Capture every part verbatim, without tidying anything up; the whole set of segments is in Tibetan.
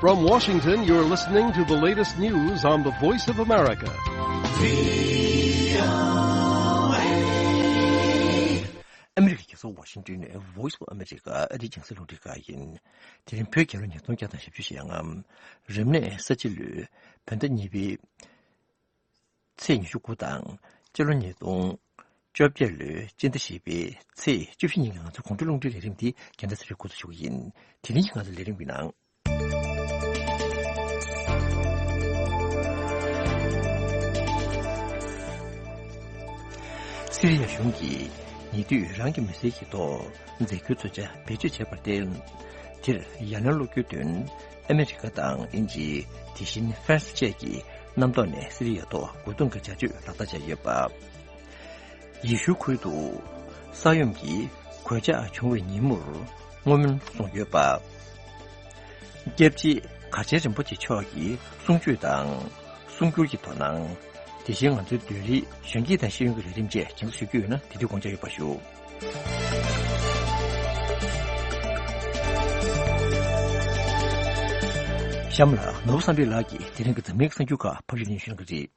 From Washington, you're listening to the latest news on the Voice of America. ཨ་མི་རི་ཀའི་རྒྱལ་ས་ཝ་ཤིང་ཏོན་ནས་Voice of America ཨ་རིའི་རྒྱང་སྲིང་རླུང་འཕྲིན་ཁང་ཡིན། དེ་རིང་བོད་རྒྱལ་ལོ་ཉིས་སྟོང་བརྒྱ་དང་བཞི་བཅུ་ཞེ་ལྔ། རབ་གནས་ས་བྱི་ལོའི་བོད་ཟླ་གཉིས་པའི་ཚེས་ཉི་ཤུ་དགུ་དང་། སྤྱི་ལོ་ཉིས་སྟོང་བཅོ་བརྒྱད་ལོའི་སྤྱི་ཟླ་བཞི་པའི་ཚེས་བཅུ་བཞི་ཉིན་གྱི་ང་ཚོའི་དགོང་དྲོ་རླུང་འཕྲིན་ལས་རིམ་འདི་རྒན་ཟླ་ཚེ་རིང་འགོ་འཛུགས་ཞུ་གི་ཡིན། དེ་རིང་གི་ང་ཚོའི་ལས་རིམ་གྱི་ནང་། སི་རི་ཡ་གཞུང་གིས་ཉེ་དུས་རང་གི་མི་སེར་གྱི་ཐོག་རྫས་འགྱུར་མཚོན་ཆ་བེད་སྤྱོད་བྱས་པར་བརྟེན། དེར་ཡ་ལན་སློག་རྒྱུའི་དོན། ཨ་མི་རི་ཀ་དང་དབྱིན་ཇི། དེ་བཞིན་ཧྥ་རན་སི་བཅས་ཀྱིས་གནམ་ཐོག་ནས་སི་རི་ཡ་ཐོག་རྒོལ་རྡུང་གི་བྱ་སྤྱོད་ལག་བསྟར་བྱས་ཡོད་པ། ཡེ་ཤུ་ཁུལ་དུ་ས་ཡོམ་གྱི་གོད་ཆག་བྱུང་བའི་ཉིན་མོར་བསྔོ་སྨོན་གསུངས་ཡོད་པ། སྐྱབས་རྗེ་མཁར་ཆེན་རིན་པོ་ཆེ་མཆོག་གི་གསུང་ཆོས་དང་། གསུང་སྒྱུར་གྱི་དོ་སྣང་། དེ་བཞིན་ང་ཚོའི་བདུན་རིག་གཞོན་སྐྱེས་དང་ཤེས་ཡོན་གྱི་ལས་རིམ་བཅས་སྙན་སེང་ཞུ་རྒྱུ་ཡོད་ན་དེ་དུས་དགོངས་འཇགས་ཡོད་པ་ཞུ། གཤམ་ལ་ནོར་བུ་བསམ་འཕེལ་ལགས་ཀྱིས་དེ་རིང་གི་འཛམ་གླིང་གསར་འགྱུར་ཁག་ཕབ་སྒྱུར་སྙན་ཞུ་གནང་གི་རེད།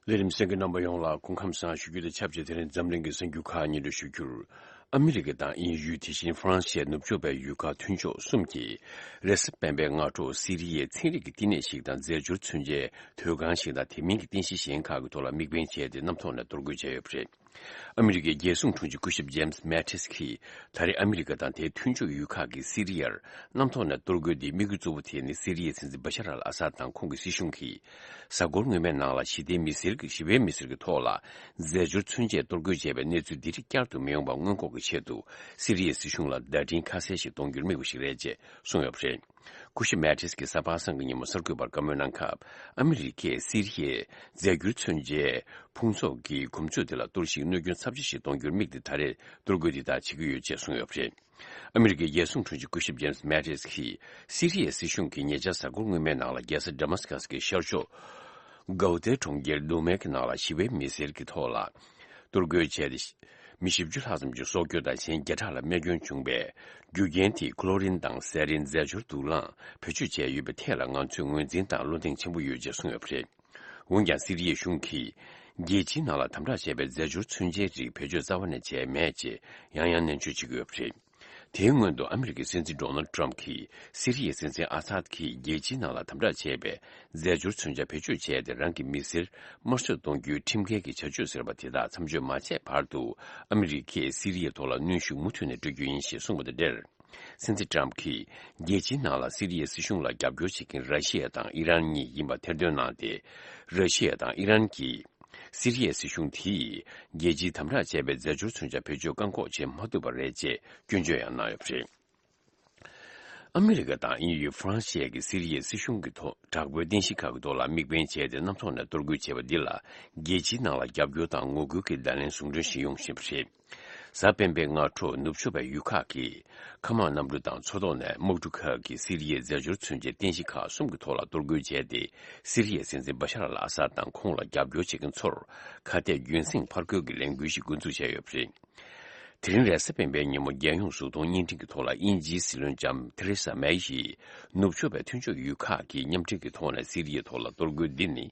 ལས་རིམ་གསན་མཁན་རྣམ་པ་ཡོངས་ལ་སྐུ་ཁམས་བཟང་ཞུ་རྒྱུ་དང་ཆབས་ཅིག་དེ་རིང་འཛམ་གླིང་གི་གསར་འགྱུར་ཁག་སྙན་སྒྲོན་ཞུ་རྒྱུར། ཨ་མི་རི་ཀ་དང་དབྱིན་ཡུལ། དེ་བཞིན་ཧྥ་རན་སི་བཅས་ནུབ་ཕྱོགས་པའི་ཡུལ་ཁག་མཐུན་ཕྱོགས་གསུམ་གྱིས་རེས་གཟའ་སྤེན་པའི་སྔ་དྲོ་སི་རི་ཡའི་ཚན་རིག་གི་བསྟི་གནས་ཤིག་དང་རྫས་སྦྱོར་མཚོན་ཆའི་ཐོད་ཁང་ཞིག་དང་དེ་མིན་གྱི་རྟེན་གཞི་གཞན་ཁག་གི་ཐོག་ལ་དམིགས་འབེན་བྱས་ཏེ་གནམ་ཐོག་ནས་གཏོར་རྒོལ་བྱས་ཡོད་པ་རེད། ཨ་མི་རི་ཀའི་རྒྱལ་སྲུང་དྲུང་ཆེ་སྐུ་ཞབས་ཇེམ་སི་མེ་ཏིས་ཀྱིས་ད་རེས་ཨ་མི་རི་ཀ་དང་དེའི་མཐུན་ཕྱོགས་ཡུལ་ཁག་གིས་སི་རི་ཡར་གནམ་ཐོག་ནས་གཏོར་རྒོལ་འདིའི་དམིགས་ཡུལ་གཙོ་བོ་དེ་ནི་སི་རི་ཡའི་སྲིད་འཛིན་བྷ་ཤར་ཨལ་ཨ་སཱད་དང་ཁོང་གི་སྲིད་གཞུང་གིས་གཟའ་འཁོར་སྔོན་མའི་ནང་ལ་ཞི་བདེའི་མི་སེར་གྱི་ཞི་བའི་མི་སེར་གྱི་ཐོག་ལ་རྫས་སྦྱོར་མཚོན་ཆས་གཏོར་རྒོལ་བྱས་པའི་གནས་ཚུལ་འདི་རིགས་བསྐྱར་དུ་མི་ཡོང་བ་སྔོན་འགོག་གི་ཆེད་དུ་སི་རི་ཡའི་སྲིད་གཞུང་ལ་བརྡ་འཕྲིན་ཁ་གསལ་ཞིག་གཏོང་རྒྱུར་དམིགས་པ་ཞིག་རེད་ཅེས་གསུངས་ཡོད་པ་རེད། སྐུ་ཞབས་མེ་ཏིས་ཀྱིས་གཟའ་པ་སངས་ཀྱི་ཉིན་མོ་གསར་འགོད་པར་བཀའ་མོལ་གནང་སྐབས། ཨ་མི་རི་ཀས་སི་རི་ཡའི་རྫས་འགྱུར་མཚོན་ཆའི་ཕུང་ཚོགས་ཀྱི་གོམས་སྲོལ་དེ་ལ་གཏོར་བཤིག་གནོད་སྐྱོན་ཚབས་ཆེ་ཞིག་གཏོང་རྒྱུར་དམིགས་ཏེ་ད་རེས་གཏོར་རྒོལ་འདི་དག་བྱེད་ཀྱི་ཡོད་ཅེས་གསུངས་ཡོད་པ་རེད། ཨ་མི་རི་ཀའི་རྒྱལ་སྲུང་དྲུང་ཆེ་སྐུ་ཞབས་ཇེམ་སི་མེ་ཏིས་ཀྱིས་སི་རི་ཡའི་སྲིད་གཞུང་གིས་ཉེ་ཆར་གཟའ་འཁོར་སྔོན་མའི་ནང་ལ་རྒྱལ་ས་ཌ་མ་སི་ཀ་སི་ཀྱི་ཤར་ཕྱོགས་གའུ་ཏའི་གྲོང་ཁྱེར་དུ་མེ་གི་ནང་ལ་ཞི་བའི་མི་སེར་གྱི་ཐོག་ལ་གཏོར་རྒོལ་བྱས་ཏེ། མི་བཞི་བཅུ་ལྷག་ཙམ་གྱི་སྲོག་སྐྱོན་དང་གཞན་བརྒྱ་ཕྲག་ལ་རྨས་སྐྱོན་བྱུང་བའི་རྒྱུ་རྐྱེན་དེ་ཀློ་རིན་དང་ཟས་རིན་རྫས་སྦྱོར་དུག་རླངས་བེད་སྤྱོད་བྱས་ཡོད་པའི་ཐད་ལ་ང་ཚོས་ངོས་འཛིན་དང་བློ་གདེང་ཆེན་པོ་ཡོད་ཅེས་གསུངས་ཡོད་པ་རེད། འོན་ཀྱང་སི་རི་ཡའི་གཞུང་གིས་རྒྱལ་སྤྱིའི་ནང་ལ་དམ་དྲག་བྱས་པའི་རྫས་སྦྱོར་མཚོན་ཆའི་རིགས་བེད་སྤྱོད་རྩ་བ་ནས་བྱས་མེད་ཅེས་ཡང་ཡང་ནན་བརྗོད་བྱེད་ཀྱི་ཡོད་པ་རེད། དེའི་སྔོན་དུ་ཨ་མི་རི་ཀའི་སྲིད་འཛིན་ཌོ་ནལ་ཏྲམ་གྱིས་སི་རི་ཡའི་སྲིད་འཛིན་ཨ་སཱད་ཀྱིས་རྒྱལ་སྤྱིའི་ནང་ལ་དམ་དྲག་བྱས་པའི་རྫས་སྦྱོར་མཚོན་ཆ་བེད་སྤྱོད་བྱས་ཏེ་རང་གི་མི་སེར་དམར་གསོད་གཏོང་རྒྱུའི་ཁྲིམས་འགལ་གྱི་བྱ་སྤྱོད་ཟེར་བ་དེ་དག་མཚམས་གཅོད་མ་བྱས་བར་དུ་ཨ་མི་རི་ཀས་སི་རི་ཡའི་ཐོག་ལ་གནོན་ཤུགས་མུ་མཐུད་ནས་སྤྲོད་རྒྱུ་ཡིན་ཞེས་གསུངས་པ་དང་འབྲེལ། སྲིད་འཛིན་ཏྲམ་གྱིས་རྒྱལ་སྤྱིའི་ནང་ལ་སི་རི་ཡའི་སྲིད་གཞུང་ལ་རྒྱབ་སྐྱོར་བྱེད་མཁན་ར་ཤི་ཡ་དང་ཨི་རན་གཉིས་ཡིན་པ་ཐེར་འདོན་གནང་སྟེ། ར་ཤི་ཡ་དང་ཨི་རན་གྱིས། སི་རི་ཡའི་སྲིད་གཞུང་དེས་རྒྱལ་སྤྱིའི་དམ་དྲག་བྱས་པའི་རྫས་སྦྱོར་མཚོན་ཆ་བེད་སྤྱོད་བཀག་འགོག་བྱེད་མ་ཐུབ་པ་རེད་ཅེས་སྐྱོན་བརྗོད་ཡང་གནང་ཡོད་པ་རེད། ཨ་མི་རི་ཀ་དང་དབྱིན་ཡུལ་ཧྥ་རན་སི་བཅས་ཀྱིས་སི་རི་ཡའི་སྲིད་གཞུང་གི་ཐོག་དྲག་པོའི་རྟེན་གཞི་ཁག་གི་ཐོག་ལ་དམིགས་འབེན་བྱས་ཏེ་གནམ་ཐོག་ནས་གཏོར་རྒོལ་བྱས་པ་འདི་ལ་རྒྱལ་སྤྱིའི་ནང་ལ་རྒྱབ་སྐྱོར་དང་ངོ་རྒོལ་གྱི་བརྡ་ལན་ཟུང་འབྲེལ་ཞིག་ཡོང་བཞིན་པ་རེད། གཟའ་སྤེན་པའི་སྔ་དྲོ་ནུབ་ཕྱོགས་པའི་ཡུལ་ཁག་གིས་མཁའ་དམག་གནམ་གྲུ་དང་མཚོ་ཐོག་ནས་དམག་གྲུ་ཁག་གིས་སི་རི་ཡའི་རྫས་སྦྱོར་མཚོན་ཆའི་རྟེན་གཞི་ཁག་གསུམ་གྱི་ཐོག་ལ་གཏོར་རྒོལ་བྱས་ཏེ། སི་རི་ཡའི་སྲིད་འཛིན་བྷ་ཤར་ཨལ་ཨ་སཱད་དང་ཁོང་ལ་རྒྱབ་སྐྱོར་བྱེད་མཁན་ཚོར་ཁ་གཏད་རྒྱུན་སྲིང་ཕར་རྒོལ་གྱི་ལས་འགུལ་ཞིག་འགོ་འཛུགས་བྱས་ཡོད་པ་རེད། དེ་རིང་རེས་གཟའ་སྤེན་པའི་ཉིན་མོ་རྒྱལ་ཡོངས་གཟུགས་མཐོང་བརྙན་འཕྲིན་གྱི་ཐོག་ལ་དབྱིན་ཇིའི་སྲིད་བློན་ལྕམ་ཐེ་རེ་ས་མེ་ཡིས་ནུབ་ཕྱོགས་པའི་མཐུན་ཕྱོགས་ཡུལ་ཁག་གིས་མཉམ་འབྲེལ་གྱི་ཐོག་ནས་སི་རི་ཡའི་ཐོག་ལ་གཏོར་རྒོལ་འདི་ནི།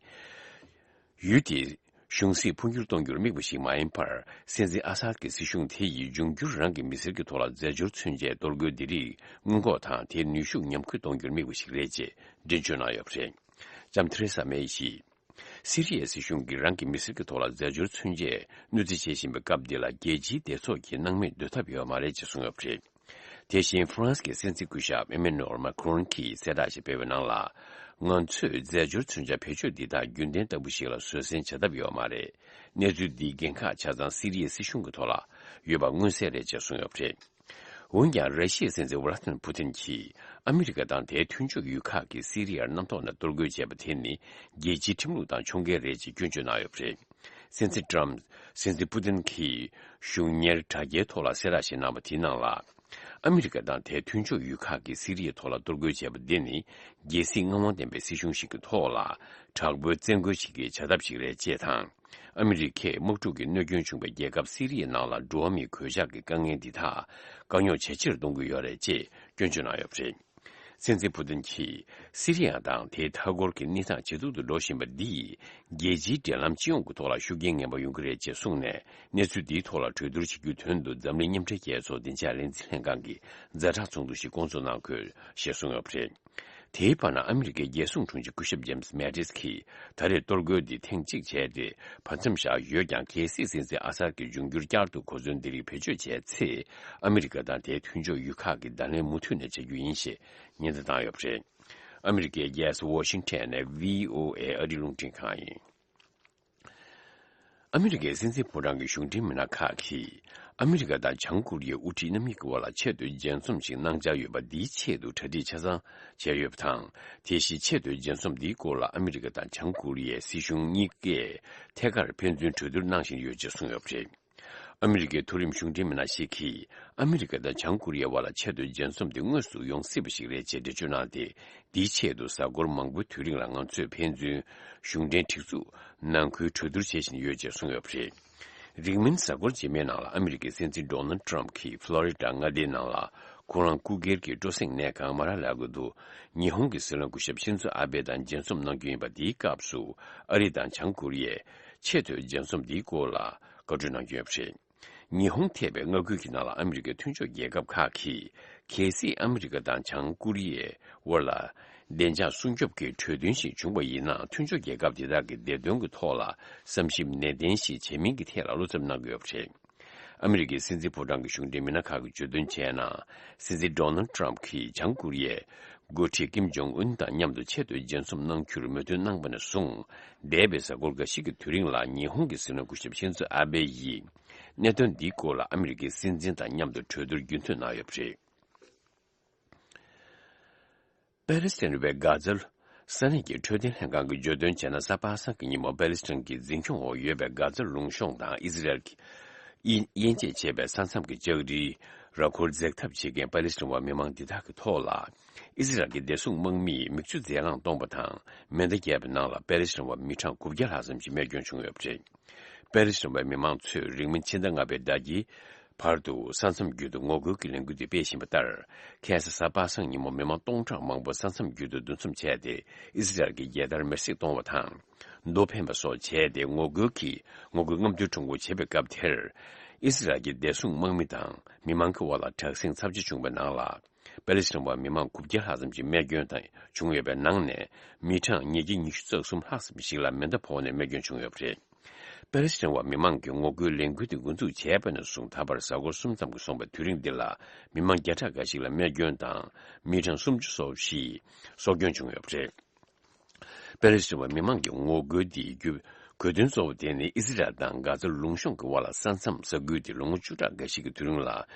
ཡུལ་དེའི་གཞུང་སྲིད་འཕོ་འགྱུར་གཏོང་རྒྱུར་དམིགས་པ་ཞིག་མ་ཡིན་པར། སྲིད་འཛིན་ཨ་སཱད་ཀྱི་སྲིད་གཞུང་དེ་ཡིས་འབྱུང་འགྱུར་རང་གི་མི་སེར་གྱི་ཐོག་ལ་རྫས་སྦྱོར་མཚོན་ཆའི་གཏོར་རྒོལ་འདི་རིགས་སྔོན་འགོག་དང་། དེའི་ནུས་ཤུགས་ཉམས་རྒུད་གཏོང་རྒྱུར་དམིགས་པ་ཞིག་རེད་ཅེས་འགྲེལ་བརྗོད་གནང་ཡོད་པ་རེད། ལྕམ་ཐེ་རེ་ས་མེ་ཡིས། སི་རི་ཡའི་སྲིད་གཞུང་གིས་རང་གི་མི་སེར་གྱི་ཐོག་ལ་རྫས་སྦྱོར་མཚོན་ཆས་གནོད་འཚེ་བྱེད་བཞིན་པའི་སྐབས་འདི་ལ་རྒྱལ་སྤྱིའི་སྡེ་ཚོགས་ཀྱིས་སྣང་མེད་སྡོད་ཐབས་ཡོད་མ་རེད་ཅེས་གསུངས་ཡོད་པ་རེད། དེ་བཞིན་ཧྥ་རན་སི་གི་སྲིད་འཛིན་སྐུ་ཞབས་ཨེ་མེ་ནུ་ཨེལ་མཱ་ཁུ་རོན་གྱིས་གསལ་བསྒྲགས་ཤིག་སྤེལ་བའི་ནང་ལ། ང་ཚོས་རྫས་སྦྱོར་མཚོན་ཆ་བེད་སྤྱོད་འདི་དག་རྒྱུན་ལྡན་ལྟ་བུ་ཞིག་ལ་བཟོད་བསྲན་བྱ་ཐབས་ཡོད་མ་རེད། གནས་ཚུལ་འདིའི་འགན་ཁག་ཆ་ཚང་སི་རི་ཡའི་སྲིད་གཞུང་གི་ཐོག་ལ་ཡོད་པ་མངོན་གསལ་རེད་ཅེས་གསུངས་ཡོད་པ་རེད། འོན་ཀྱང་། ར་ཤི་ཡའི་སྲིད་འཛིན་ཝ་ལ་ཏི་མིར་པུ་ཏིན་གྱིས་ཨ་མི་རི་ཀ་དང་དེའི་མཐུན་ཕྱོགས་ཡུལ་ཁག་གིས་སི་རི་ཡར་གནམ་ཐོག་ནས་གཏོར་རྒོལ་བྱས་པ་དེ་ནི་རྒྱལ་སྤྱིའི་ཁྲིམས་ལུགས་དང་འཁྲུག་འགལ་རེད་ཅེས་སྐྱོན་བརྗོད་གནང་ཡོད་པ་རེད། སྲིད་འཛིན་ཏྲམ། སྲིད་འཛིན་པུ་ཏིན་གྱིས་གཞུང་གཉེར་དྲ་རྒྱའི་ཐོག་ལ་གསལ་བསྒྲགས་ཤིག་གནང་བ་དེའི་ནང་ལ། ཨ་མི་རི་ཀ་དང་དེའི་མཐུན་ཕྱོགས་ཡུལ་ཁག་གིས་སི་རི་ཡའི་ཐོག་ལ་གཏོར་རྒོལ་བྱས་པ་འདི་ནི། རྒྱལ་སྲིད་མངའ་དབང་ལྡན་པའི་སྲིད་གཞུང་ཞིག་གི་ཐོག་ལ། དྲག་པོའི་བཙན་རྒོལ་ཞིག་གི་བྱ་ཐབས་ཤིག་རེད་ཅེས་དང་། ཨ་མི་རི་ཀས་དམག་འཁྲུག་གི་གནོད་སྐྱོན་བྱུང་བའི་རྒྱལ་ཁབ་སི་རི་ཡའི་ནང་ལ་འགྲོ་བ་མིའི་གོད་ཆག་གི་དཀའ་ངལ་འདི་དག་དཀའ་རྙོག་ཇེ་ཆེར་གཏོང་གི་ཡོད་རེད་ཅེས་སྐྱོན་བརྗོད་གནང་ཡོད་པ་རེད། སྲིད་འཛིན་ཕུ་ཏིན་གྱིས་སི་རི་ཡ་དང་དེའི་མཐའ་འཁོར་གྱི་གནས་སྟངས་ཇེ་སྡུག་ཏུ་འགྲོ་བཞིན་པ་འདིས་རྒྱལ་སྤྱིའི་འབྲེལ་ལམ་སྤྱི་ཡོངས་ཀྱི་ཐོག་ལ་ཤུགས་རྐྱེན་ངན་པ་ཡོང་གི་རེད་ཅེས་གསུངས་ནས། གནས་ཚུལ་འདིའི་ཐོག་ལ་གྲོས་བསྡུར་བྱེད་རྒྱུའི་དོན་དུ་འཛམ་གླིང་མཉམ་འབྲེལ་རྒྱལ་ཚོགས་བདེ་འཇགས་ལས་འཛིན་ལྷན་ཁང་གི་ཛ་དྲག་ཚོགས་འདུ་ཞིག་བསྐོང་ཚོགས་གནང་དགོས་ཞེས་གསུངས་ཡོད་པ་རེད། དེའི་བར་ན་ཨ་མི་རི་ཀའི་རྒྱལ་སྲུང་དྲུང་ཆེ་སྐུ་ཞབས་ཇེམ་སི་མེ་ཏིས་ཀྱིས་ད་རེས་གཏོར་རྒོལ་འདི་ཐེངས་གཅིག་བྱས་ཏེ། བར་མཚམས་བཞག་ཡོད་ཀྱང་། གལ་སྲིད་སྲིད་འཛིན་ཨ་སར་གྱི་འབྱུང་འགྱུར་བསྐྱར་དུ་གོ་མཚོན་འདི་རིགས་བེད་སྤྱོད་བྱས་ཚེ། ཨ་མི་རི་ཀ་དང་དེའི་མཐུན་ཕྱོགས་ཡུལ་ཁག་གིས་བརྡ་ལན་མུ་མཐུད་ནས་བྱ་རྒྱུ་ཡིན་ཞེས་ཉེན་བརྡ་བཏང་ཡོད་པ་རེད། ཨ་མི་རི་ཀའི་རྒྱལ་ས་ཝ་ཤིང་ཊོན་ནས་བྷི་ཨོ་ཨེ་ཨ་རིའི་རླུང་འཕྲིན་ཁང་ཡིན། ཨ་མི་རི་ཀའི་སྲིད་འཛིན་ཕོ་བྲང་གི་གཞུང་འབྲེལ་མི་སྣ་ཁག་གིས། ཨ་མི་རི་ཀ་དང་བྱང་ཀོ་རི་ཡའི་དབུ་ཁྲིད་རྣམ་གཉིས་ཀྱི་དབར་ལ་ཆེས་མཐོའི་མཇལ་འཛོམས་ཤིག་གནང་འཆར་ཡོད་པ་འདིའི་ཆེད་དུ་གྲ་སྒྲིག་ཆ་ཚང་བྱས་ཡོད་པ་དང་། དེ་བཞིན་ཆེས་མཐོའི་མཇལ་འཛོམས་འདིའི་སྐོར་ལ་ཨ་མི་རི་ཀ་དང་བྱང་ཀོ་རི་ཡའི་སྲིད་གཞུང་གཉིས་ཀས་ཐད་ཀར་ཕན་ཚུན་གྲོས་བསྡུར་གནང་བཞིན་ཡོད་ཅེས་གསུངས་ཡོད་པ་རེད། ཨ་མི་རི་ཀའི་མཐོ་རིམ་གཞུང་འབྲེལ་མི་སྣ་ཞིག་གིས། ཨ་མི་རི་ཀ་དང་བྱང་ཀོ་རི་ཡའི་དབར་ལ་ཆེས་མཐོའི་མཇལ་འཛོམས་དེ་དངོས་སུ་ཡོང་སྲིད་པ་ཞིག་རེད་ཅེས་འགྲེལ་བརྗོད་གནང་སྟེ། འདིའི་ཆེད་དུ་གཟའ་འཁོར་མང་པོའི་དུས་རིང་ལ་ང་ཚོས་ཕན་ཚུན་གཞུང་འབྲེལ་སྒྲིག་འཛུགས་ནང་ཁུལ་གྲོས་བསྡུར་བྱེད་བཞིན་ཡོད་ཅེས་གསུངས་ཡོད་པ་རེད། རིང་མིན་གཟའ་འཁོར་རྗེས་མའི་ནང་ལ་ཨ་མི་རི་ཀའི་སྲིད་འཛིན་ཌོ་ནལ་ཊམ་གྱིས་ཕློ་རི་ཌ་མངའ་སྡེའི་ནང་ལ་ཁོ་རང་སྐུ་སྒེར་གྱི་སྤྲོ་གསེང་གནས་ཁང་མ་ར་ལ་གོ་དུ། ཉི་ཧོང་གི་སྲིད་བློན་སྐུ་ཞབས་ཤིན་ཛོ་ཨ་བྷེ་དང་མཇལ་འཛོམས་གནང་རྒྱུ་ཡིན་པ། འདིའི་སྐབས་སུ་ཨ་རི་དང་བྱང་ཀོ་རི་ཡས་ཆེས་མཐོའི་མཇལ་འཛོམས་འདིའི་སྐོར་ལ་བཀའ་འཁྲོལ་གནང་རྒྱུ་ཡོད་པ་རེད། ཉི་ཧོང་ཐེ་བའི་མངའ་ཁུལ་གྱི་ནང་ལ་ཨ་མི་རི་ཀའི་མཐུན་ཕྱོགས་རྒྱལ་ཁབ་ཁག་གིས། གལ་སྲིད་ཨ་མི་རི་ཀ་དང་བྱང་ཀོ་རི་ཡའི་དབར་ལ་བདེ་འཇགས་སྲུང་སྐྱོབ་ཀྱི་གྲོས་མཐུན་ཞིག་བྱུང་བ་ཡིན་ན། མཐུན་ཕྱོགས་རྒྱལ་ཁབ་དེ་དག་གི་བདེ་དོན་གྱི་ཐོག་ལ་བསམ་ཞིབ་ནན་ཏན་ཞིག་བྱེད་མིན་གྱི་ཐད་ལ་བློ་འཚབ་གནང་གི་ཡོད་པ་རེད། ཨ་མི་རི་ཀའི་སྲིད་འཛིན་ཕོ་བྲང་གི་གཞུང་འབྲེལ་མི་སྣ་ཁག་གིས་བརྗོད་དོན་བྱས་ན། སྲིད་འཛིན་ཌོ་ནལ་ཊམ་གྱིས་བྱང་ཀོ་རི་ཡའི་འགོ་ཁྲིད་ཀིམ་ཇོང་ཨུན་དང་མཉམ་དུ་ཆེས་མཐོའི་མཇལ་འཛོམས་གནང་རྒྱུར་མོས་མཐུན་གནང་བ་ནས་བཟུང་། འདས་པའི་གཟའ་འཁོར་འགའ་ཞིག་གི་དུས་རིང་ལ་ཉི་ཧོང་གི་སྲིད་བློན་སྐུ་ཞབས་ཤིན་ཛོ་ཨ་བྷེ་ཡིས་གནད་དོན་འདིའི་སྐོར་ལ་ཨ་མི་རི་ཀའི་སྲིད་འཛིན་དང་མཉམ་དུ་གྲོས་བསྡུར་རྒྱུན་མཐུད་གནང་ཡོད་པ་རེད། པེ་ལེ་སི་ཐན་པའི་གྷ་ཛ་ས་གནས་ཀྱི་འཕྲོད་བསྟེན་ལྷན་ཁང་གིས་བརྗོད་དོན་བྱས་ན། གཟའ་པ་སངས་ཀྱི་ཉིན་མོ་པེ་ལེ་སི་ཐན་གྱི་འཛིན་སྐྱོང་འོག་ཡོད་པའི་གྷ་ཛ་ལུང་གཤོང་དང་ཨི་ཟི་རལ་གྱིས་དབྱེ་དབྱེ་འབྱེད་བྱས་པའི་ས་མཚམས་ཀྱི་ལྕགས་རིའི་ར་སྐོར་འཛེག་ཐབས་བྱེད་མཁན་པེ་ལེ་སི་ཐན་བ་མི་མང་འདི་དག་གི་ཐོག་ལ། ཨི་ཟི་རལ་གྱི་བདེ་སྲུང་དམག་མིས་མིག་ཆུ་རྫས་རླངས་གཏོང་བ་དང་མེ་མདའ་བརྒྱབ་པའི་ནང་ལ་པེ་ལེ་སི་ཐན་བ་མི་གྲངས་དགུ་བརྒྱ་ལྷག་ཙམ་ཞིག་རྨས་སྐྱོན་བྱུང་ཡོད་པ་རེད། པེ་ལེ་སི་ཐན་བ་མི་མང་ཚོས་རིང་མིན་ཕྱི་ཟླ་ལྔ་པའི་ཟླ་དཀྱིལ་བར་དུ་ས་མཚམས་བརྒྱུད་དུ་ངོ་རྒོལ་གྱི་ལས་འགུལ་འདི་སྤེལ་བཞིན་པ་ལྟར། ཁ་སང་གཟའ་པ་སངས་ཉིན་མོ་མི་མང་སྟོང་ཕྲག་མང་པོ་ས་མཚམས་བརྒྱུད་དུ་འདུ་འཛོམས་བྱས་ཏེ། ཨི་ཟི་རལ་གྱི་རྒྱལ་དར་མེར་སྲེག་གཏོང་བ་དང་། རྡོ་འཕེན་པ་སོགས་བྱས་ཏེ་ངོ་རྒོལ་གྱི་ངོ་རྒོལ་རྔམ་སྟོན་ཁྲོམ་སྐོར་བྱེད་པའི་སྐབས་དེར། ཨི་ཟི་རལ་གྱི་བདེ་སྲུང་དམག་མི་དང་མི་མང་གི་དབར་ལ་དྲག་ཟིང་ཚབས་ཆེ་བྱུང་བའི་ནང་ལ། པེ་ལེ་སི་ཐན་བ་མི་མང་དགུ་བརྒྱ་ལྷག་ཙམ་ཞིག་རྨས་སྐྱོན་དང་བྱུང་ཡོད་པའི་ནང་ནས། མི་གྲངས་ཉིས་བརྒྱ་ཉི་ཤུ་རྩ་གསུམ་ལྷག་ཙམ་ཞིག་ལ་མེ་མདའ་ཕོག་ནས་རྨས་སྐྱོན་བྱུང་ཡོད་པ་རེད། པེ་ལེ་སི་ཐན་བ་མི་མང་གིས་ངོ་རྒོལ་ལས་འགུལ་དེ་འགོ་འཛུགས་བྱས་པ་ནས་བཟུང་ད་བར་གཟའ་འཁོར་གསུམ་ཙམ་གྱིས་སོང་བའི་དུས་རིང་འདི་ལ། མི་མང་བརྒྱ་ཕྲག་འགའ་ཞིག་ལ་རྨས་སྐྱོན་དང་། མི་གྲངས་སུམ་ཅུ་སོ་བཞི་སྲོག་སྐྱོན་བྱུང་ཡོད་པ་རེད། པེ་ལེ་སི་ཐན་བ་མི་མང་གི་ངོ་རྒོལ་འདིའི་རྒྱུ་དགོས་དོན་གཙོ་བོ་དེ་ནི། ཨི་ཟི་རལ་དང་གྷ་ཛ་ལུང་གཤོང་གི་དབར་ལ་ས་མཚམས་ས་ཁུལ་དེ་ལོ་ངོ་བཅུ་ཕྲག་འགའ་ཞིག་གི་དུས་རིང་ལ་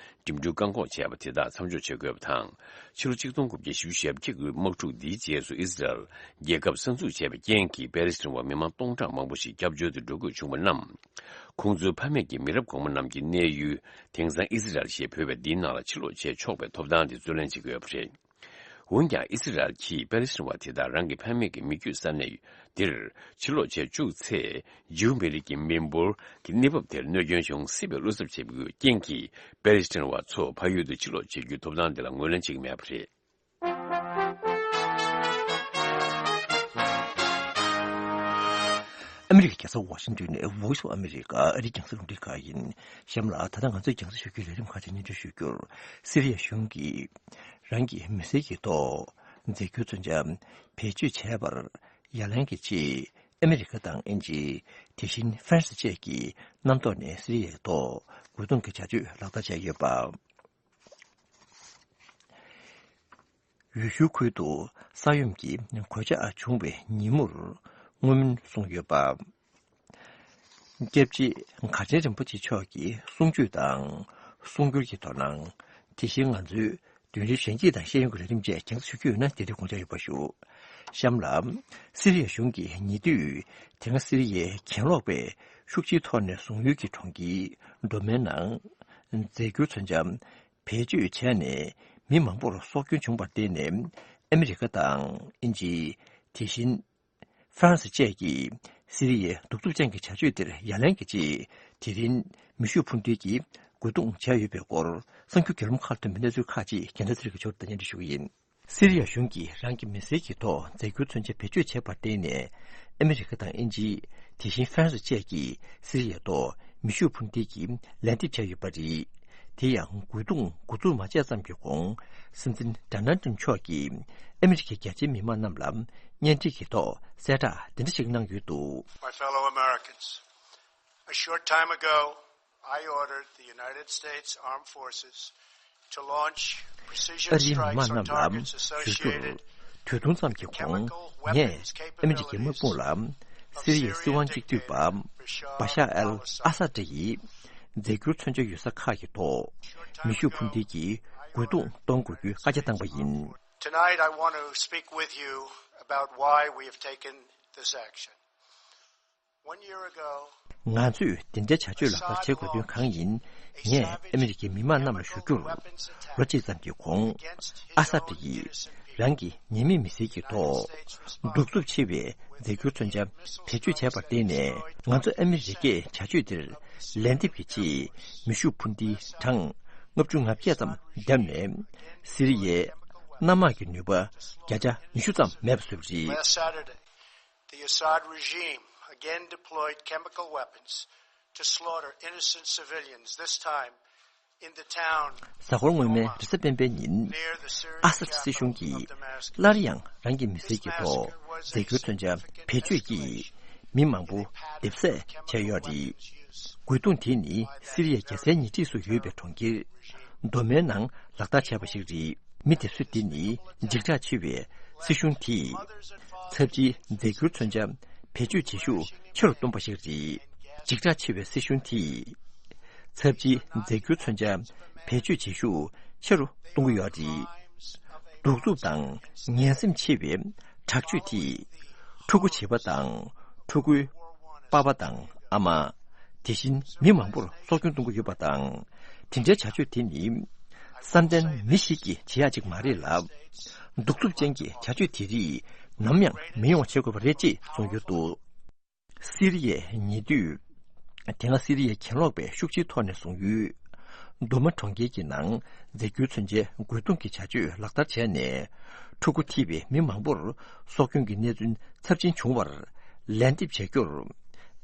འགྲིམ་འགྲུལ་བཀག་འགོག་བྱས་པ་དེ་དག་མཚམས་འཇོག་བྱེད་དགོས་པ་དང་། ཕྱི་ལོ་ཆིག་སྟོང་དགུ་བརྒྱ་བཞི་བཅུ་ཞེ་བརྒྱད་ཀྱི་དམག་འཁྲུག་འདིའི་རྗེས་སུ་ཨི་ཟི་རལ་རྒྱལ་ཁབ་གསར་འཛུགས་བྱས་པའི་རྐྱེན་གྱིས། པེ་ལེ་སི་ཐན་བ་མི་མང་སྟོང་ཕྲག་མང་པོ་ཞིག་སྐྱབས་བཅོལ་དུ་འགྲོ་དགོས་བྱུང་བ་རྣམས། ཁོང་ཚོའི་ཕ་མེས་ཀྱི་མི་རབས་གོང་མ་རྣམས་ཀྱི་གནས་ཡུལ། དེང་སང་ཨི་ཟི་རལ་ཞེས་འབོད་པའི་འདིའི་ནང་ལ་ཕྱིར་ལོག་བྱས་ཆོག་པའི་ཐོབ་ཐང་དེ་རྩོད་ལེན་བྱེད་ཀྱི་ཡོད་པ་རེད། འོན་ཀྱང་། ཨི་སི་རལ་གྱིས་པེ་ལེ་སི་ཐན་བ་དེ་དག་རང་གི་ཕ་མེས་ཀྱི་མི་རྒྱུད་ས་གནས་འདིར་ཕྱིར་ལོག་བྱས་བཅུག་ཚེ། ཇིའུ་མི་རིགས་ཀྱི་མི་འབོར་གྱི་གནས་བབ་དེར་གནོད་སྐྱོན་འབྱུང་སྲིད་པའི་བློ་འཚབ་བྱེད་པའི་རྐྱེན་གྱིས། པེ་ལེ་སི་ཐན་བ་ཚོ་ཕ་ཡུལ་དུ་ཕྱིར་ལོག་བྱེད་རྒྱུའི་ཐོབ་ཐང་དེ་ལ་ངོས་ལེན་བྱེད་ཀྱི་མེད་པ་རེད། ཨ་མི་རི་ཀའི་རྒྱལ་ས་ཝ་ཤིང་ཊོན་ནས་Voice of America ཨ་རིའི་རྒྱང་སྲིང་རླུང་འཕྲིན་ཁང་ཡིན། གཤམ་ལ་ད་ལྟ་ང་ཚོས་རྒྱང་སྲིང་ཞུ་རྒྱུའི་ལས་རིམ་ཁག་ཅིག་སྙན་སྒྲོན་ཞུ་རྒྱུར། སི་རི་ཡ་གཞུང་གིས་རང་གི་མི་སེར་གྱི་ཐོག་རྫས་འགྱུར་མཚོན་ཆ་བེད་སྤྱོད་བྱས་པར་ཡ་ལན་གྱི་ཆེད། ཨ་མི་རི་ཀ་དང་དབྱིན་ཇི། དེ་བཞིན་ཧྥ་རན་སི་བཅས་ཀྱིས་གནམ་ཐོག་ནས་སི་རི་ཡའི་ཐོག་རྒོལ་རྡུང་གི་བྱ་སྤྱོད་ལག་བསྟར་བྱས་ཡོད་པ། ཡུལ་ཤུལ་ཁུལ་དུ་ས་ཡོམ་གྱི་གོད་ཆག་བྱུང་བའི་ཉིན་མོར་བསྔོ་སྨོན་གསུངས་ཡོད་པ། སྐྱབས་རྗེ་མཁན་ཆེན་རིན་པོ་ཆེ་མཆོག་གི་གསུང་ཆོས་དང་གསུང་སྒྱུར་གྱི་དོ་སྣང་། དེ་བཞིན་ང་ཚོའི་བདུན་རེའི་གཞོན་སྐྱེས་དང་ཤེས་ཡོན་གྱི་ལས་རིམ་བཅས་རྒྱང་སྲིང་ཞུ་རྒྱུ་ཡོད་ན་དེ་རིང་དགོངས་འཇགས་ཡོད་པ་ཞུ། གཤམ་ལ། སི་རི་ཡ་གཞུང་གིས་ཉེ་དུས་དེ་སྔ་སི་རི་ཡའི་གྱེན་ལོག་པས་ཤུགས་ཆེའི་ཐོག་ནས་བཟུང་ཡོད་ཀྱི་གྲོང་ཁྱེར་ཌོ་མེ་ནང་རྫས་འགྱུར་མཚོན་ཆ་བེད་སྤྱོད་བྱས་ནས་མི་མང་པོར་སྲོག་སྐྱོན་བྱུང་བར་བརྟེན་ནས། ཨ་མི་རི་ཀ་དང་དབྱིན་ཇི། དེ་བཞིན་ཧྥ་རན་སི་བཅས་ཀྱིས་ སི་རི་ཡའི་གདུག་རྩུབ་ཅན་གྱི་བྱ་སྤྱོད་དེར་ཡ་ལན་གྱི་ཆེད། དེ་རིང་མེ་ཤུགས་འཕུར་མདེལ་གྱིས་རྒོལ་རྡུང་བྱས་ཡོད་པའི་སྐོར། གསར་འགྱུར་བརྒྱུད་ལམ་ཁག་ཐོན་པའི་གནས་ཚུལ་ཁག་ཅིག་རྒྱལ་མཚན་ཚེ་རིང་གིས་ཞུ་གཏུག་སྙན་སྒྲོན་ཞུ་གི་ཡིན། སི་རི་ཡ་གཞུང་གིས་རང་གི་མི་སེར་གྱི་ཐོག་རྫས་འགྱུར་མཚོན་ཆ་བེད་སྤྱོད་བྱས་པར་བརྟེན་ནས། ཨ་མི་རི་ཀ་དང་དབྱིན་ཇི། དེ་བཞིན་ཧྥ་རན་སི་བཅས་ཀྱིས་སི་རི་ཡའི་ཐོག་མེ་ཤུགས་འཕུར་མདེལ་གྱིས་ལན་འདེབས་བྱས་ཡོད་པ་རེད། དེ་ཡང་རྒོལ་རྡུང་འགོ་འཛུགས་མ་བྱས་ཙམ་གྱི་གོང་། སྲིད་འཛིན་ཌོ་ནལ་ཏྲམ་མཆོག་གིས་ཨ་མི་རི་ཀའི་རྒྱ་ཆེའི་མི་མང་རྣམས་ལ་བརྙན་འཕྲིན་གྱི་ཐོག་གསལ་བསྒྲགས་འདི་འདྲ་ཞིག་གནང་ཡོད་འདུག། My fellow Americans, a short time ago, I ordered the United States Armed Forces to launch ཨ་precision རིའི་མི་strikes མང་on རྣམས་targets ལ་ཞུ་རྒྱུར། associated དུས་ཐུང་ཙམ་གྱི་གོང་། ངས་ཨ་མི་རི་ཀའི་དམག་དཔུང་ལ་སི་རི་ཡའི་སྲིད་དབང་གཅིག་སྡུད་པ་བ་ཤ་ཨལ་ཨ་སཱ་ཏྲ་ཡི་རྫས་འགྱུར་མཚོན་ཆ་ཡོད་ས་ཁག་གི་ཐོག་མེ་ཤུགས་འཕུར་མདེལ་གྱིས་རྒོལ་རྡུང་གཏོང་དགོས་རྒྱུའི་བཀའ་རྒྱ་བཏང་པ་ཡིན། Tonight, I want to speak with you about why we have taken this action. One year ago, ང་ཚོས་འདི་འདྲའི་བྱ་སྤྱོད་ལག་བསྟར་བྱེད་དགོས་དོན་གང་ཡིན། ངས་ཨ་མི་རི་ཀའི་མི་མང་རྣམས་ལ་ཞུ་རྒྱུར། ལོ་གཅིག་ཙམ་གྱི་གོང་། ཨ་སཱ་ཏྲ་ཡིས་རང་གི་ཉེས་མེད་མི་སེར་གྱི་ཐོག་གདུག་རྩུབ་ཆེ་བའི་རྫས་འགྱུར་མཚོན་ཆ་བེད་སྤྱོད་བྱས་པར་བརྟེན་ནས། ང་ཚོ་ཨ་མི་རི་ཀས་བྱ་སྤྱོད་དེར་ལན་འདེབས་ཀྱི་ཆེད་མེ་ཤུགས་འཕུར་མདེལ་གྲངས་ལྔ་བཅུ་ང་བརྒྱད་ཙམ་བརྒྱབ་ནས། སི་རི་ཡའི་གནམ་དམག་གི་ནུས་པ་བརྒྱ་ཆ་ཉི་ཤུ་ཙམ་མེད་པ་བཟོས་པ་རེད། Last Saturday, the Assad regime again deployed chemical weapons to slaughter innocent civilians, this time in the town གཟའ་འཁོར་སྔོན་མའི་རེས་གཟའ་སྤེན་པའི་ཉིན། near the Syrian ཨ་སཱད་སྲིད་གཞུང་གིས་སླར་ཡང་རང་གི་མི་སེར་གྱི་ཐོག་རྫས་འགྱུར་མཚོན་ཆ་བེད་སྤྱོད་ཀྱིས་མི་མང་པོ་སྡེབ་ཟས་བྱས་ཡོད་རེད། རྒོལ་རྡུང་དེ་ནི་སི་རི་ཡའི་རྒྱལ་སའི་ཉེ་འཁྲིས་སུ་ཡོད་པའི་གྲོང་ཁྱེར་རྡོ་མའི་ནང་ལག་བསྟར་བྱས་པ་ཞིག་རེད། མི་སྡེབ་གསོད་འདི་ནི་འཇིགས་སྐྲག་ཆེ་བའི་སྲིད་གཞུང་དེས་ཚབས་ཆེའི་རྫས་འགྱུར་མཚོན་ཆ་བེད་སྤྱོད་བྱེད་ཤུགས་ཆེ་རུ་གཏོང་པ་ཞིག་རེད། འཇིགས་སྐྲག་ཆེ་བའི་སྲིད་གཞུང་དེས་ཚབས་ཆེའི་རྫས་འགྱུར་མཚོན་ཆ་བེད་སྤྱོད་བྱེད་ཤུགས་ཆེ་རུ་གཏོང་གི་ཡོད་རེད། གདུག་རྩུབ་དང་ངན་སེམས་ཆེ་བའི་དྲག་སྤྱོད་དེས་ཕྲུ་གུ་བྱིས་པ་དང་ཕྲུ་གུའི་པ་ཕ་དང་ཨ་མ། དེ་བཞིན་མི་མང་པོར་སྲོག་སྐྱོན་གཏོང་གི་ཡོད་པ་དང་། དེ་འདྲའི་བྱ་སྤྱོད་དེ་ནི་བསམ་གཏན་མི་ཞིག་གིས་བྱེད་ཡ་ཅིག་མ་རེད་ལ། གདུག་རྩུབ་ཅན་གྱི་བྱ་སྤྱོད་དེ་རིགས་ནམ་ཡང་མི་ཡོང་བ་བྱེད་དགོས་པ་རེད་ཅེས་གསུངས་ཡོད་འདུག། སི་རི་ཡའི་ཉེ་དུས། དེ་སྔ་སི་རི་ཡའི་གྱེན་ལོག་པས་ཤུགས་ཆེའི་ཐོག་ནས་བཟུང་ཡོད། རྡོ་མ་གྲོང་ཁྱེར་གྱི་ནང་རྫས་འགྱུར་མཚོན་ཆའི་རྒོལ་རྡུང་གི་བྱ་སྤྱོད་ལག་བསྟར་བྱས་ནས། ཕྲུ་གུ་ཐེ་བའི་མི་མང་པོར་སྲོག་སྐྱོན་གྱི་གནས་ཚུལ་ཚབས་ཆེན་བྱུང་བར་ལན་འདེབས་བྱ་རྒྱུར།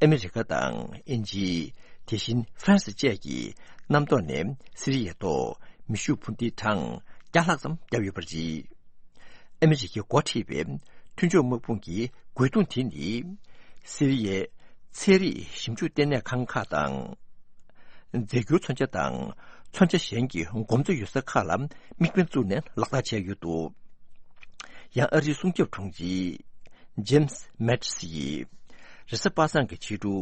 ཨ་མི་རི་ཀ་དང་དབྱིན་ཇི། དེ་བཞིན་ཧྥ་རན་སི་བཅས་ཀྱིས་གནམ་ཐོག་ནས་སི་རི་ཡའི་ཐོག་མེ་ཤུགས་འཕུར་མདེལ་གྲངས་བརྒྱ་ལྷག་ཙམ་བརྒྱབ་ཡོད་པ་རེད། ཨ་མི་རི་ཀས་འགོ་ཁྲིད་པའི་མཐུན་ཕྱོགས་དམག་དཔུང་གི་རྒོལ་རྡུང་དེ་ནི། སི་རི་ཡའི་ཚན་རིག་ཞིབ་འཇུག་ལྟེ་གནས་ཁང་ཁག་དང་། རྫས་འགྱུར་མཚོན་ཆ་དང་མཚོན་ཆ་གཞན་གྱི་འགོ་གཙོ་ཡོད་ས་ཁག་ལ་དམིགས་འབེན་བཙུགས་ནས་ལག་བསྟར་བྱས་ཡོད་འདུག། ཡང་ཨ་རིའི་སྲུང་སྐྱོབ་དྲུང་ཆེ་ཇེམ་སི་མེ་ཏི་སི་ཡིས་རེས་གཟའ་པ་སངས་ཀྱི་ཕྱི་དྲོ་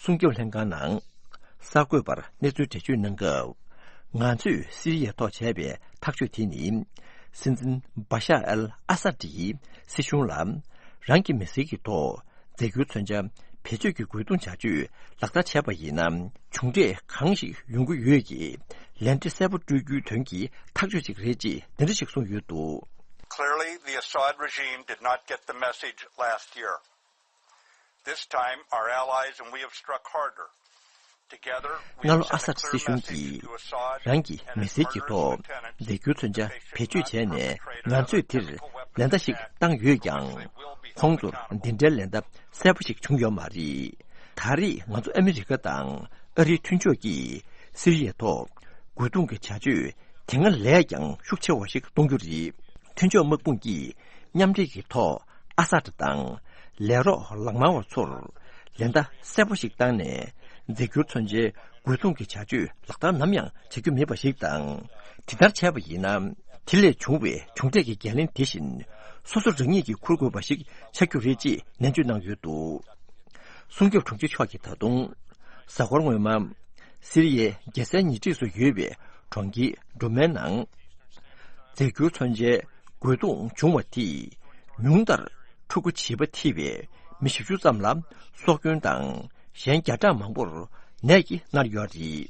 སྲུང་སྐྱོབ་ལྷན་ཁང་ནང་གསར་འགོད་པར་གནས་ཚུལ་འགྲེལ་བརྗོད་གནང་སྐབས། ང་ཚོས་སི་རི་ཡའི་ཐོག་བྱས་པའི་ཐག་གཅོད་དེ་ནི། སྲིད་འཛིན་བ་ཤ་ཨལ་ཨ་སཱ་ཏྲ་ཡི་སྲིད་གཞུང་ལ་རང་གི་མི་སེར་གྱི་ཐོག་རྫས་འགྱུར་མཚོན་ཆ་བེད་སྤྱོད་ཀྱི་རྒོལ་རྡུང་བྱ་སྤྱོད་ལག་བསྟར་བྱས་པ་ཡིན་ན། མཇུག་འབྲས་གང་ཞིག་ཡོང་གི་ཡོད་ཀྱི་ལན་འདེབས་གསལ་པོ་སྤྲོད་རྒྱུའི་དོན་གྱི་ཐག་གཅོད་ཅིག་རེད་ཅེས་འདི་འདྲ་ཞིག་གསུངས་ཡོད་འདུག། Clearly, the Assad regime did not get the message last year. This time, our allies and we have struck harder. སྔ་ལོ་ཨ་སཱད་སྲིད་གཞུང་གིས་རང་གི་མི་སེར་གྱི་ཐོག་རྫས་འགྱུར་མཚོན་ཆ་བེད་སྤྱོད་བྱས་ནས། ང་ཚོས་དེར་ལན་བརྡ་ཞིག་བཏང་ཡོད་ཀྱང་། ཁོང་ཚོར་འདི་འདྲའི་ལན་བརྡ་གསལ་པོ་ཞིག་བྱུང་ཡོད་མ་རེད། ད་རེས་ང་ཚོ་ཨ་མི་རི་ཀ་དང་ཨ་རིའི་མཐུན་ཕྱོགས་ཀྱིས་སི་རི་ཡའི་ཐོག་རྒོལ་རྡུང་གི་བྱ་སྤྱོད་དེ་སྔ་ལས་ཀྱང་ཤུགས་ཆེ་བ་ཞིག་གཏོང་རྒྱུ་རེད། མཐུན་ཕྱོགས་དམག་དཔུང་གིས་མཉམ་འབྲེལ་གྱི་ཐོག་ཨ་སཱད་དང་ལས་རོགས་ལག་དམར་བ་ཚོར་ལན་བརྡ་གསལ་པོ་ཞིག་བཏང་ནས། རྫས་འགྱུར་མཚོན་ཆའི་རྒོལ་རྡུང་གི་བྱ་སྤྱོད་ལག་བསྟར་ནམ་ཡང་བྱ་རྒྱུ་མེད་པ་ཞིག་དང་། དེ་ལྟར་བྱས་པ་ཡིན་ན། དེ་ལས་བྱུང་བའི་མཇུག་འབྲས་ཀྱི་འགན་ལེན་དེ་བཞིན་སོ་སོ་རང་ཉིད་ཀྱིས་འཁུར་དགོས་པ་ཞིག་ཆགས་རྒྱུ་རེད་ཅེས་ནན་བརྗོད་གནང་ཡོད་འདུག། སྲུང་སྐྱོབ་དྲུང་ཆེ་མཆོག་གིས་ད་དུང་། གཟའ་འཁོར་སྔོན་མ། སི་རི་ཡའི་རྒྱལ་སའི་ཉེ་འཁྲིས་སུ་ཡོད་པའི་གྲོང་ཁྱེར་འབྲུག་མའི་ནང་། རྫས་འགྱུར་མཚོན་ཆའི་རྒོལ་རྡུང་བྱུང་བ་དེས། ཉུང་མཐར་ཕྲུ་གུ་བྱིས་པ་ཐེ་བའི་མི་བཞི་བཅུ་ཙམ་ལ་སྲོག་སྐྱོན་དང་། གཞན་བརྒྱ་ཕྲག་མང་པོར་ནད་ཀྱིས་མནར་ཡོད་རེད།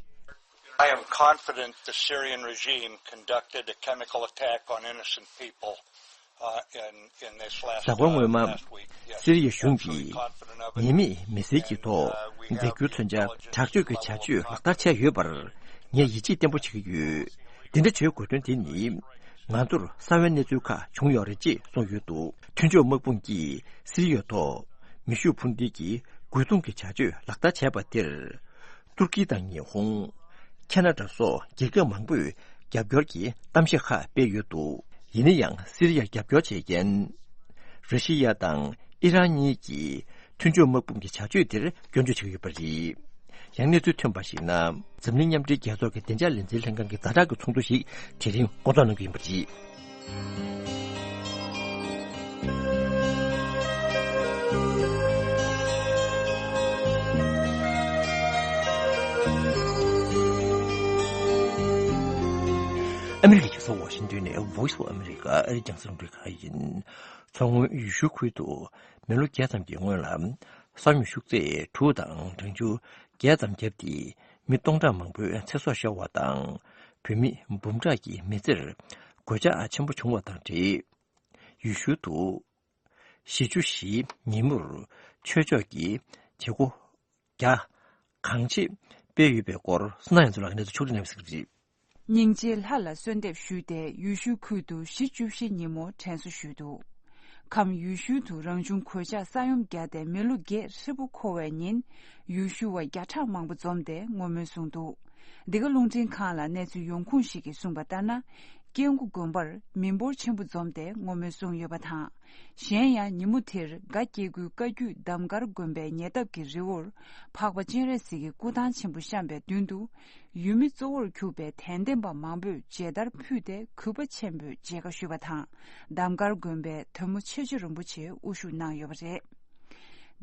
I am confident the Syrian regime conducted a chemical attack on innocent people. གཟའ་འཁོར་སྔོན་མ། སི་རི་ཡ་གཞུང་གིས་ཉེས་མེད་མི་སེར་གྱི་ཐོག་འཛིན་སྐྱོང་མཚོན་ཆ་དྲག་སྤྱོད་ཀྱི་བྱ་སྤྱོད་ལག་བསྟར་བྱས་ཡོད་པར་ངས་ཡིད་ཆེས་བརྟན་པོ་བྱེད་ཀྱི་ཡོད། འདི་འདྲ་བྱེད་དགོས་དོན་དེ་ནི། ང་ཚོར་གསང་བའི་གནས་ཚུལ་ཁག་བྱུང་ཡོད་རེད་ཅེས་གསུངས་ཡོད་འདུག་མཐུན་ཕྱོགས་དམག་དཔུང་གིས་སི་རི་ཡ་ཐོག་མེ་ཤུགས་འཕུར་མདེལ་གྱི་རྒོལ་རྡུང་གི་བྱ་སྤྱོད་ལག་བསྟར་བྱས་པ་དེར། ཏུར་ཀི་དང་ཉི་ཧོང་། ཁ་ན་ཌ་སོགས་རྒྱལ་ཁབ་མང་པོས་རྒྱབ་སྐྱོར་གྱི་གཏམ་བཤད་ཁག་སྤེལ་ཡོད་འདུག་ཡིན་ན་ཡང་སི་རི་ཡར་རྒྱབ་སྐྱོར་བྱེད་མཁན། ར་ཤི་ཡ་དང་ཨི་རན་གཉིས་ཀྱིས་མཐུན་ཕྱོགས་དམག་དཔུང་གི་བྱ་སྤྱོད་དེར་སྐྱོན་བརྗོད་བྱེད་ཀྱི་ཡོད་པ་རེད། ཡང་གནས་ཚུལ་ཐོན་པར་གཞིགས་ན། འཛམ་གླིང་མཉམ་འབྲེལ་རྒྱལ་ཚོགས་ཀྱི་བདེ་འཇགས་ལས་འཛིན་ལྷན་ཁང་གི་ཛ་དྲག་གི་ཚོགས་འདུ་ཞིག་དེ་རིང་བསྐོང་ཚོགས་གནང་གི་ཡིན་པ་རེད། ཨ་མི་རི་ཀའི་རྒྱལ་ས་ཝ་ཤིང་ཏོན་ནས་Voice of America ཨ་རིའི་རྒྱང་སྲིང་རླུང་འཕྲིན་ཁང་ཡིན། མཚོ་སྔོན་ཡུལ་ཤུལ་ཁུལ་དུ་མི་ལོ་བརྒྱད་ཙམ་གྱི་སྔོན་ལ་ས་ཡོམ་ཤུགས་ཚད་དྲུག་དང་གྲང་ཆུ་བརྒྱད་ཙམ་བརྒྱབ་སྟེ། མི་སྟོང་ཕྲག་མང་པོའི་ཚེ་སྲོག་ཤོར་བ་དང་། བོད་མི་འབུམ་ཕྲག་གི་མི་ཚེར་གོད་ཆག་ཆེན་པོ་བྱུང་བ་དང་འབྲེལ། ཡུལ་ཤུལ་དུ་བཞི་བཅུ་ཞེ་ཉིན་མོར་ཆོས་ཕྱོགས་ཀྱི་བྱེད་སྒོ་རྒྱ་གང་ཆེ་སྤེལ་ཡོད་པའི་སྐོར་བསོད་ནམས་ཡོན་ཚོ་ལགས་ཀྱིས་གནས་ཚུལ་ཕྱོགས་སྒྲིག་གནང་བ་ཞིག་རེད། སྙིང་རྗེའི་ལྷ་ལ་གསོལ་འདེབས་ཞུས་ཏེ་ཡུལ་ཤུལ་ཁུལ་དུ་བཞི་བཅུ་ཞེ་ཉིན་མོ་དྲན་གསོ་ཞུས་འདུག་ཁམས་ཡུལ་ཤུལ་དུ་རང་བྱུང་གོད་ཆག་ས་ཡོམ་བརྒྱབ་སྟེ་མི་ལོ་བརྒྱད་ཧྲིལ་པོ་འཁོར་བའི་ཉིན། ཡུལ་ཤུལ་བ་བརྒྱ་ཕྲག་མང་པོ་འཛོམས་ཏེ་བསྔོ་སྨོན་གསུངས་འདུག་འདི་ག་རླུང་འཕྲིན་ཁང་ལ་གནས་ཚུལ་ཡོང་ཁུངས་ཤིག་གིས་གསུངས་པ་ལྟར་ན། སྐྱེ་རྒུ་དགོན་པར་མི་འབོར་ཆེན་པོ་འཛོམས་ཏེ་བསྔོ་སྨོན་གསུངས་ཡོད་པ་དང་། གཞན་ཡང་ཉིན་མོ་དེར་སྒ་སྐྱེ་དགུའི་བཀའ་བརྒྱུད་འདམ་མཁར་དགོན་པའི་ཉེ་འདབས་ཀྱི་རི་བོར་འཕགས་པ་སྤྱན་རས་གཟིགས་ཀྱི་སྐུ་ཐང་ཆེན་པོ་བཤམས་པའི་མདུན་དུ། ཡུལ་མི་གཙོ་བོར་གྱུར་པའི་དད་ལྡན་པ་མང་པོས་མཇལ་དར་ཕུལ་ཏེ་གུས་པ་ཆེན་པོས་མཇལ་ཁ་ཞུས་པ་དང་། འདམ་མཁར་དགོན་པའི་དོན་མོ་ཆེ་བརྗོད་རིན་པོ་ཆེ་དབུ་བཞུགས་གནང་ཡོད་པ་རེད།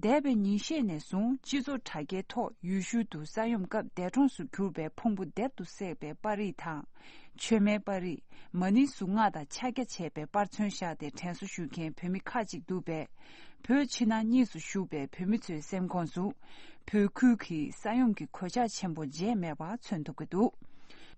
འདས་པའི་ཉིན་ཤས་ནས་བཟུང་སྤྱི་ཚོགས་དྲ་རྒྱའི་ཐོག་ཡུལ་ཤུལ་དུ་ས་ཡོམ་སྐབས་འདས་གྲོངས་སུ་གྱུར་པའི་ཕུང་པོ་དེབ་ཏུ་བསྲེགས་པའི་པར་རིས་དང་། མཆོད་མེའི་པར་རིས། མ་ཎི་གཟུངས་སྔགས་དང་ཕྱག་རྒྱ་བྱས་པའི་པར་མཚོན་བཞག་སྟེ་དྲན་གསོ་ཞུ་མཁན་བོད་མི་ཁག་ཅིག་འདུག་པས། བོད་ཕྱི་ནང་གཉིས་སུ་བཞུགས་པའི་བོད་མི་ཚོའི་སེམས་ཁོངས་སུ། བོད་ཁུལ་གྱི་ས་ཡོམ་གྱི་གོད་ཆག་ཆེན་པོ་མཇལ་མེད་པ་མཚོན་ཐུབ་ཀྱི་འདུག་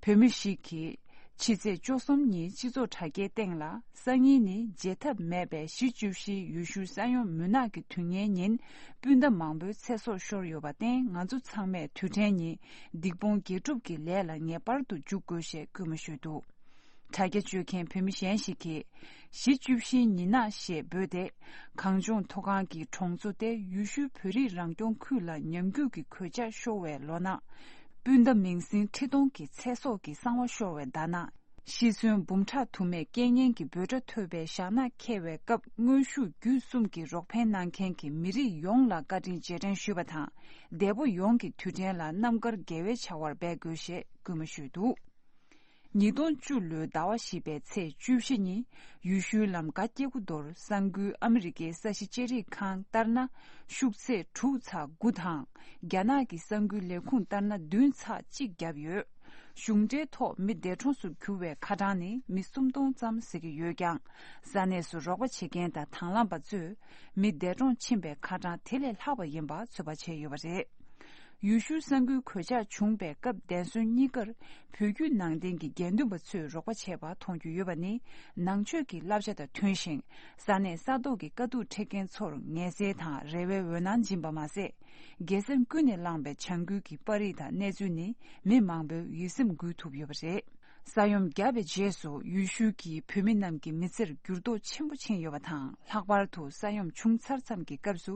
བོད་མི་ཞིག་གིས། ཕྱི་ཚེས་བཅུ་གསུམ་ཉིན་སྤྱི་ཚོགས་དྲ་རྒྱའི་སྟེང་ལ། སང་ཉིན་ནི་བརྗེད་ཐབས་མེད་པའི་བཞི་བཅུ་བཞིའི་ཡུལ་ཤུལ་ས་ཡོམ་མུན་ནག་གི་དུས་ངན་ཉིན། སྤུན་ཟླ་མང་པོའི་ཚེ་སྲོག་ཤོར་ཡོད་པར་བརྟེན། ང་ཚོ་ཚང་མས་དུས་དྲན་ཉིན། སྡིག་སྤོང་དགེ་སྒྲུབ་ཀྱི་ལས་ལ་ངེས་པར་དུ་འཇུག་དགོས་ཞེས་སྐུལ་མ་ཞུས་འདུག་དྲ་རྒྱ་སྤྱོད་མཁན་བོད་མི་གཞན་ཞིག་གིས། བཞི་བཅུ་བཞིའི་ཉི་ནག་ཞེས་འབོད་དེ། གངས་ལྗོངས་མཐོ་སྒང་གི་གྲོང་ཚོ་སྟེ་ཡུལ་ཤུལ་བོད་རིགས་རང་སྐྱོང་ཁུལ་ལ་ཉམས་རྒུད་ཀྱི་གོད་ཆག་ཤོར་བའི་ལོ་ན། སྤུན་ཟླ་མིང་སྲིང་ཁྲི་སྟོང་གི་ཚེ་སྲོག་གི་གསང་བ་ཤོར་བའི་ཟླ་ན། ཤི་གསོན་འབུམ་ཕྲག་དུ་མས་རྐྱེན་ངན་གྱི་འབོད་སྒྲ་ཐོས་པའི་ཞག་ནག་འཁེལ་བའི་སྐབས། དངོས་ཤུགས་བརྒྱུད་གསུམ་གྱིས་རོགས་ཕན་གནང་མཁན་གྱི་མི་རིགས་ཡོངས་ལ་བཀའ་དྲིན་རྗེས་དྲན་ཞུས་པ་དང་། འདས་པོ་ཡོངས་ཀྱི་དུས་དྲན་ལ་རྣམ་དཀར་དགེ་བའི་བྱ་བར་འབད་དགོས་ཞེས་སྐུལ་མ་ཞུས་འདུག་ཉིས་སྟོང་བཅུ་ལོའི་ཟླ་བ་བཞི་པའི་ཚེས་བཅུ་བཞི་ཉིན། ཡུལ་ཤུལ་ལམ་སྒ་སྐྱེ་དགུ་མདོར་གསར་འགོད་ཨ་མི་རི་ཀའི་ས་གཞི་ལྕགས་རིགས་ཁང་ལྟར་ན། ཤུགས་ཚད་དྲུག་ཚེག་དགུ་དང་། རྒྱ་ནག་གི་གསར་འགོད་ལས་ཁུངས་ལྟར་ན་བདུན་ཚེག་གཅིག་བརྒྱབ་ཡོད། གཞུང་འབྲེལ་ཐོག་མི་འདས་གྲོངས་སུ་གྱུར་བའི་ཁ་གྲངས་ནི་མི་སུམ་སྟོང་ཙམ་ཟེར་གྱི་ཡོད་ཀྱང་། ས་གནས་སུ་རོགས་པ་བྱེད་མཁན་དང་དང་བླངས་པ་ཚོས། མི་འདས་གྲོངས་ཕྱིན་པའི་ཁ་གྲངས་དེ་ལས་ལྷག་པ་ཡིན་པ་ཚོད་དཔག་བྱས་ཡོད་པ་རེད། ཡུལ་ཤུལ་ས་འགུལ་གོད་ཆག་བྱུང་པའི་སྐབས། འདས་སོན་གཉིས་ཀར་བོད་བརྒྱུད་ནང་བསྟན་གྱི་དགེ་འདུན་པ་ཚོས་རོགས་པ་བྱས་པ་མཐོང་རྒྱུ་ཡོད་པ་ནི། ནང་ཆོས་ཀྱི་བསླབ་བྱ་དང་མཐུན་ཞིང་། ས་གནས་ས་ཐོག་གི་དཀའ་སྡུག་འཕྲད་མཁན་ཚོར་ངལ་སེལ་དང་རེ་བའི་འོད་སྣང་སྦྱིན་པ་མ་ཟད། དགེ་སེམས་ཀུན་ནས་བསླངས་པའི་བྱ་འགུལ་གྱི་པར་རིས་དང་གནས་ཚུལ་ནི། མི་མང་པོའི་ཡིད་སེམས་འགུལ་ཐུབ་ཡོད་པ་རེད། ས་ཡོམ་བརྒྱབ་པའི་རྗེས་སུ་ཡུལ་ཤུལ་གྱི་བོད་མི་རྣམས་ཀྱི་མི་ཚེར་འགྱུར་ལྡོག་ཆེན་པོ་ཕྱིན་ཡོད་པ་དང་། ལྷག་པར་དུ་ས་ཡོམ་བྱུང་ཚར་མཚམས་ཀྱི་སྐབས་སུ་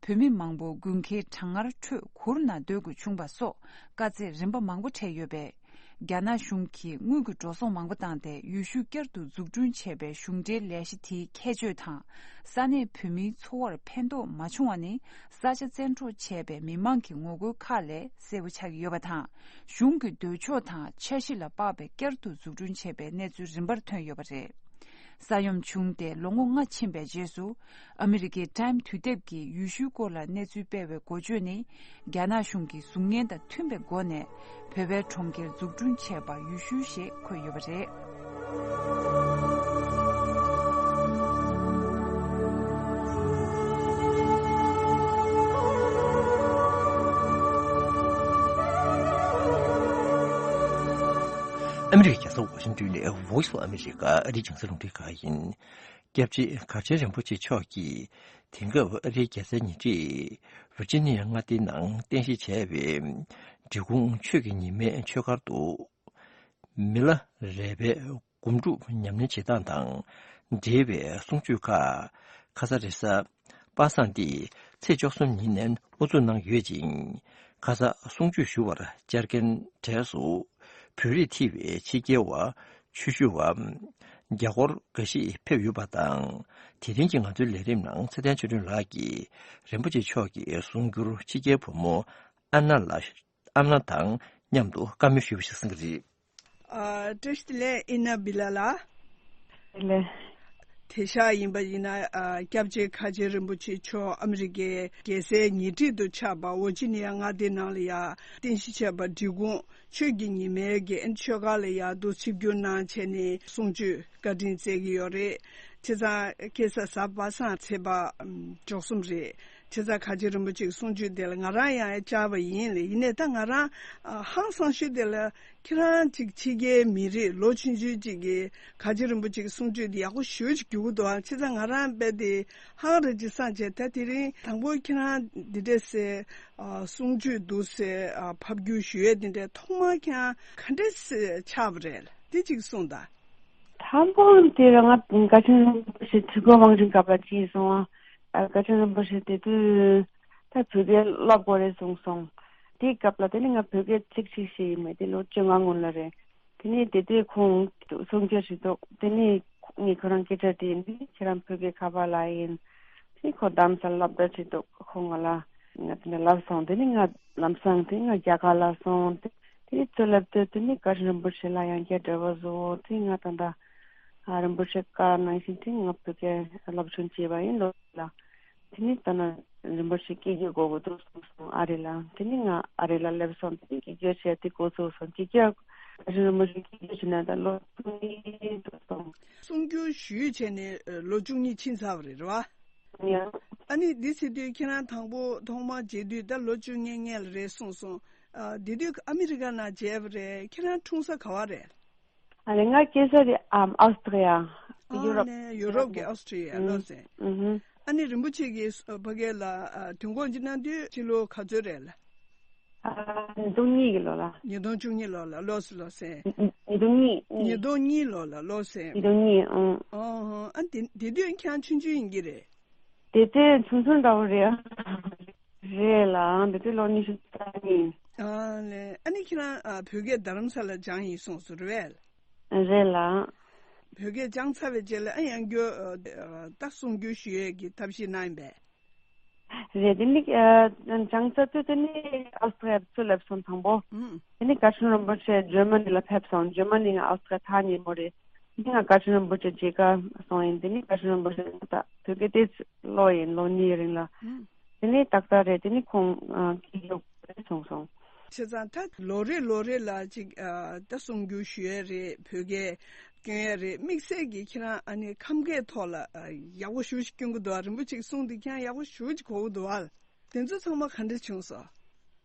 བོད་མི་མང་པོ་དགུན་ཁའི་གྲང་ངར་ཁྲོད་གུར་ནང་སྡོད་དགོས་བྱུང་བ་སོགས་དཀའ་ཚེགས་རིམ་པ་མང་པོ་འཕྲད་ཡོད་པས། རྒྱ་ནག་གཞུང་གིས་དངུལ་གྱི་འགྲོ་སོང་མང་པོ་བཏང་སྟེ་ཡུལ་ཤུལ་བསྐྱར་དུ་འཛུགས་སྐྲུན་བྱས་པའི་གཞུང་འབྲེལ་ལས་གཞི་དེའི་ཁྱད་ཆོས་དང་། ས་གནས་བོད་མིའི་འཚོ་བར་ཕན་ཐོགས་མ་བྱུང་བ་ནི། ས་ཆ་བཙན་འཕྲོག་བྱས་པའི་མི་མང་གི་ངོ་རྒོལ་ཁག་ལས་གསལ་པོ་ཆགས་ཀྱི་ཡོད་པ་དང་། གཞུང་གི་འདོད་ཕྱོགས་དང་འཆར་གཞི་ལ་དཔག་པའི་བསྐྱར་དུ་འཛུགས་སྐྲུན་བྱས་པའི་གནས་ཚུལ་རིམ་པར་ཐོན་ཡོད་པ་རེད། ས་ཡོམ་བྱུང་སྟེ་ལོ་ངོ་ལྔ་ཕྱིན་པའི་རྗེས་སུ། ཨ་མི་རི་ཀའི་ཊའིམ་དུས་དེབ་ཀྱིས་ཡུལ་ཤུལ་སྐོར་ལ་གནས་ཚུལ་སྤེལ་བའི་འགོ་བརྗོད་ནི། རྒྱ་ནག་གཞུང་གི་གཟུགས་བརྙན་དང་མཐུན་པའི་སྒོ་ནས། བོད་པའི་གྲོང་ཁྱེར་འཛུགས་སྐྲུན་བྱས་པ་ཡུལ་ཤུལ་ཞེས་འཁོད་ཡོད་པ་རེད། ཨ་མི་རི་ཀའི་རྒྱལ་ས་ཝ་ཤིང་ཏོན་ནས་Voice of America ཨ་རིའི་རྒྱང་སྲིང་རླུང་འཕྲིན་ཁང་ཡིན། སྐྱབས་རྗེ་གར་ཆེན་རིན་པོ་ཆེ་མཆོག་གིས་དེང་སྐབས་ཨ་རིའི་རྒྱལ་སའི་ཉེ་འཁྲིས་ཝིར་ཇི་ནི་ཡ་མངའ་སྡེའི་ནང་རྟེན་གཞི་བྱས་པའི་འབྲི་གུང་ཆོས་ཀྱི་ཉི་མའི་ཆོས་སྒར་དུ། མི་ལ་རས་པའི་སྒོམ་སྒྲུབ་ཉམས་ལེན་བྱེད་སྟངས་དང་འབྲེལ་བའི་གསུང་ཆོས་ཁག་ཁ་ས་རེས་གཟའ་པ་སངས་ཏེ་ཚེས་བཅུ་གསུམ་ཉིན་ནས་དབུ་འཛུགས་གནང་ཡོད་ཅིང་། ཁ་ས་གསུང་ཆོས་ཞུ་བར་བཅར་མཁན་གྲས་སུ་བོད་རིགས་ཐེ་བའི་ཕྱི་རྒྱལ་བ་ཆོས་ཞུ་བ་རྒྱ་སྒོར་འགའ་ཞིག་ཕེབས་ཡོད་པ་དང་། དེ་རིང་གི་ང་ཚོའི་ལས་རིམ་ནང་ཚེ་བརྟན་ཆོས་སྒྲོན་ལགས་ཀྱིས་རིན་པོ་ཆེ་མཆོག་གི་གསུང་སྒྱུར་ཕྱི་རྒྱལ་བུ་མོ་ཨ་ན་ལ་ཨ་ན་དང་མཉམ་དུ་བཀའ་མོལ་ཞུས་པ་ཞིག་གསན་གྱི་རེད། ཨ། བཀྲ་ཤིས་བདེ་ལེགས་ཨི་ན་བི་ལ་ལགས། བདེ་ལེགས། དེང་སང་ཡིན་པ་ཡིན་ན། ཨ། སྐྱབས་རྗེ་གར་ཆེན་རིན་པོ་ཆེ་མཆོག་ཨ་མི་རི་ཀའི་རྒྱལ་སའི་ཉེ་འཁྲིས་སུ་ཆགས་པ་ཝོར་ཇི་ནི་ཡ་མངའ་སྡེའི་ནང་ལ་ཡ་རྟེན་གཞི་བྱས་པ་འབྲི་གུང་ཆོས་ཀྱི་ཉི་མའི་གི་ཆོས་སྒར་ལ་ཡ་འདུག་ཆིབས་བསྒྱུར་གནང་བྱས་ནས་གསུང་ཆོས་བཀའ་དྲིན་སྩལ་གྱི་ཡོད་རེད། བྱས་ཙང་ཁ་སང་གཟའ་པ་སངས་ཚེས་པ་ཨམ་བཅུ་གསུམ་རེད། བྱས་ཙང་གར་ཆེན་རིན་པོ་ཆེ་གི་གསུང་ཆོས་དེ་ལ་ང་རང་ཡང་བཅར་བ་ཡིན་ལ། ཡིན་ནའི་ད་ང་རང་ཨ་ཧང་སང་ཤོས་དེ་ལ་ཁྱེད་རང་ཅིག་ཕྱི་རྒྱལ་མི་རིགས་ལོ་ཆུང་ཆུང་ཅིག་གིས་གར་ཆེན་རིན་པོ་ཆེ་གི་གསུང་ཆོས་དེ་ཡག་པོ་ཞེ་པོ་ཅིག་རྒྱུག་གི་འདུག་ཨ། བྱས་ཙང་ང་རང་རྦད་དེ་ཧང་ར་ཅིག་སངས་བྱས། ད་དེ་རིང་དང་པོ་ཁྱེད་རང་འདི་འདྲ་སེ་ཨ་གསུང་ཆོས་འདུག་སེ་ཨ་ཕབ་བསྒྱུར་ཞུ་ཡས་འདི་འདྲ་ཐོག་མར་ཁྱེད་རང་ག་འདྲ་སེ་ཆགས་པ་རེད། དེ་ཅིག་གསུངས་དང་། དང་པོ་དེ་རང་ང་གར་ཆེན་རིན་པོ་ཆེ་ཐུགས་ཁུར་དབང་ཆེན་ག་པར་ཅིག་སོང་ཨ། གར་ཆེན་རིན་པོ་ཆེ་དེ་དུས་ད་བོད་སྐད་སློབ་དགོས་རེད་གསུངས་སོང་། དེའི་སྐབས་ལ་དེ་ནི་ང་བོད་སྐད་ཚིག་གཅིག་ཤེས་ཡི་མེད། དེ་ལོ་བཅོ་ལྔ་སྔོན་ལ་རེད། དེ་ནི་དེ་དུས་ཁོང་གསུང་ཆོས་ཞུས་འདུག་དེ་ནི་ངས་ཁོ་རང་སྐད་ཆ་དྲིས་ནི་ཁྱེད་རང་བོད་སྐད་ག་པར་ལ་ཡིན། དེ་ཁོ་རྡ་རམ་ས་ལ་སློབ་གྲྭ་ཆེད་དུ་ཁོང་ང་ལ་ང་དེ་འདྲ་ལབ་སོང་། དེ་ནི་ང་ལམ་སང་དེ་ང་རྒྱ་གར་ལ་སོང་། དེ་དེ་ཚོ་ལབ་དུས་དེ་ནི་གར་ཆེན་རིན་པོ་ཆེ་ལ་ཡང་བསྐྱར་འབྲེལ་བ་བཟོ། དེ་ང་ད་ལྟ་ཨ་རིན་པོ་ཆེ་བཀའ་ནང་བཞིན་དེ་ང་བོད་སྐད་སློབ་སྦྱོང་བྱས་པ་ཡིན་ལོ་ལ། དེ་ནི་ད་ནི་རིན་པོ་ཆེ་སྐད་སྒྱུར་དགོས་དགོས་འདུག་གསུངས་སོང་ཨ་རི་ལ། དེ་ནི་ང་ཨ་རི་ལ་སླེབས་སོང་། དེ་ནི་སྐད་སྒྱུར་བྱས་དེ་འགོ་ཚུགས་སོང་། སྐད་སྒྱུར་གར་ཆེན་རིན་པོ་ཆེ་སྐད་སྒྱུར་བྱས་ན་ད་ལོ་གཉིས་འགྲོ་སོང་། གསུང་སྒྱུར་ཞུས་བྱས་ནས་ལོ་བཅུ་གཉིས་ཕྱིན་ཚར་བ་རེད་རེད་བ། ཡང་། ཨ་ནི་འདི་ཟེར་དུས་ཁྱེད་རང་དང་པོ་ཐོག་མར་མཇལ་དུས་ད་ལོ་བཅུ་གཉིས་སྔོན་ལ་རེད་གསུངས་སོང་། ཨ། དེ་དུས་ཨ་མི་རི་ཀ་ནང་མཇལ་བ་རེད། ཁྱེད་རང་འཁྲུངས་ས་ག་བ་རེད། ཨ་ནི་ང་སྐྱེས་ས་དེ་ཨམ་ཨོ་སི་ཏྲི་ཡ། ཨ་ཡུ་རོབ། ནས་ཡུ་རོབ་ཀྱི་ཨོ་སི་ཏྲི་ཡ་ལོ་ཟེར། ཨུ་ཧུ། ཨ་ནི་རིན་པོ་ཆེ་གིས་ཕ་གི་ལ་ཨ་དུས་འཁོར་ཅིག་གནང་དུས་ཕྱི་ལོ་ག་ཚོད་རེད་ལ། ཨ། ཉིས་སྟོང་གཉིས་ཀྱི་ལོ་ལ། ཉིས་སྟོང་བཅུ་གཉིས་ལོ་ལ་ལོ་ཟེར་ལོ་ཟེར། ཉིས་སྟོང་གཉིས། ཉིས་སྟོང་གཉིས་ལོ་ལ་ལོ་ཟེར། ཉིས་སྟོང་གཉིས། ཨང་། ཨོ་ཧོ། ཨ་དེ་དེ་དུས་ཁྱེད་རང་ཆུང་ཆུང་ཡིན་གྱི་རེད། དེ་དུས་ཆུང་ཆུང་འདྲ་བོ་རེད། རེད་ལ་དེ་དུས་ལོ་ཉི་ཤུ་རྩ་གཉིས། ཨ་ལས། ཨ་ནི་ཁྱེད་རང་ཨ་བོད་སྐད་རྡ་རམ་ས་ལ་སྦྱངས་ཡིན་གསུངས་སོང་རེད་པས། རེད་ལ། བོད་སྐད་སྦྱངས་ཚར་བའི་རྗེས་ལ་ཨ་ཡང་བསྐྱར་ཨ་ད་གསུང་སྒྱུར་ཞུ་ཡས་ཀྱི་ཐབས་ཤེས་གནང་ཡིན་པས། རེད། དེ་ནི་ཨ་སྦྱངས་ཚར་དུས་དེ་ནི་ཨོ་སི་ཏྲི་ཡ་ཚུར་སླེབས་སོང་དང་པོ། ཨུམ། དེ་ནི་གར་ཆེན་རིན་པོ་ཆེ་ཇར་མ་ནི་ལ་ཕེབས་སོང་། ཇར་མ་ནི་ང་ཨོ་སི་ཏྲི་ཡ་ཐག་ཉེ་པོ་རེད། དེ་ནི་ང་གར་ཆེན་རིན་པོ་ཆེ་མཇལ་ག་སོང་ཡིན། དེ་ནི་གར་ཆེན་རིན་པོ་ཆེ་ད་བོད་སྐད་ཏོག་ཙམ་ཀློག་ཡིན་ལོ་གཉིས་རིང་ལ། ཨུམ། དེ་ནི་ཏག་ཏག་རེད། དེ་ནི་ཁོང་ཨ་སྐད་སྒྱུར་རེད་གསུངས་སོང་། བྱས་ཙང་ད་ལོ་རེ་ལོ་རེ་ལ་ཅིག་ཨ་ད་གསུང་སྒྱུར་ཞུ་ཡས་རེད། བོད་སྐད་སྐྱོན་ཡས་རེད། དམིགས་བསལ་གྱིས་ཁྱེད་རང་ཨ་ནི་ཁམས་སྐད་ཐོག་ལ་ཨ་ཡག་པོ་ཞེ་པོ་ཅིག་སྐྱོན་གྱི་འདུག་ཨ། རིན་པོ་ཆེ་གསུང་དེ་ཁྱེད་རང་ཡག་པོ་ཞེ་པོ་ཅིག་གོ་གི་འདུག་ཨ། དེ་ཚོ་ཚང་མ་ག་འདྲ་བྱུང་སོང་།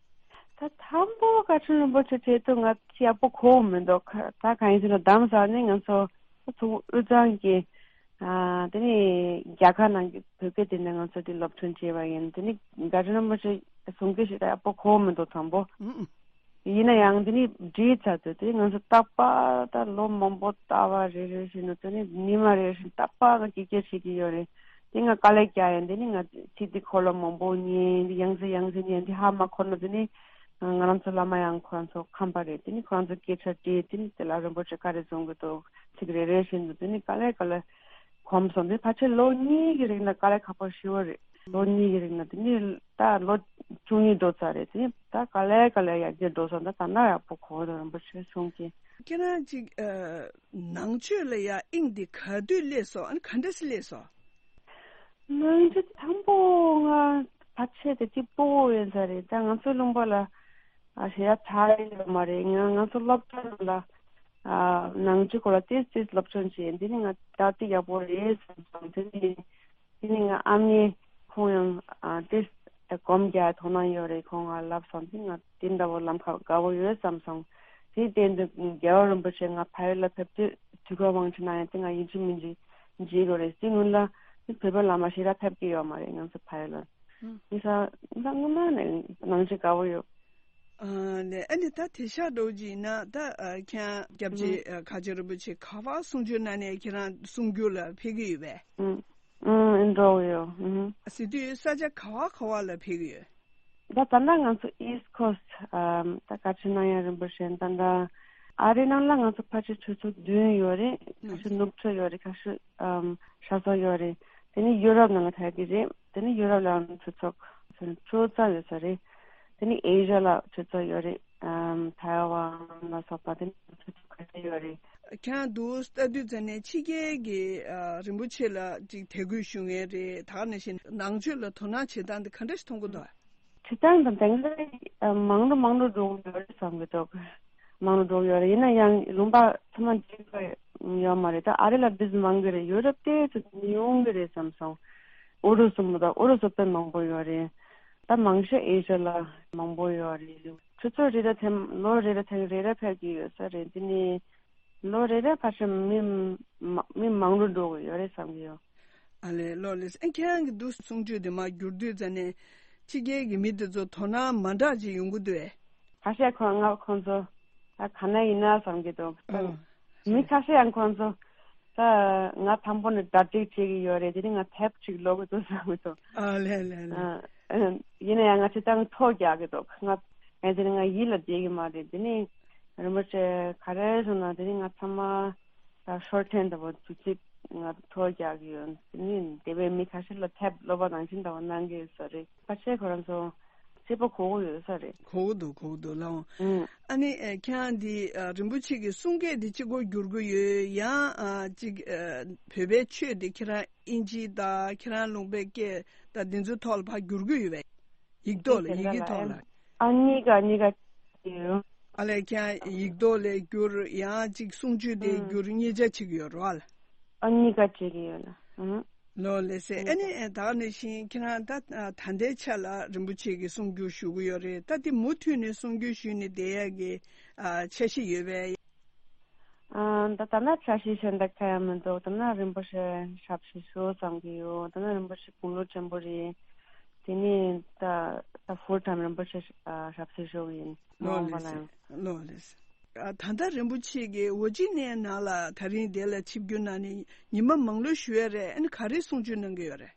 ད་དང་པོ་གར་ཆེན་རིན་པོ་ཆེ་བྱེད་དུས་ང་ཡག་པོ་གོ་མི་འདུག་ད་གང་ཡིན་ཟེར་ན་རྡ་རམ་ས་ལ་ནི་ང་ཚོ་ཚོ་དབུས་གཙང་གི་ཨ་དེ་ནི་རྒྱ་གར་ནང་གི་བོད་སྐད་དེ་ནས་ང་ཚོ་དེ་སློབ་སྦྱོང་བྱས་པ་ཡིན། དེ་ནི་གར་ཆེན་རིན་པོ་ཆེ་གསུང་སྐད་ཞིག་ད་ཡག་པོ་གོ་མི་འདུག་དང་པོ། ཨུ་ཨུ། ཡིན་ན་ཡང་དེ་ནི་བྲིས་ཚར་དུས་དེ་ང་ཚོ་རྟག་པར་ད་ལོ་མང་པོ་ལྟ་བ་རེ་རེ་བཞིན་དུ་དེ་ནི་ཉི་མ་རེ་བཞིན་རྟག་པར་ང་སྐད་སྐྱོན་བྱེད་ཀྱི་ཡོད་རེད། དེ་ང་དཀའ་ལས་རྒྱག་ཡིན། དེ་ནི་ང་ཚིག་དེ་འཁོར་ལོ་མང་པོ་ཉན། དེ་ཡང་སེ་ཡང་སེ་ཉན། དེ་ཧ་མ་གོ་ན་དེ་ནི་ང་རང་ཚོ་བླ་མ་ཡང་ཁོ་རང་ཚོ་ཁམས་པ་རེད། དེ་ནི་ཁོ་རང་ཚོ་སྐད་ཆ་དྲིས། དེ་ནི་དེ་ལ་རིན་པོ་ཆེ་ག་རེ་གསུང་གི་འདུག་ཚིག་རེ་རེ་བཞིན་དུ་དེ་ནི་དཀའ་ལས་དཀའ་ལས་གོམས་སོང་། དེ་ཕལ་ཆེར་ལོ་གཉིས་ཀྱི་རིང་ལ་དཀའ་ལས་ཁག་པོ་ཞེ་པོ་རེད། ལོ་གཉིས་ཀྱི་རིང་ལ་དེ་ནི་ད་ལོ་བཅུ་གཉིས་འགྲོ་ཚར་རེད། དེ་ནི་ད་དཀའ་ལས་དཀའ་ལས་ཡར་རྒྱས་འགྲོ་སོང་། ད་ད་ན་ཡག་པོ་གོ་འདུག་རིན་པོ་ཆེ་གསུང་གི། ཁྱེད་རང་ཅིག་ཨ་ནང་ཆོས་ལ་ཡ་དབྱིངས་འདི་ག་དུས་སླེབས་སོང་། ཨ་ནི་ག་འདྲ་སེ་སླེབས་སོང་། ནང་ཆོས་དང་པོ་ང་ཕལ་ཆེར་དེ་གཅིག་པོ་ཡིན་ས་རེད། ད་ང་ཚོའི་ལུང་པ་ལ་ཨ་ཞེ་ཡ་ཚ་ཡོད་མ་རེད། ང་ང་ཚོ་སློབ་གྲྭ་ནང་ལ་ཨ་ནང་ཆོས་སྐོར་ལ་ཏིས་ཏིས་སློབ་སྦྱོང་བྱས། འདི་ནི་ང་ད་ཏི་ཡག་པོ་རེད་བསམ་སོང་། དེ་ནི་དེ་ནི་ང་ཨ་མྱེས་ཁོང་ཡང་ཨ་ཏིས་སྒོམ་རྒྱག་དོ་སྣང་ཡོད་རེད། ཁོང་ང་ལབ་སོང་། དེ་ང་དེ་འདྲ་བོ་ལམ་ཁ་དགའ་བོ་ཡོད་བསམ་སོང་། དེའི་སྟེང་དུ་རྒྱལ་བ་རིན་པོ་ཆེ་ང་ཕ་ཡུལ་ལ་ཕེབས་དུས་དུས་འཁོར་དབང་ཆེན་གནང་ཡང་དེ་ང་ཡིན་གཅིག་མིན་གཅིག་ བརྗེད་དགོས་རེད། དེ་སྔོན་ལ་དེ་བོད་པའི་བླ་མ་ཞེ་དྲག་ཕེབས་ཀྱི་ཡོད་མ་རེད། ང་ཚོ་ཕ་ཡུལ་ལ། ཨང་། དེ་ས་ང་སྔོན་མ་ནས་ནང་ཆེ་དགའ་བོ་ཡོད། ཨ་ནས་ཨ་ནི་ད་དེ་ཤག་འགྲོ་གི་ཡིན་ན་ད་ཨ་ཁྱེད་རང་སྐྱབས་རྗེ་ཨ་ཁ་ཆེ་རིན་པོ་ཆེ་ག་པར་གསུང་ཆོས་གནང་ནས་ཁྱེད་རང་གསུང་སྒྱུར་ལ་ཕེབས་ཀྱི་ཡོད་པས། ཨང་། ཨང་། འགྲོ་གི་ཡོད། ཨང་། ཟེར་དུས་ས་ཆ་ག་བ་ག་བ་ལ་ཕེབས་ཀྱི་ཡོད། ད་ད་ལྟ་ང་ཚོ་East Coast ཨམ་ད་བཀའ་ཁྲི་གནང་ཡ་རིན་པོ་ཆེ་ད་ལྟ་ཨ་རི་ནང་ལ་ང་ཚོ་ཕལ་ཆེར་གྲོས་ཚོགས་བདུན་ཡོད་རེད། ཁ་ཤས་ནུབ་ཕྱོགས་ཡོད་རེད། ཁ་ཤས་ཨམ་ཤར་ཕྱོགས་ཡོད་རེད། དེ་ནི་ཡུ་རོབ་ནང་ལ་ཐད་ཀྱི་རེད། དེ་ནི་ཡུ་རོབ་ལའང་གྲོས་ཚོགས་ཚོ་ཚོ་ཙམ་ཡོད་ས་རེད། དེ་ནི་ཨེ་ཤ་ཡ་ལ་གྲོས་ཚོགས་ཡོད་རེད། ཨམ་ཐའེ་ཝན་ལ་སོགས་པ་དེ་ནི་གྲོས་ཚོགས་ཁ་ཤས་ཡོད་རེད། ཁྱེད་རང་འདུག་ལྟ་དུས་ཙམ་ནས་ཕྱི་རྒྱལ་གྱི་ཨ་རིན་པོ་ཆེ་ལ་ཅིག་དད་གུས་ཞུ་མཁན་རེད། ད་ག་ནང་བཞིན་ནང་ཆོས་ལ་དོ་སྣང་བྱེད་སྟངས་འདི་ག་འདྲ་ཞིག་མཐོང་གི་འདུག་བྱེད་སྟངས་དང་དེང་སང་ཨ་མང་རུ་མང་རུ་འགྲོ་གི་ཡོད་རེད་བསམ་གྱི་འདུག་མང་རུ་འགྲོ་གི་ཡོད་རེད། ཡིན་ན་ཡང་ལུང་པ་ཚང་མ་འགྲིག་གི་ཡོད་མ་རེད། ད་ཨ་རི་ལ་འདི་ཙམ་མང་གི་རེད། ཡུ་རོབ་དེ་ཙམ་ཉུང་གི་རེད་བསམ་སོང་། ཨུ་རུ་སུ་མོ་དང་ཨུ་རུ་སུ་དཔེ་མང་པོ་ཡོད་རེད། ད་མང་ཤོས་ཨེ་ཤ་ཡ་ལ་མང་པོ་ཡོད་རེད། ཆུ་ཚོད་རེ་རེ་ཐེངས་ལོ་རེ་རེ་ཐེངས་རེ་རེ་ཕེབས་ཀྱི་ཡོད་ས་རེད། འདི་ནི་ལོ་རེ་རེ་ཕལ་ཆེར་མི་མ་མི་མང་རུ་འགྲོ་གི་ཡོད་རེད་བསམ་གྱི་ཡོད། ཨ་ལས་ལོ་ལས་ཨེ་ཁྱེད་རང་གི་འདུག་གསུང་ཆོས་དེ་མར་བསྒྱུར་དུས་ཙ་ནས་ཕྱི་རྒྱལ་གྱི་མི་དེ་ཚོ་དོ་སྣང་མ་འདྲ་ཅིག་ཡོང་གི་འདུག་ཨེ། ཁ་ཤས་ཁོ་ང་ཁོང་ཚོ་ད་ག་ན་ཡིན་ན་བསམ་གྱི་འདུག་ཨ། མི་ཁ་ཤས་ཡང་ཁོང་ཚོ་ད་ང་དང་པོ་ནས་གྲ་སྒྲིག་བྱེད་ཀྱི་ཡོད་རེད། དེ་ནི་ང་དེབ་ཅིག་ཀློག་གི་འདུག་བསམ་གྱི་འདུག་ཨ་ལས་ལས་ལས། ཨ། ཡིན་ན་ཡང་ང་ཅི་ཏང་ཐོ་རྒྱག་གི་འདུག་ང་ང་དེ་ནི་ང་ཡིད་ལ་བསྡད་ཀྱི་མ་རེད། དེ་ནི་རིན་པོ་ཆེ་ག་རེ་གསུངས་ན་དེ་ནི་ང་ཚང་མ་ད་ཤོར་ཊ་ཧེན་ཌ་འདྲ་པོ་ཚིག་ཚིག་ང་ཐོ་རྒྱག་གི་ཡོད། དེ་ནི་དེ་བས་མི་ཁ་ཤས་ལ་དེབ་ཀློག་པ་ནང་བཞིན་འདྲ་པོ་གནང་གི་ཡོད་ས་རེད། ཁ་ཤས་ཁོ་རང་ཚོ་སྐྱིད་པོ་གོ་གི་ཡོད་ས་རེད། གོ་གི་འདུག་གོ་གི་འདུག་ལགས་འོང་། ཨུམ། ཨ་ནི་ཨ་ཁྱེད་རང་འདི་ཨ་རིན་པོ་ཆེ་གི་གསུང་སྐད་འདི་གཅིག་པོ་བསྒྱུར་གྱི་ཡོད་ཡང་ཨ་གཅིག་ཨ་བོད་པའི་ཆོས་འདི་ཁྱེད་རང་ཨིན་ཇི་དང་ཁྱེད་རང་ལུང་པའི་སྐད་དང་འདི་ཚོའི་ཐོག་ལ་ཕར་བསྒྱུར་གྱི་ཡོད་པས། ཡིག་ཐོག་ལ་ཡི་གེ་ཐོག་ལ། ཨ་གཉིས་ཀ་གཉིས་ཀ་ཡོད། ཨ་ལས་ཁྱེད་རང་ཡིག་ཐོག་ལ་བསྒྱུར་ཡང་གཅིག་གསུང་ཆོས་དེ་ཨུམ། བསྒྱུར་གཉིས་ཆ་བྱེད་ཀྱི་ཡོད་རེད་བ། ཨ་གཉིས་ཀ་བྱེད་ཀྱི་ཡོད་ལ། ཨུམ། ལོ་ལེ་སེ། ཨ་ནི་ད་ག་ནང་བཞིན་ཁྱེད་རང་ད་ད་ལྟའི་ཆ་ལ་རིན་པོ་ཆེ་གི་གསུང་སྒྱུར་ཞུ་གི་ཡོད་རེད། ད་དེ་མུ་མཐུད་ནས་གསུང་སྒྱུར་ཞུས་ནས་བསྡད་ཡག་གི་ཨ་འཆར་གཞི་ཡོད་པས། ཨ་ད་ད་ན་འཆར་གཞི་གཞན་དག་གང་ཡང་མི་འདུག་ད་ན་རིན་པོ་ཆེ་ཞབས་ཕྱི་ཞུ་བསམ་གྱི་ཡོད། ད་ན་རིན་པོ་ཆེ་དགུང་ལོ་ཆེན་པོ་རེད། དེ་ནས་ད་ད་ཧྥུལ་ཊའིམ་རིན་པོ་ཆེ་ཞབས་ཕྱི་ཞུ་གི་ཡིན། མ་ལོ་འོངས་པ་ལ་ལེ་སེ། ཡང་། ལོ་ལེ་སེ། ཨ་ད་ལྟ་རིན་པོ་ཆེ་གིས་ཝར་ཇི་ནི་ཡའི་ནང་ལ་ད་རིང་དེ་ལ་ཆིབས་བསྒྱུར་གནང་ནས་ཉི་མ་མང་ལོས་བཞུགས་ཡོད་རེད། ཨ་ནི་ག་རེ་གསུང་ཆོས་གནང་གི་ཡོད་རེད།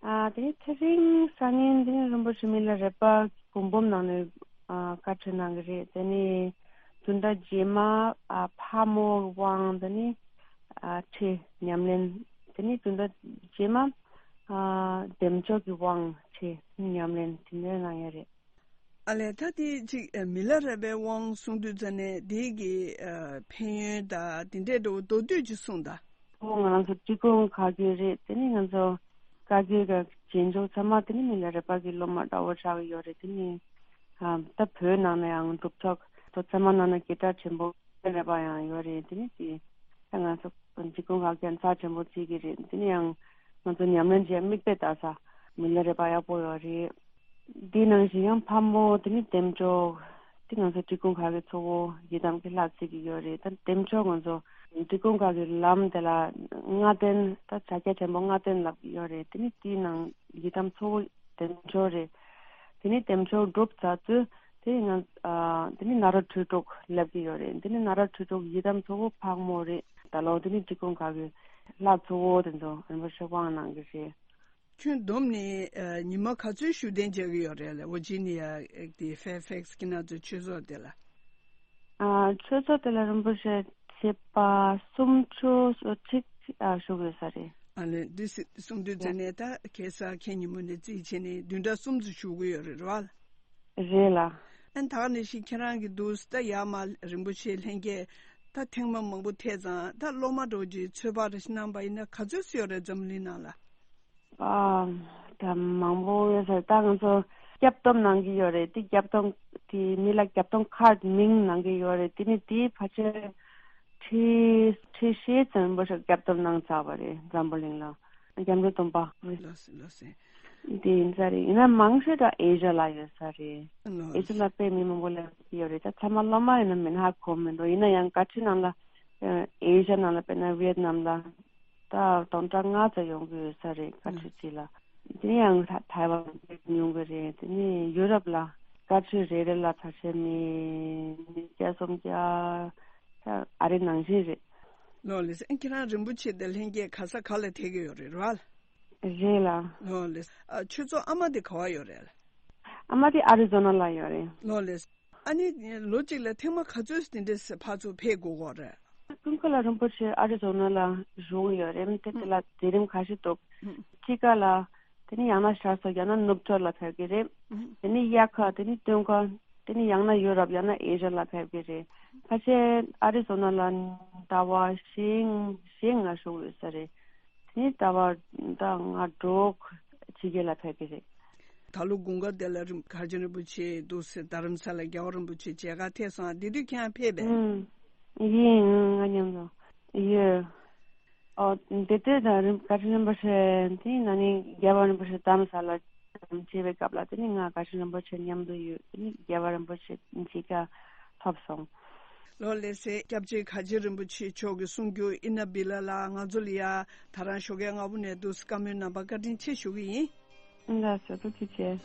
ཨ་དེ་ནི་དེ་རིང་སང་ཉིན་དེ་ནི་རིན་པོ་ཆེ་མི་ལ་རས་པ་གོང་འབུམ་ནང་ནས་ཨ་བཀའ་ཁྲིད་གནང་གི་རེད། དེ་ནི་བདུན་ཕྲག་རྗེས་མ་ཨ་ཕག་མོ་དབང་དེ་ནི་ཨ་ཁྲིད་ཉམས་ལེན། དེ་ནི་བདུན་ཕྲག་རྗེས་མ་ཨ་བདེ་མཆོག་གི་དབང་ཁྲིད་ཉམས་ལེན་དེ་འདྲ་གནང་ཡོད་རེད། ཨ་ལས་ད་དེ་ཅིག་མི་ལ་རས་པའི་དབང་གསུང་དུས་ཙ་ནས་དེ་གི་ཨ་ཕན་ཡོན་དང་དེ་འདྲས་འགྲོ་མདོར་བསྡུས་ཅིག་གསུངས་དང་། ཨོ་ང་རང་ཚོ་འབྲི་གུང་ག་གི་རེད། དེ་ནི་ང་ཚོ་ག་གི་ག་རྗེས་འཇུག་ཚང་མ་དེ་ནི་མི་ལ་རས་པ་གི་སློབ་མ་འདྲ་བོ་ཆགས་ཀྱི་ཡོད་རེད། དེ་ནི་ཨ་ད་བོད་ནང་ན་ཡང་གྲུབ་ཐོབ་ཚོ་ཚང་མ་ནང་ན་དགེ་གྲྭ་ཆེན་པོ་མི་ལ་རས་པ་ཡང་ཡོད་རེད། དེ་ནི་དེ་ད་ང་ཚོ་འབྲི་གུང་ག་གི་རྩ་ཆེན་པོ་བརྩི་གི་རེད། དེ་ནི་ཡང་ང་ཚོ་ཉམས་ལེན་བྱེད་མིག་དཔེ་ལྟ་ས་མི་ལ་རས་པ་ཡག་པོ་ཡོད་རེད། དེ་ནང་བཞིན་ཡང་ཕག་མོ་དེ་ནི་བདེ་མཆོག་དེ་ང་ཚོ་འབྲི་གུང་ག་གི་གཙོ་བོ་ཡི་དམ་གྱི་ལྷ་བརྩི་གི་ཡོད་རེད། ད་བདེ་མཆོག་ང་ཚོ་འབྲི་གུང་ག་གི་ལམ་དེ་ལ་ལྔ་ལྡན་ད་བྱ་རྒྱལ་ཕྲན་བུ་ལྔ་ལྡན་ལབ་ཀྱི་ཡོད་རེད། དེ་ནི་དེའི་ནང་ཡི་དམ་གཙོ་བོ་བདེ་མཆོག་རེད། དེ་ནི་བདེ་མཆོག་སྒྲུབ་ཚར་དུས་དེ་ང་ཨ་དེ་ནི་ན་རོ་ཁྲོས་གྲོགས་ལབ་ཀྱི་ཡོད་རེད། དེ་ནི་ན་རོ་ཁྲོས་གྲོགས་ཡི་དམ་གཙོ་བོ་ཕག་མོ་རེད། ད་ལོ་དེ་ནི་འབྲི་གུང་ག་གི་ལྷ་གཙོ་བོ་དེ་ཚོ་རིན་པོ་ཆེ་དབང་གནང་གི་རེད། ཁྱོན་བསྡོམས་ནས་ཨ་ཉི་མ་ག་ཚོད་བཞུགས་གདན་འཇགས་ཀྱི་ཡོད་རེད་ལ། ཝར་ཇི་ནི་ཡ་དེ་ཧྥེར་ཕེག་སི་གི་ནང་ཚོ་ཆོས་ཚོགས་དེ་ལ། ཨ་ཆོས་ཚོགས་དེ་ལ་རིན་པོ་ཆེ་བྱེད་པ་སུམ་ཅུ་སོ་གཅིག་ཨ་བཞུགས་ཡོད་ས་རེད། ཨ་ལེ་འདི་སི་གསུང་དུས་ཙ་ནས་ད་ཁ་སང་ཁ་ཉིན་མོ་ནས་རྩིས་བྱས་ནས་བདུན་ཕྲག་གསུམ་ཙམ་བཞུགས་ཀྱི་ཡོད་རེད་རེད་བ། རེད་ལ། ཨ་ད་ག་ནང་བཞིན་ཁྱེད་རང་གི་འདུག་ད་ཡར་མར་རིན་པོ་ཆེ་ལྷན་རྒྱས་ད་ཐེངས་མ་མང་པོ་ཐེག་ཙང་ད་སློབ་མ་འདྲ་བོ་ཅིག་ཚོད་དཔག་རེ་ཞིག་གནང་པ་ཡིན་ན་ག་ཚོད་ཙམ་ཡོད་རེད་འཛམ་གླིང་ནང་ལ། ཨ་ད་མང་པོ་ཡོད་ས་རེད། ད་ང་ཚོ་བརྒྱབ་སྡོམ་གནང་གི་ཡོད་རེད། དེ་བརྒྱབ་སྡོམ་དེ་མི་ལ་བརྒྱབ་སྡོམ་ཁཱར་མིང་གནང་གི་ཡོད་རེད། དེ་ནི་དེའི་ཕལ་ཆེར་ཁྲི་ཁྲི་བཞི་ཙམ་པོ་ཞིག་བརྒྱབ་སྡོམ་གནང་ཚར་བ་རེད་འཛམ་བུ་གླིང་ལ། སྐྱབས་མགོན་སྟོན་པ། ལགས་སོ་ལགས་སོ། དེ་ཡིན་ས་རེད། ཡིན་ན་མང་ཤོས་ད་ཨེ་ཤ་ལ་ཡོད་ས་རེད། ལགས་ཨེ་ཤ་ལ་དཔེ་མི་མང་པོ་སླེབས་ཀྱི་ཡོད་རེད། ད་ཚང་མ་སློབ་མ་ཡིན་ན་མིན་ཧ་གོ་མི་འདུག་ཡིན་ན་ཡང་བཀའ་ཁྲི་ནང་ལ་ཨེ་ཤ་ནང་ལ་དཔེར་ན་ཝི་ཡེད་ནམ་ལ། ད་སྟོང་ཕྲག་ལྔ་ཙམ་ཡོང་གི་ཡོད་ས་རེད། བཀའ་ཁྲོལ་གཅིག་ལ། དེ་ནས་ཡང་ཐ་ཐའེ་ཝན་ཡོང་གི་རེད། དེ་ནས་ཡུ་རོབ་ལ་བཀའ་ཁྲོལ་རེ་རེ་ལ་ཕལ་ཆེར་མི་མི་བརྒྱ་སུམ་བརྒྱ་ཨ་རེ་ནང་བཞིན་རེད། ལོ་ལེ་སེ། ཁྱེད་རང་རིན་པོ་ཆེ་དེ་ལྷན་རྒྱས་ག་ས་ག་ལ་ཐད་ཀྱི་ཡོད་རེད་ར། རེད་ལ། ལོ་ལེ་སེ། ཨ། ཁྱོད་ཚོ་ཨ་མ་དེ་ག་བ་ཡོད་རེད། ཨ་མ་དེ་ཨ་རི་ཛོ་ན་ལ་ཡོད་རེད། ལོ་ལེ་སེ། ཨ་ནི་ལོ་གཅིག་ལ་ཐེངས་མ་ག་ཚོད་དེ་འདྲས་ཕར་ཚུར་ཕེབས་དགོས་ཀྱི་རེད། ཀུན་ཁ་ལ་རིན་པོ་ཆེ་ཨ་རི་ཛོ་ན་ལ་བཞུགས་ཡོད་རེད། དེ་དེ་ལ་མཛད་རིམ་ཁ་ཤས་འདུག་ཨ་ཧུམ། དཔྱིད་ཀ་ལ་དེ་ནི་ཡང་ན་ཤར་ཕྱོགས། ཡང་ན་ནུབ་ཕྱོགས་ལ་ཕེབས་ཀྱི་རེད། ཨ་ཧུམ། དེ་ནི་དབྱར་ཁ། དེ་ནི་སྟོན་ཁ། དེ་ནི་ཡང་ན་ཡུ་རོབ། ཡང་ན་ཨེ་ཤ་ལ་ཕེབས་ཀྱི་རེད། ཕལ་ཆེར་ཨ་རི་ཛོ་ན་ལ་ཟླ་བ་བཞི་བཞི་ལྔ་བཞུགས་ཡོད་ས་རེད། དེ་ནི་ཟླ་བ་ཟླ་ལྔ་དྲུག་ཕྱི་རྒྱལ་ལ་ཕེབས་ཀྱི་རེད། ད་ལོ་དགུན་ཁ་དེ་ལ་རིན་མཁར་ཆེན་རིན་པོ་ཆེ་འདུག་སེ་རྡ་རམ་ས་ལ་རྒྱལ་བ་རིན་པོ་ཆེ་མཇལ་ཁ་ཐེབས་སོང་། དེ་དུས་ཁྱེད་རང་ཕེབས་པས། ཨང་། ཡིན། ང་མཉམ་དུ་ཡོད། ཨོ། དེ་དུས་ད་རིན་མཁར་ཆེན་རིན་པོ་ཆེ་དེ་ན་ནིང་རྒྱལ་བ་རིན་པོ་ཆེ་རྡ་རམ་ས་ལ་མཇལ་བའི་སྐབས་ལ་དེ་ནི་ང་མཁར་ཆེན་རིན་པོ་ཆེ་མཉམ་དུ་ཡོད། དེ་ནི་རྒྱལ་བ་རིན་པོ་ཆེ་མཇལ་ཁ་ཐོབ་སོང་། ལོ་ལེགས་སེ། སྐྱབས་རྗེ་མཁར་ཆེན་རིན་པོ་ཆེ་མཆོག་གི་གསུང་སྒྱུར་ཨི་ན་བི་ལ་ལ་ང་ཚོ་ལ་ཡ་ད་རང་ཞོགས་ཀས་སྔ་པོ་ནས་འདུག་སེ་བཀའ་མོལ་གནང་བར་བཀའ་དྲིན་ཆེ་ཞུ་གི་ཡིན། ལགས་སོ། ཐུགས་རྗེ་ཆེ།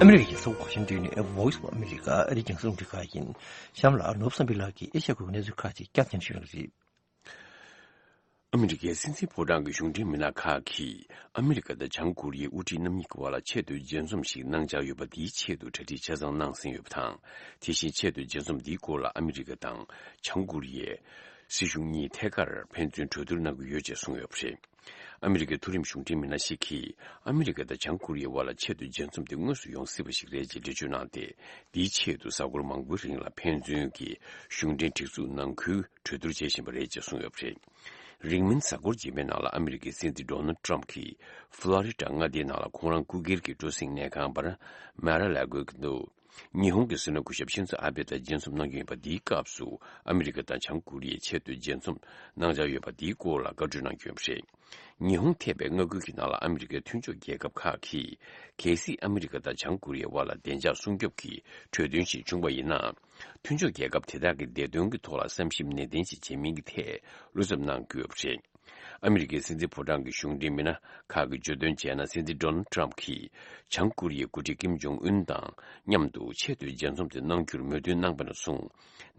ཨ་མི་རི་ཀའི་རྒྱལ་ས་ཝ་ཤིང་ཏོན་ནས་Voice of America ཨ་རིའི་རྒྱང་སྲིང་རླུང་འཕྲིན་ཁང་ཡིན། གཤམ་ལ་ནོར་བུ་བསམ་འཕེལ་ལགས་ཀྱིས་ཨེ་ཤ་ཡའི་གནས་ཚུལ་ཁག་ཅིག་བསྐྱར་སྙན་ཞུ་གནང་གི་རེད། ཨ་མི་རི་ཀའི་སྲིད་འཛིན་ཕོ་བྲང་གི་གཞུང་འབྲེལ་མི་སྣ་ཁག་གིས་ཨ་མི་རི་ཀ་དང་བྱང་ཀོ་རི་ཡའི་དབུ་ཁྲིད་རྣམ་གཉིས་ཀྱི་བར་ལ་ཆེས་མཐོའི་མཇལ་འཛོམས་ཤིག་གནང་འཆར་ཡོད་པ་དེའི་ཆེད་དུ་གྲ་སྒྲིག་ཆ་ཚང་གནང་ཟིན་ཡོད་པ་དང་། དེ་བཞིན་ཆེས་མཐོའི་མཇལ་འཛོམས་འདིའི་སྐོར་ལ་ཨ་མི་རི་ཀ་དང་བྱང་ཀོ་རི་ཡའི་སྲིད་གཞུང་གཉིས་ཐད་ཀར་ཕན་ཚུན་གྲོས་བསྡུར་གནང་གི་ཡོད་ཅེས་གསུངས་ཡོད་པ་རེད། ཨ་མི་རི་ཀའི་མཐོ་རིམ་གཞུང་འབྲེལ་མི་སྣ་ཞིག་གིས་ཨ་མི་རི་ཀ་དང་བྱང་ཀོ་རི་ཡའི་བར་ལ་ཆེས་མཐོའི་མཇལ་འཛོམས་དེ་དངོས་སུ་ཡོང་སྲིད་པ་ཞིག་རེད་ཅེས་འགྲེལ་བརྗོད་གནང་སྟེ། འདིའི་ཆེད་དུ་གཟའ་འཁོར་མང་པོའི་རིང་ལ་ཕན་ཚུན་གྱི་གཞུང་འབྲེལ་སྒྲིག་འཛུགས་ནང་ཁུལ་གྲོས་བསྡུར་བྱེད་བཞིན་པ་རེད་ཅེས་གསུངས་ཡོད་པ་རེད། རིང་མིན་གཟའ་འཁོར་རྗེས་མའི་ནང་ལ་ཨ་མི་རི་ཀའི་སྲིད་འཛིན་ཌོ་ནལ་ཊམ་ཕ་གྱིས་ཕློ་རི་ཌ་མངའ་སྡེའི་ནང་ལ་ཁོང་རང་སྐུ་སྒེར་གྱི་སྤྲོ་གསེང་གནས་ཁང་བར་མ་ར་ལ་གོའི་དུ། ཉི་ཧོང་གི་སྲིད་བློན་སྐུ་ཞབས་ཤིན་ཛོ་ཨ་བྷེ་དང་མཇལ་འཛོམས་གནང་རྒྱུ་ཡིན་པ། འདིའི་སྐབས་སུ་ཨ་མི་རི་ཀ་དང་བྱང་ཀོ་རི་ཡའི་ཆེས་མཐོའི་མཇལ་འཛོམས་གནང་འཆར་ཡོད་པ་འདིའི་སྐོར་ལ་བཀའ་འཁྲོལ་གནང་རྒྱུ་ཡིན་པ་རེད། ཉི་ཧོང་ཐེ་བའི་མངའ་ཁུལ་གྱི་ནང་ལ་ཨ་མི་རི་ཀའི་མཐུན་ཕྱོགས་རྒྱལ་ཁབ་ཁག་གིས་གལ་སྲིད་ཨ་མི་རི་ཀ་དང་བྱང་ཀོ་རི་ཡའི་དབར་ལ་བདེ་འཇགས་སྲུང་སྐྱོབ་ཀྱི་གྲོས་མཐུན་ཞིག་བྱུང་བ་ཡིན་ན། མཐུན་ཕྱོགས་རྒྱལ་ཁབ་དེ་དག་གི་བདེ་དོན་གྱི་ཐོག་ལ་བསམ་ཞིབ་ནན་ཏན་ཞིག་བྱེད་མིན་གྱི་ཐད་བློ་འཚབ་གནང་དགོས་པ་རེད། ཨ་མི་རི་ཀའི་སྲིད་འཛིན་ཕོ་བྲང་གི་གཞུང་འབྲེལ་མི་སྣ་ཁག་གིས་བརྗོད་དོན་བྱས་ན། སྲིད་འཛིན་ཌོ་ནལ་ཊམ་ཕ་གིས་བྱང་ཀོ་རི་ཡའི་འགོ་ཁྲིད་ཀིམ་ཇོང་ཨུན་དང་མཉམ་དུ་ཆེས་མཐོའི་མཇལ་འཛོམས་དེ་གནང་རྒྱུར་མོས་མཐུན་གནང་བ་ནས་བཟུང་།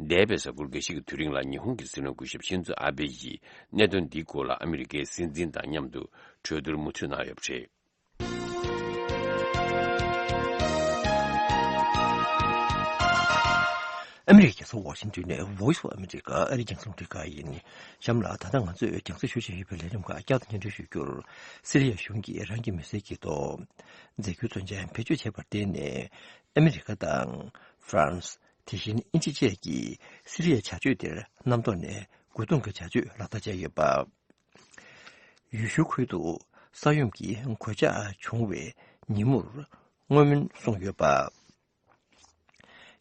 འདས་པའི་གཟའ་འཁོར་འགའ་ཞིག་གི་དུས་རིང་ལ་ཉི་ཧོང་གི་སྲིད་བློན་སྐུ་ཞབས་ཤིན་ཛོ་ཨ་བྷེ་ཡིས་གནད་དོན་འདིའི་སྐོར་ལ་ཨ་མི་རི་ཀའི་སྲིད་འཛིན་དང་མཉམ་དུ་གྲོས་བསྡུར་མུ་མཐུད་གནང་ཡོད་པ་རེད། ཨ་མི་རི་ཀའི་རྒྱལ་ས་ཝ་ཤིང་ཏོན་ནས་Voice of America ཨ་རིའི་རྒྱང་སྲིང་རླུང་འཕྲིན་ཁང་ཡིན། གཤམ་ལ་ད་ལྟ་ང་ཚོས་རྒྱང་སྲིང་ཞུ་བཞིན་ཡོད་པའི་ལས་རིམ་ཁག་བསྐྱར་དུ་སྙན་སྒྲོན་ཞུ་རྒྱུར། སི་རི་ཡ་གཞུང་གིས་རང་གི་མི་སེར་གྱི་ཐོག་རྫས་འགྱུར་མཚོན་ཆ་བེད་སྤྱོད་བྱས་པར་བརྟེན་ནས། ཨ་མི་རི་ཀ་དང་ཧྥ་རན་སི། དེ་བཞིན་དབྱིན་ཇི་བཅས་ཀྱིས་སི་རི་ཡའི་བྱ་སྤྱོད་དེར་གནམ་ཐོག་ནས་རྒོལ་རྡུང་གི་བྱ་སྤྱོད་ལག་བསྟར་བྱས་ཡོད་པ། ཡུལ་ཤུལ་ཁུལ་དུ་ས་ཡོམ་གྱི་གོད་ཆག་བྱུང་བའི་ཉིན་མོར་བསྔོ་སྨོན་གསུངས་ཡོད་པ།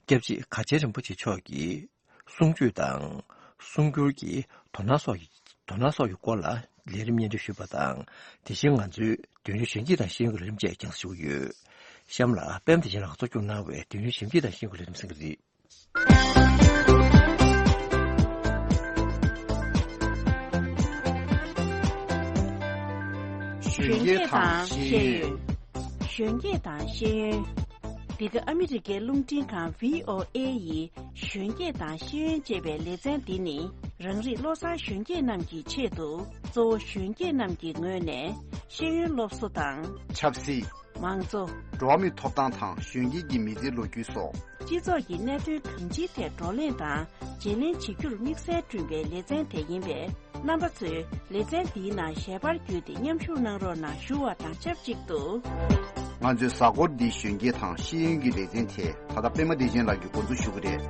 སྐྱབས་རྗེ་མཁར་ཆེན་རིན་པོ་ཆེ་མཆོག་གི་གསུང་ཆོས་དང་གསུང་སྒྱུར་གྱི་དོ་སྣང་སོགས་ཀྱི་དོ་སྣང་སོགས་ཀྱི་སྐོར་ལ་ལས་རིམ་སྙན་སྒྲོན་ཞུས་པ་དང་། དེ་བཞིན་ང་ཚོའི་དུས་རྒྱུན་གཞོན་སྐྱེས་དང་ཤེས་ཡོན་གྱི་ལས་རིམ་བཅས་ཀྱང་ཞུ་གི་ཡོད། གཤམ་ལ་པད་མ་བདེ་ཆེན་ལགས་གཙོ་སྐྱོང་གནང་བའི་དུས་རྒྱུན་གཞོན་སྐྱེས་དང་ཤེས་ཡོན་གྱི་ལས་རིམ་གསན་གྱི་རེད། གཞོན་སྐྱེས་དང་ཤེས་ཡོན། གཞོན་སྐྱེས་དང་ཤེས་ཡོན། འདི་ག་ཨ་མི་རི་ཀའི་རླུང་འཕྲིན་ཁང་བྷི་ཨོ་ཨེ་ཡི་གཞོན་སྐྱེས་དང་ཤེས་ཡོན་ཅེས་པའི་ལེ་ཚན་འདི་ནི། རང་རིགས་བློ་བཟང་གཞོན་སྐྱེས་རྣམས་ཀྱི་ཆེད་དུ། གཙོ་བོ་གཞོན་སྐྱེས་རྣམས་ཀྱི་ངོས་ནས་ཤེས་ཡོན་སློབ་གསོ་དང་། ཆབ་སྲིད། མང་གཙོ། འགྲོ་བ་མིའི་ཐོབ་ཐང་དང་གཞོན་སྐྱེས་ཀྱི་མི་ཚེའི་ལོ་རྒྱུས་སོགས། སྤྱི་ཚོགས་ཀྱི་གནད་དོན་གང་ཅིའི་ཐད་བགྲོ་གླེང་དང་བརྗེ་ལེན་བྱེད་རྒྱུར་དམིགས་བསལ་བསྐྲུན་པའི་ལེ་ཚན་དེ་ཡིན་པས། རྣམ་པ་ཚོས་ལེ་ཚན་འདིའི་ནང་ཞལ་པར་བརྒྱུད་དེ་མཉམ་ཞུགས་གནང་རོགས་གནང་ཞུ་བ་དང་ཆབས་ཅིག་ཏུ། ང་ཚོའི་གཟའ་འཁོར་འདིའི་གཞོན་སྐྱེས་དང་ཤེས་ཡོན་གྱི་ལེ་ཚན་དེ་ད་ལྟ་པད་མ་བདེ་ཆེན་ལགས་ཀྱིས་འགོ་འཛུགས་ཞུ་གི་རེད།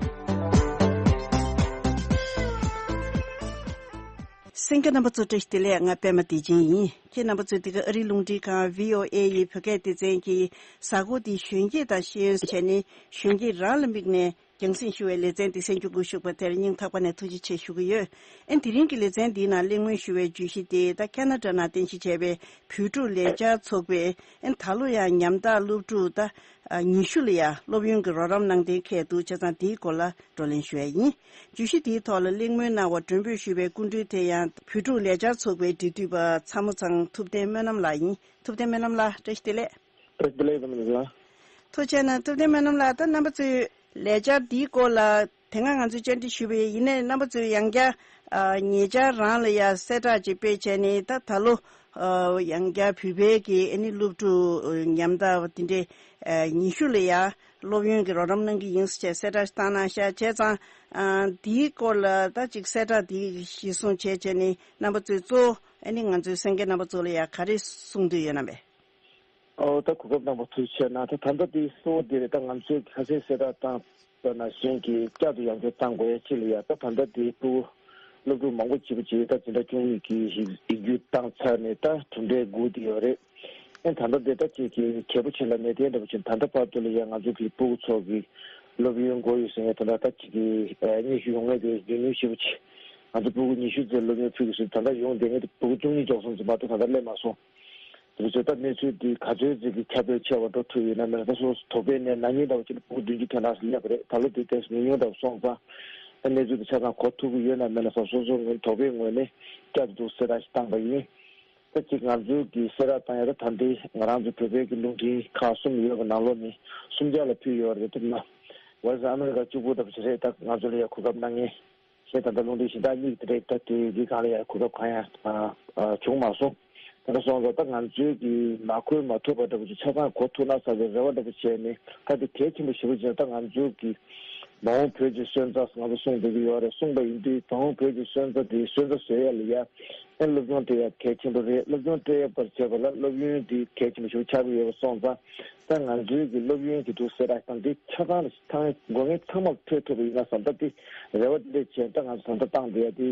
གསན་མཁན་རྣམ་པ་ཚོ་བཀྲ་ཤིས་བདེ་ལེགས། ང་པད་མ་བདེ་ཆེན་ཡིན། ཁྱེད་རྣམ་པ་ཚོས་འདི་ག་ཨ་རིའི་རླུང་འཕྲིན་ཁང་བྷི་ཨོ་ཨེ་ཡི་བོད་སྐད་སྡེ་ཚན་གྱི་གཟའ་འཁོར་འདིའི་གཞོན་སྐྱེས་དང་ཤེས་ཡོན་བྱས་ནས། གཞོན་སྐྱེས་རང་ལ་དམིགས་ནས་ རྒྱང་སྲིང་ཞུ་བའི་ལེ་ཚན་འདི་གསན་རྒྱུ་འགོ་ཞུགས་པ་དེར་སྙིང་ཐག་པ་ནས་ཐུགས་རྗེ་ཆེ་ཞུ་གི་ཡོད། ཨན་དེ་རིང་གི་ལེ་ཚན་འདིའི་ནང་གླེང་མོལ་ཞུ་བའི་བརྗོད་གཞི་དེ་ད་ཁ་ན་ཌ་ནང་རྟེན་གཞི་བྱས་པའི་བོད་ཕྲུག་ལས་འཆར་ཚོགས་པས་ཨན་ད་ལོ་ཡང་ཉམ་ཐག་སློབ་ཕྲུག་ད་ཉི་ཤུ་ལ་ཡང་སློབ་ཡོན་གྱི་རོགས་རམ་གནང་གཏན་འཁེལ་འདུག་བྱས་ཙང་དེའི་སྐོར་ལ་བགྲོ་གླེང་ཞུ་ཡ་ཡིན། བརྗོད་གཞི་དེའི་ཐོག་ལ་གླེང་མོལ་གནང་བར་མགྲོན་འབོད་ཞུས་པའི་སྐུ་མགྲོན་དེ་ཡང་བོད་ཕྲུག་ལས་འཆར་ཚོགས་པའི་འབྲེལ་མཐུད་པ་ཚ་མོ་ཚང་ཐུབ་བསྟན་སྨོན་ལམ་ལགས་ཡིན། ཐུབ་བསྟན་སྨོན་ལམ་ལགས་བཀྲ་ཤིས་བདེ་ལེགས། བཀྲ་ཤིས་བདེ་ལེགས་རྡོ་རྗེ་ལགས། ཐུགས་རྗེ་གནང་། ཐུབ་བསྟན་སྨོན་ལམ་ལགས། ད་རྣམ་པ་ཚོས་ལས་འཆར་འདིའི་སྐོར་ལ་དེ་སྔ་ང་ཚོས་བཅར་འདྲི་ཞུས་པ་ཡིན་ནའི་རྣམ་པ་ཚོས་ཡང་བསྐྱར་ཨ་ཉེ་ཆར་རང་ལ་ཡང་གསལ་བསྒྲགས་ཅིག་སྤེལ་བྱས་ནས་ད་ད་ལོ་ཨ་ཡང་བསྐྱར་བོད་པའི་གི་ཨ་ནི་སློབ་ཕྲུག་ཉམ་ཐག་དེ་འདྲའི་ཨ་ཉི་ཤུ་ལ་ཡང་སློབ་ཡོན་གྱི་རོགས་རམ་གནང་གི་ཡིན་ཟེར་བྱས་གསལ་བསྒྲགས་བཏང་གནང་ཤག་བྱས་ཙང་ཨ་འདིའི་སྐོར་ལ་ད་ཅིག་གསལ་བསྒྲགས་འདི་གཞིར་བཟུང་བྱས་བྱས་ནས་རྣམ་པ་ཚོས་གཙོ་བོ་ཨ་ནི་ང་ཚོའི་གསན་མཁན་རྣམ་པ་ཚོ་ལ་ཡང་ག་རེ་གསུང་འདོད་ཡོད་ན་བས། ཨོ་ད་གོ་སྐབས་གནང་བ་ཐུགས་རྗེ་ཆེ་གནང་། ད་ད་ལྟ་དེ་གཙོ་བོ་དེ་རེད། ད་ང་ཚོས་ཁ་སང་གསལ་བསྒྲགས་བཏང་པ་ནང་བཞིན་གྱི་བསྐྱར་དུ་ཡང་བསྐྱར་བཏང་དགོས་ཡ་ཅིག་ལ་ཡ། ད་ད་ལྟ་དེ་ཕྲུ་གུ་སློབ་ཕྲུག་མང་པོ་ཅིག་པ་ཅིག་ད་འཛིན་གྲྭ་བཅུ་གཉིས་ཀྱི་ཡིག་ཡིག་རྒྱུགས་བཏང་ཚར་ནས་ད་གྲུབ་འབྲས་སྒུག་བསྡད་ཡོད་རེད། ཨེ་ད་ལྟ་དེ་ད་ཅིག་གི་གལ་པོ་ཆེ་ལ་གནས་བརྟན་འདྲ་པོ་ཅིག་ད་ལྟ་བར་དུ་ལ་ཡ་ང་ཚོ་གི་ཕྲུ་གུ་ཚོ་གི་སློབ་ཡོན་དགོས་ཡོད་ཟེར་ཡ་ད་ལྟ་ད་ཅིག་གི་སྙན་ཞུ་ཡོང་མཁན་དེ་ཉུང་ཉུང་ཞེ་པོ་ཅིག་ང་ཚོ་ཕྲུ་གུ་ཉི་ཤུ་ཙམ་སློབ་ཡོན་ཕུལ་དགོས་ཟེར་ད་ལྟ་ཡོང་བསྡད་མཁན་དེ་ཕྲུ་གུ་བཅུ་གཉིས་ལྕོགས་སོང་ཙམ་མ་གཏོགས་ད་ལྟ་སླེབས་མ་སོང་། དེ་ཚོ་ད་གནས་ཚུལ་འདི་ག་ཚོད་ཅིག་གི་ཁྱབ་སྤེལ་ཆེ་བ་འགྲོ་ཐུབ་ཡོད་ན་མེད་ན། ད་སོ་སོ་དོགས་པའི་ནས་ན་ནིང་འདྲ་བ་ཅིག་ལ་ཕྲུ་གུ་བདུན་ཅུ་དོན་ཐོག་སླེབས་པ་རེད། ད་ལོ་འདི་ཏོག་ཙམ་ཉུང་ཉུང་འདྲ་བ་སོང་ཙང་ད་གནས་ཚུལ་འདི་ཆ་ཚང་གོ་ཐུབ་ཀྱི་ཡོད་ན་མེད་ན་སོ་སོ་སོ་ངོས་དོགས་པའི་ངོས་ནས་བསྐྱར་དུ་གསལ་བསྒྲགས་ཤིག་བཏང་པ་ཡིན། ད་ཅིག་ང་ཚོའི་གི་གསལ་བསྒྲགས་བཏང་ཡ་ད་ད་འདི་ང་རང་ཚོ་བོད་པའི་གི་རླུང་འཕྲིན་ཁག་གསུམ་ཡོད་པ་ནང་ལོགས་ནས་གསུམ་ཆ་ལ་ཕུལ་ཡོད་རེད། དེ་ན་ཝེ་སི་ཨ་མི་རི་ཀ་གཅིག་པུ་འདྲ་པོ་ཞིག་རེད། ད་ང་ཚོ་ལ་ཡ་གོ་སྐབས་གནང་མཁན། ཞེས་ད་ལྟ་རླུང་འཕྲིན་གཞན་དག་གཉིས་དེ་འདྲས་ད་དེ་རིགས་གང་ལ་ཡང་གོ་སྐབས་གང་ཡང་ཨ་ཨ་བྱུང་མ་སོང་། དེ་འདྲ་སོང་ཙང་ད་ང་ཚོའི་གི་མ་གོ་མ་ཐུབ་པ་འདྲ་པོ་ཅིག་ཆ་ཚང་གོ་ཐུབ་ན་བསམ་པའི་རེ་བ་འདྲ་པོ་བྱས་ནས། ད་དེ་གལ་ཆེན་པོ་ཞེ་པོ་ཅིག་ད་ང་ཚོའི་གི་མ་འོངས་བོད་ཀྱི་སོན་རྩ་ང་ཚོ་གསུངས་བསྡད་ཀྱི་ཡོད་རེད། གསུངས་པ་ཡིན་དུས་མ་འོངས་བོད་ཀྱི་སོན་རྩ་དེ་སོན་རྩ་བཟོ་ཡ་ལ་ཡ་ཨེ་སློབ་སྦྱོང་སྤྲད་ཡ་གལ་ཆེན་པོ་རེད། སློབ་སྦྱོང་སྤྲད་ཡ་པར་བྱས་པ་ལ་སློབ་ཡོན་དེ་གལ་ཆེན་པོ་ཞེ་པོ་ཆགས་ཀྱི་ཡོད་པ་སོང་ཙང་། ད་ང་ཚོའི་གི་སློབ་ཡོན་གྱི་འདུག་གསལ་བསྒྲགས་དང་དེ་ཆ་ཚང་ལ་ཐང་དགོས་ངེས་ཚང་མར་ཐོས་ཐུབ་པ་ཡིན་ན་བསམ། ད་དེ་རེ་བ་དེ་འདྲས་བྱས། ད་ང་ཚོ་ད་ལྟ་བཏང་བསྡད་ཡ་དེ་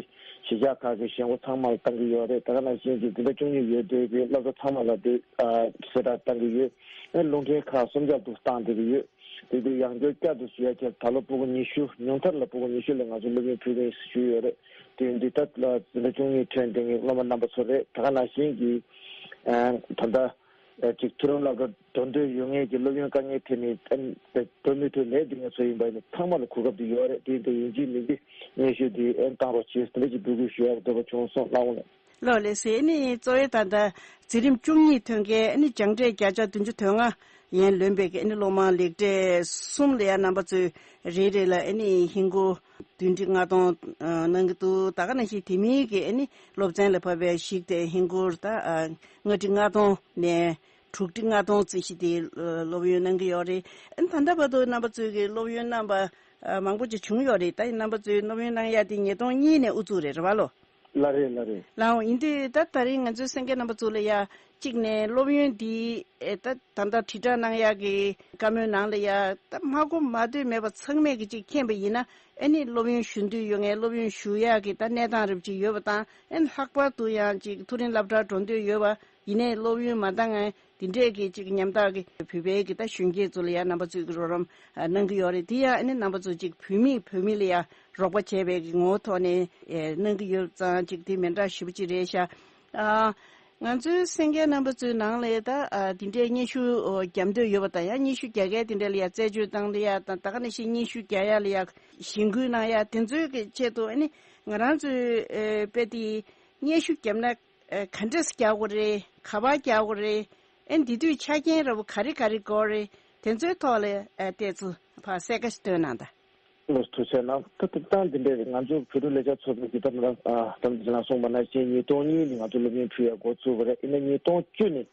གཞིས་ཆགས་ཁག་གི་གཞིས་འགོ་ཚང་མ་ལ་བཏང་གི་ཡོད་རེད། ད་ག་ནང་བཞིན་གྱི་འཛིན་གྲྭ་བཅུ་གཉིས་ཡོད་དེ་གི་སློབ་གྲྭ་ཚང་མ་ལ་དེ་གསལ་བསྒྲགས་བཏང་གི་ཡོད། ཨེ་རླུང་འཕྲིན་ཁག་གསུམ་ཆར་དུ་བཏང་བསྡད་ཀྱི་ཡོད། དེ་དུས་ཡང་བསྐྱར་བསྐྱར་དུ་ཞུ་ཡ་ཁྱེར་ད་ལོ་ཕྲུ་གུ་ཉི་ཤུ་ཉུང་མཐར་ལ་ཕྲུ་གུ་ཉི་ཤུ་ལ་ང་ཚོ་སློབ་ཡོན་ཕུལ་གི་ཡིན་ཞུས་ཡོད་རེད། དེ་འདི་ལྟར་ལ་འཛིན་གྲྭ་བཅུ་གཉིས་ཐོན་བསྡད་མཁན་སློབ་མ་རྣམ་པ་ཚོ་རེད། ད་ག་ནང་བཞིན་གྱི་ཨ་ད་ལྟ་ཨ་ཅིག་མཐོ་རིམ་སློབ་གྲྭ་འགྲོ་འདོད་ཡོད་མཁན་གྱི་སློབ་ཡོན་དཀའ་ངལ་འཕྲད་མཁན་ཨ་འགྲོ་མི་ཐུབ་ལས་འདི་ང་ཚོ་ཡིན་པ་ཡིན་ན་ཚང་མ་ལ་གོ་སྐབས་འདི་ཡོད་རེད། དེ་འདི་ཡིན་གཅིག་མིན་གཅིག་སྙན་ཞུ་འདི་ཨ་བཏང་རོགས་བྱེད་ཟེར་འདི་ཅིག་འབོད་སྐུལ་ཞུ་ཡག་འདོད་པ་བྱུང་སོང་གནང་འོང་། ལགས་ལགས་སེ། ཨ་ནི་གཙོ་བོའི་ད་ལྟ་འཛིན་རིམ་བཅུ་གཉིས་ཐོན་མཁན་ཨ་ནི་སྦྱངས་འབྲས་བརྒྱ་ཆ་བདུན་ཅུ་དོན་ལྔ་ཡན་ལོན་པའི་ཨ་ནི་སློབ་མ་ལེགས་གྲས་གསུམ་ལ་ཡང་རྣམ་པ་ཚོས་རེ་རེ་ལ་ཨ་ནི་ཧིན་སྒོར་བདུན་ཁྲི་ལྔ་སྟོང་གནང་གི་འདུག་ད་ག་ནང་བཞིན་དེ་མིན་གྱི་ཨ་ནི་སློབ་ཚན་ལ་བབས་པའི་གཞི་དེ་ཧིན་སྒོར་ད་ལྔ་ཁྲི་ལྔ་སྟོང་ནས་དྲུག་ཁྲི་ལྔ་སྟོང་རྩིས་གཞི་དེ་སློབ་ཡོན་གནང་གི་ཡོད་རེད། ཨ་ནི་ད་ལྟ་བར་དུ་རྣམ་པ་ཚོས་ཀྱི་སློབ་ཡོན་གནང་པ་མང་པོ་ཅིག་བྱུང་ཡོད་རེད། ད་རྣམ་པ་ཚོས་སློབ་ཡོན་གནང་ཡ་དེ་ཉིས་སྟོང་གཉིས་ནས་དབུ་བཙུགས་རེད། རེད་བ་ལོ། ལགས་རེད་ལགས་རེད། ལའང་ཡིན་དུས་ད་ད་རིང་ང་ཚོའི་གསན་མཁན་རྣམ་པ་ཚོ་ལ་ཡ་གཅིག་ནས་སློབ་ཡོན་འདི་ཨེ་ད་ད་ལྟ་དྲིལ་བསྒྲགས་གནང་ཡག་གི་བཀའ་མོལ་ནང་ལ་ཡ་ད་མ་གོ་མ་ཐོས་མེད་པ་ཚང་མས་གི་གཅིག་མཁྱེན་པ་ཡིན་ན་ཨེ་ནི་སློབ་ཡོན་ཞུ་འདོད་ཡོད་མཁན་སློབ་ཡོན་ཞུ་ཡག་གི་ད་གནས་སྟངས་རབ་ཅིག་ཡོད་པ་དང་ཨེ་ནི་ལྷག་པར་དུ་ཡང་གཅིག་མཐོ་རིམ་སློབ་གྲྭར་འགྲོ་འདོད་ཡོད་པ་ཡིན་ནའི་སློབ་ཡོན་མ་འདང་མཁན་དེ་འདྲས་གི་གཅིག་ཉམ་ཐག་གི་བོད་པའི་གི་ད་གཞོན་སྐྱེས་ཚོ་ལ་ཡ་རྣམ་པ་ཚོས་གི་རོགས་རམ་གནང་གི་ཡོད་རེད། དེ་ཡང་ཨེ་ནི་རྣམ་པ་ཚོ་གཅིག་བོད་མིས་བོད་མི་ལ་ཡ་རོགས་པ་བྱས་པའི་གི་ངོ་བོ་ཐོག་ནས་ཨེ་གནང་གི་ཡོད་ཙང་གཅིག་དེ་མི་འདྲ་ཞེ་པོ་ཅིག་རེད་ཤག་ཨ་ང་ཚོའི་གསན་མཁན་རྣམ་པ་ཚོའི་ནང་ལ་ད་ཨ་དེ་འདྲའི་སྙན་ཞུ་ཨོ་རྒྱབ་འདོད་ཡོད་པ་དང་ཡང་སྙན་ཞུ་རྒྱག་མཁན་དེ་འདྲ་ལ་ཡ་རྩད་གཅོད་བཏང་སྟེ་ཡ་དང་ད་ག་ནང་བཞིན་སྙན་ཞུ་རྒྱག་ཡ་ལ་ཡ་གཞེན་སྐུལ་གནང་ཡ་དེ་ཚོའི་གི་ཆེད་དུ་ཨ་ནི་ང་རང་ཚོའི་ཨེ་དཔེ་དེ་སྙན་ཞུ་བརྒྱབ་ན་ཨེ་ག་འདྲས་རྒྱག་དགོས་རེད། ག་པར་རྒྱག་དགོས་རེད། ཨེ་འདི་དུས་ཆ་རྐྱེན་འདྲ་པོ་ག་རེ་ག་རེ་དགོས་རེད། དེ་ཚོའི་ཐོག་ལ་ཨེ་ཏོག་ཙམ་ཕར་གསལ་ཁ་ཞིག་སྟོན་གནང་དང་། ལགས་ཐུགས་རྗེ་གནང་། ད་ཐུབ་ཐང་འདི་འདྲས་ང་ཚོ་བོད་ཕྲུག་ལས་འཆར་ཚོགས་པའི་གི་ད་ལྟ་ཨ་ད་ལྟ་ཅི་ལ་གསུངས་པ་ནང་བཞིན་ཉིས་སྟོང་གཉིས་ནས་ང་ཚོ་སློབ་ཡོན་ཕུལ་ཡ་འགོ་བཙུགས་པ་རེད། ཡིན་ན་ཉིས་སྟོང་བཅུ་ནས་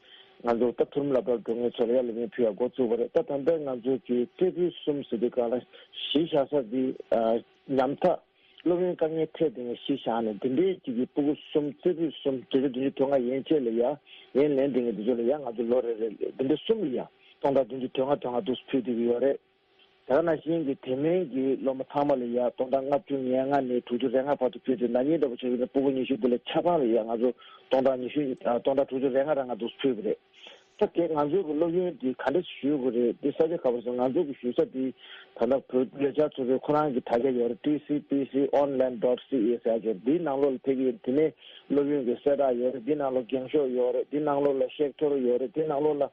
ང་ཚོ་ད་མཐོ་རིམ་སློབ་གྲྭར་འགྲོ་མཁན་ཚོ་ལ་ཡ་སློབ་ཡོན་ཕུལ་ཡ་འགོ་བཙུགས་པ་རེད། ད་ད་ལྟ་ང་ཚོ་གི་རྩེ་ཕུད་གསུམ་ཟེར་དུས་གང་ལ་གཞི་བཞག་ས་འདི་ཨ་ཉམ་ཐག་སློབ་ཡོན་དཀའ་ངལ་འཕྲད་བསྡད་མཁན་གཞི་བཞག་ནས་འདི་འདྲའི་གཅིག་གི་ཕྲུ་གུ་གསུམ་རྩེ་ཕུད་གསུམ་བརྒྱ་ཆ་བདུན་ཅུ་དོན་ལྔ་ཡན་ཆད་ལ་ཡ་ཡན་ལེན་བསྡད་མཁན་འདི་ཚོ་ལ་ཡ་ང་ཚོ་ལོ་རེ་རེ་ལ་འདི་འདྲ་གསུམ་ལ་ཡ་སྟོང་ཕྲག་བདུན་ཅུ་དོན་ལྔ་དོན་ལྔ་འདུག་ཕུལ་བསྡད་ཀྱི་ཡོད་རེད། དེ་ག་ནང་བཞིན་གྱི་དེ་མིན་གྱི་སློབ་མ་ཚང་མ་ལ་ཡ་སྟོང་ཕྲག་ལྔ་བཅུ་ང་ལྔ་ནས་དྲུག་ཅུ་རེ་ལྔ་བར་དུ་ཕུལ་ཏེ་ན་ནིང་འདྲ་པོ་བྱས་ན་ཕྲུ་གུ་ཉི་ཤུ་འདི་ལ་ཆ་ཚང་ལ་ཡ་ང་ཚོ་སྟོང་ཕྲག་ཉི་ཤུ་སྟོང་ཕྲག་དྲུག་ཅུ་རེ་ལྔ་རེ་ལྔ་འདུག་ཕུལ་བ་རེད། ད་གལ་ང་ཚོའི་གི་སློབ་ཡོན་འདི་ག་འདྲ་ཞུ་དགོས་རེད། འདི་ས་ཆ་ག་པར་སོང་ང་ཚོ་གི་ཞུ་ས་འདི་ད་ལྟ་བོད་ལས་འཆར་ཚོགས་པའི་ཁོ་རང་གི་དྲ་རྒྱ་ཡོད་རེད། T C P C online dot C A ཟེར་ཡ་ཅིག་འདིའི་ནང་ལོགས་ལ་ཕེབས་ཀྱི་ཡོད་རེད། དེ་ནས་སློབ་ཡོན་གྱི་གསལ་བསྒྲགས་ཡོད་རེད། འདིའི་ནང་ལོགས་འགེངས་ཤོག་ཡོད་རེད། འདིའི་ནང་ལོགས་ལ་བཤད་ཐོ་རེ་ཡོད་རེད། འདིའི་ནང་ལོགས་ལ་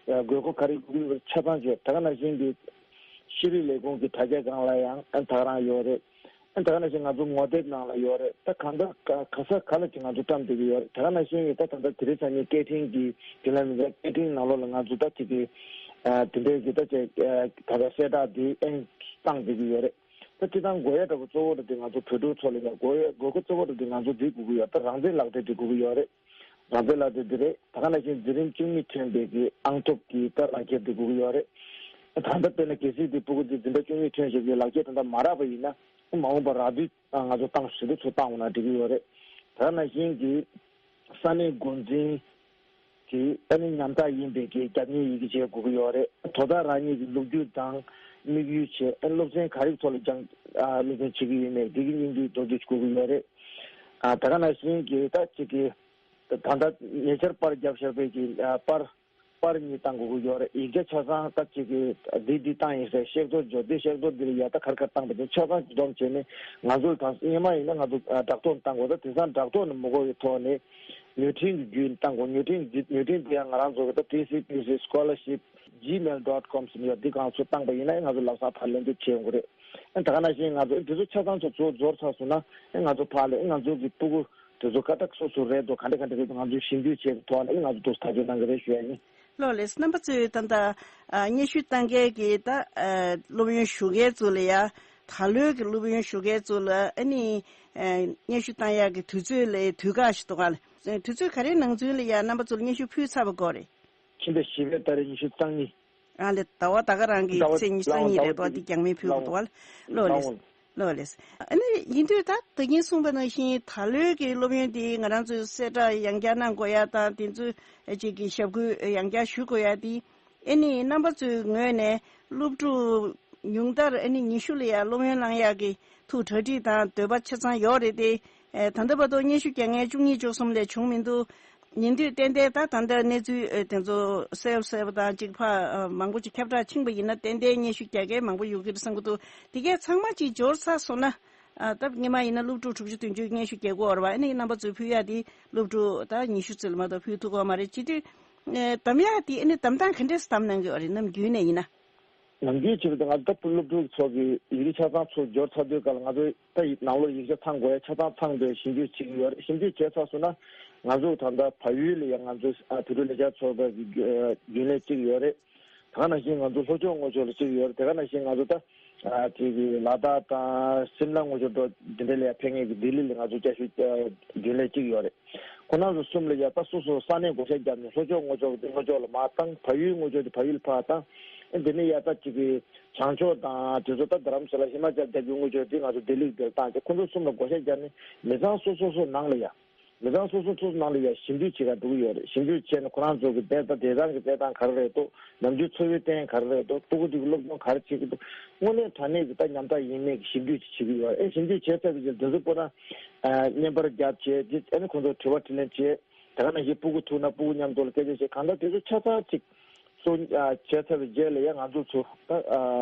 དགོས་མཁོ་ག་རེ་དགོས་ཀྱི་ཡོད་རེད་ཆ་ཚང་བརྗོད། ད་ག་ནང་བཞིན་གྱི་ཤེས་རིག་ལས་ཁུངས་ཀྱི་དྲ་རྒྱ་སྒང་ལ་ཡང་ཨ་ད་ག་རང་ཡོད་རེད། ཨ་ད་ག་ནང་བཞིན་ང་ཚོ་ངོ་དེབ་ནང་ལ་ཡོད་རེད། ད་གང་ལྟར་ག་ག་ས་ག་ལ་ཅིག་ང་ཚོ་བཀྲམ་བསྡད་ཀྱི་ཡོད་རེད། ད་ག་ནང་བཞིན་གྱི་ད་ད་ལྟ་དེ་རིང་སང་ཉིན་སྐད་འཕྲིན་གྱི་རྒྱུན་ལས་མི་སྣ་སྐད་འཕྲིན་ནང་ལོགས་ལ་ང་ཚོ་ད་ཅིག་གི་ཨ་དེ་འདྲའི་གི་ད་ཅིག་ཨ་ད་ལྟ་གསལ་བསྒྲགས་འདི་ཨེ་བཏང་བསྡད་ཀྱི་ཡོད་རེད། ད་སྤྱི་བཏང་དགོས་ཡ་འདྲ་པོ་གཙོ་བོ་འདྲ་འདི་ང་ཚོ་བོད་ཕྲུག་ཚོ་ལ་ཡ་དགོས་ཡ་དགོས་མཁོ་གཙོ་བོ་འདྲ་འདི་ང་ཚོ་འདི་དགོས་ཀྱི་ཡོད། ད་རང་བཙན་ལག་དེབ་འདི་དགོས་ཀྱི་ཡོད་རེད། རང་བཙན་ལག་དེབ་འདི་རེད། ད་ག་ནང་བཞིན་འཛིན་རིམ་བཅུ་གཉིས་ཐོན་པའི་གི་ཨང་ཐོབ་ཀྱི་ད་ལག་ཁྱེར་འདི་དགོས་ཀྱི་ཡོད་རེད། ད་ལྟ་དཔེར་ན་གལ་སྲིད་འདི་ཕྲུ་གུ་འདི་འཛིན་གྲྭ་བཅུ་གཉིས་ཐོན་བཞག་གི་ལག་ཁྱེར་དེ་འདྲ་མ་རག་པ་ཡིན་ན་མ་འོངས་པར་རག་དུས་ང་ཚོ་ཏང་ཞེ་པོ་ཚོ་བཏང་འོང་ན་འགྲིག་གི་ཡོད་རེད། ད་ག་ནང་བཞིན་གྱི་ས་གནས་འགོ་འཛིན་གྱི་ཨ་ནི་ཉམ་ཐག་ཡིན་པའི་གི་རྒྱབ་གཉེར་ཡི་གེ་བྱེད་དགོས་ཀྱི་ཡོད་རེད། དོ་བདག་རང་ཉིད་ཀྱི་ལོ་རྒྱུས་དང་དམིགས་ཡུལ་བྱས་ཨ་ནི་སློབ་ཚན་ག་རེ་ཐོག་ལ་སྦྱང་ཨ་སློབ་ཚན་བྱེད་ཀྱི་ཡོད་མེད་འདི་གི་སྙིང་བསྡུས་མདོར་བསྡུས་དགོས་ཀྱི་ཡོད་རེད། ཨ་ད་ག་ནང་བཞིན་གྱི་ད་ཅིག་གི་ད་ལྟ་ཉེ་ཆར་པར་བརྒྱབ་བཞག་པའི་གི་ཨ་པར་པར་གཉིས་བཏང་དགོས་ཀྱི་ཡོད་རེད། ཡིག་ཆ་ཆ་ཚང་ད་ཅིག་གི་འདི་འདི་བཏང་ཡིན་ཟེར་ཤེག་ཐོ་འཇོག་དེ་ཤེག་ཐོ་འདི་ལ་ཡ་ད་ག་རེ་ག་རེ་བཏང་པ་དེ་ཆ་ཚང་སྡོམ་བྱས་ནས་ང་ཚོ་ལ་ད་སྔོན་མ་ཡིན་ན་ང་ཚོ་ཨ་བསྒྲགས་ཐོ་བཏང་དགོས། ད་དེང་སང་བསྒྲགས་ཐོ་ནི་མི་དགོས་པའི་ཐོག་ནས་མོས་མཐུན་གྱི་བརྒྱུད་བཏང་དགོས། མོས་མཐུན་གྱི་མོས་མཐུན་དེ་ཡང་ང་རང་ཚོ་གི་ད་T C P C scholarship gmail dot com ཟེར་ནས་ཡོད། འདི་སྒང་ཚུར་བཏང་པ་ཡིན་ན་ང་ཚོ་ལམ་སང་ཕར་ལན་འདེབས་བྱེད་ཡོང་གི་རེད། ཨ་ད་ག་ནང་བཞིན་ང་ཚོ་འདི་ཚོ་ཆ་ཚང་ཚོ་ཚོ་འབྱོར་ཚར་སོང་ན་ཨ་ང་ཚོ་ཕར་ལ་ཨ་ང་ཚོ་གི་ཕྲུ་གུ་དེ་ཚོ་ཀ་ཏག་སོ་སོ་རེད་འདུག་ག་འདྲ་ག་འདྲ་རེད་འདུག་ང་ཚོ་ཞིབ་འཇུག་བྱས་ཐོག་ནས་ཨ་ང་ཚོ་འདུག་ཐག་གཅོད་གནང་གི་རེད་ཞུ་ཡ་ཡིན། ལགས་ལགས། རྣམ་པ་ཚོས་ད་ལྟ་ཨ་སྙན་ཞུ་བཏང་མཁན་གྱི་ད་ཨ་སློབ་ཡོན་ཞུ་མཁན་ཚོ་ལ་ཡ་ད་ལོའི་གི་སློབ་ཡོན་ཞུ་མཁན་ཚོ་ལ་ཨ་ནི་ཨ་སྙན་ཞུ་བཏང་ཡག་གི་དུས་ཚོད་ལ་དུས་བཀག་ཞིག་འདུག་ག་ལ། དུས་ཚོད་ག་རེའི་ནང་ཚུན་ལ་ཡ་རྣམ་པ་ཚོ་ལ་སྙན་ཞུ་ཕུལ་ཚར་བ་དགོས་རེད། ཕྱི་ཟླ་བཞི་པའི་ཏ་རིག་ཉི་ཤུ་རྩ་གཉིས། ཨ་ལེ། ཟླ་བ་ད་ག་རང་གི་ཟླ་བ་ཚེས་ཉི་ཤུ་རྩ་གཉིས་རེད་དོ། འདི་རྒྱང་མིན་ཕུལ་དགོས་འདུག་བ། ལགས་ལགས་ལགས་ལགས་ལགས། ཨ་ནི་ཡིན་དུས་ད་ད་གིན་གསུངས་པ་ནང་བཞིན་ད་ལོའི་གི་སློབ་ཡོན་འདི་ང་རང་ཚོས་གསལ་བསྒྲགས་ཡང་བསྐྱར་གནང་དགོས་ཡ་དང་དེ་ཚོ་ཅིག་གི་ཞབས་སྐུལ་ཡང་བསྐྱར་ཞུ་དགོས་ཡ་འདི་ཨ་ནི་རྣམ་པ་ཚོའི་ངོས་ནས་སློབ་ཕྲུག་ཉུང་མཐར་ཨ་ནི་ཉི་ཤུ་ལ་ཡ་སློབ་ཡོན་གནང་ཡག་གི་ཐུགས་གྲ་སྒྲིག་དང་འདོད་པ་ཆ་ཚང་ཡོད་རེད་དེ། ཨེ་ད་ལྟ་བར་དུ་སྙན་ཞུ་རྒྱག་མཁན་བཅུ་གཉིས་བཅུ་གསུམ་ལས་བྱུང་མི་འདུག་ཡིན་དུས་ཏན་ཏན་ད་ད་ལྟ་གནས་ཚུལ་ཨེ་དེ་ཚོ་གསལ་པོ་གསལ་པོ་དང་གཅིག་ཕ་ཨ་མང་པོ་ཅིག་ཁྱབ་བསྒྲགས་ཕྱིན་པ་ཡིན་ན་ཏན་ཏན་སྙན་ཞུ་རྒྱག་མཁན་མང་པོ་ཡོད་ཀྱི་རེད་བསམ་གྱི་འདུག་དེ་གས་ཚང་མ་ཅིག་འབྱོར་ཚར་སོང་ན་ཨ་ད་སྔོན་མ་ཡིན་ན་སློབ་ཕྲུག་དྲུག་ཅུ་བདུན་ཅུ་སྙན་ཞུ་རྒྱག་གི་ཡོད་རེད་བ། ཨ་ནི་རྣམ་པ་ཚོས་ཕུལ་ཡག་དེ་སློབ་ཕྲུག་ད་ཉི་ཤུ་ཙམ་ལ་མ་གཏོགས་ཕུལ་ཐུབ་ཀྱི་ཡོད་མ་རེད། བྱེད་དུས་ཨེ་གདམ་ཡག་དེ་ཨ་ནི་གདམ་སྟངས་ག་འདྲས་གདམ་གནང་གི་ཡོད་རེད། ནམ་རྒྱུན་ནས་ཡིན་ན། ནམ་རྒྱུན་བྱས་པ་དང་ང་ཚོ་ད་སློབ་ཕྲུག་ཚོ་གི་ཡིག་རིགས་ཆ་ཚང་ཚུར་འབྱོར་ཚར་དུས་སྐབས་ལ་ང་ཚོ་ད་ཡིག་ནང་ལོགས་ཡིག་ཆ་ཚང་དགོས་ཡ་ཆ་ཚང་ཚང་དུས་ཞིབ་འཇུག་བྱེད་ཀྱི་ཡོད་རེད། ཞིབ་འཇུག་བྱས་ཚར་སོང་ན་ང་ཚོ་ད་ལྟ་བལ་ཡུལ་ལ་ཡང་ང་ཚོ་ཨ་བོད་ཕྲུག་ལས་འཆར་ཚོགས་པ་གི་རྒྱུན་ལས་གཅིག་ཡོད་རེད། ད་ག་ནང་བཞིན་ང་ཚོ་ལྷོ་ཕྱོགས་ངོས་ཕྱོགས་ལ་གཅིག་ཡོད་རེད། དེ་ག་ནང་བཞིན་ང་ཚོ་ད་ཨ་དེ་གི་ལ་དྭགས་དང་སིམ་ལ་ངོས་ཕྱོགས་འགྲོ་འདི་འདྲ་ལ་ཡང་ཕེབས་མཁན་གི་ལྡི་ལི་ལ་ང་ཚོ་བསྐྱར་ཞུ་རྒྱུན་ལས་གཅིག་ཡོད་རེད། ཁོང་རྣམ་ཚོ་གསུམ་ལ་ཡ་ད་སོ་སོ་ས་གནས་བགོ་བཤའ་བརྒྱབ་ནས་ལྷོ་ཕྱོགས་ངོས་ཕྱོགས་དེ་ལྷོ་ཕྱོགས་ལ་མར་བཏང་། བལ་ཡུལ་ངོས་ཕྱོགས་དེ་བལ་ཡུལ་ཕར་བཏང་། ཨེ་འདི་ནས་ཡ་ད་ཅིག་གི་བྱང་ཕྱོགས་དང་དེ་ཚོ་ད་རྡ་རམ་ས་ལ་ཧི་མ་ཅལ་རྒྱབ་ཀྱི་ངོས་ཕྱོགས་དེ་ང་ཚོ་ལྡི་ལི་དེར་བཏང་བྱས་ཁོང་ཚོ་གསུམ་ལ་བགོ་བཤའ་བརྒྱབ་ནས་མི་ཚང་སོ་སོ་སོ་ནང་ལ་ཡ། མི་ཚང་སོ་སོ་སོ་སོ་ནང་ལ་ཡ་ཞིབ་འཇུག་བྱེད་ག་འགྲོ་གི་ཡོད་རེད། ཞིབ་འཇུག་བྱས་ནས་ཁོ་རང་ཚོ་གི་དེ་ད་དེ་རང་གི་དཔེ་སྟངས་ག་རེ་རེད་འདུག་ནམ་རྒྱུན་འཚོ་བའི་རྟེན་ག་རེ་རེད་འདུག་ཕྲུ་གུ་དེ་གི་སློབ་སྦྱོང་ག་རེ་བྱེད་ཀྱི་འདུག་དངོས་གནས་དྲང་གནས་ཀྱི་ད་ཉམ་ཐག་ཡིན་མིན་གྱི་ཞིབ་འཇུག་ཅིག་བྱེད་ཀྱི་ཡོད་རེད། ཨེ་ཞིབ་འཇུག་བྱས་ཚར་བའི་རྗེས་དེ་ཚོ་པོ་ན་བརྙན་པར་བརྒྱབ་བྱས་རྗེས་ཨ་ནི་ཁོང་ཚོར་དྲི་བ་དྲིས་ལན་བྱས། དེ་ག་ནང་བཞིན་ཕྲུ་གུ་ཐུག་ན་ཕྲུ་གུ་མཉམ་དུ་ལ་སྐད་ཆ་བཤད། གང་ལྟར་དེ་ཚོ་ཆ་ཚང་ཅིག་གཙོ་བྱས་ཚར་བའི་རྗེས་ལ་ཡང་ང་ཚོ་ཚོ་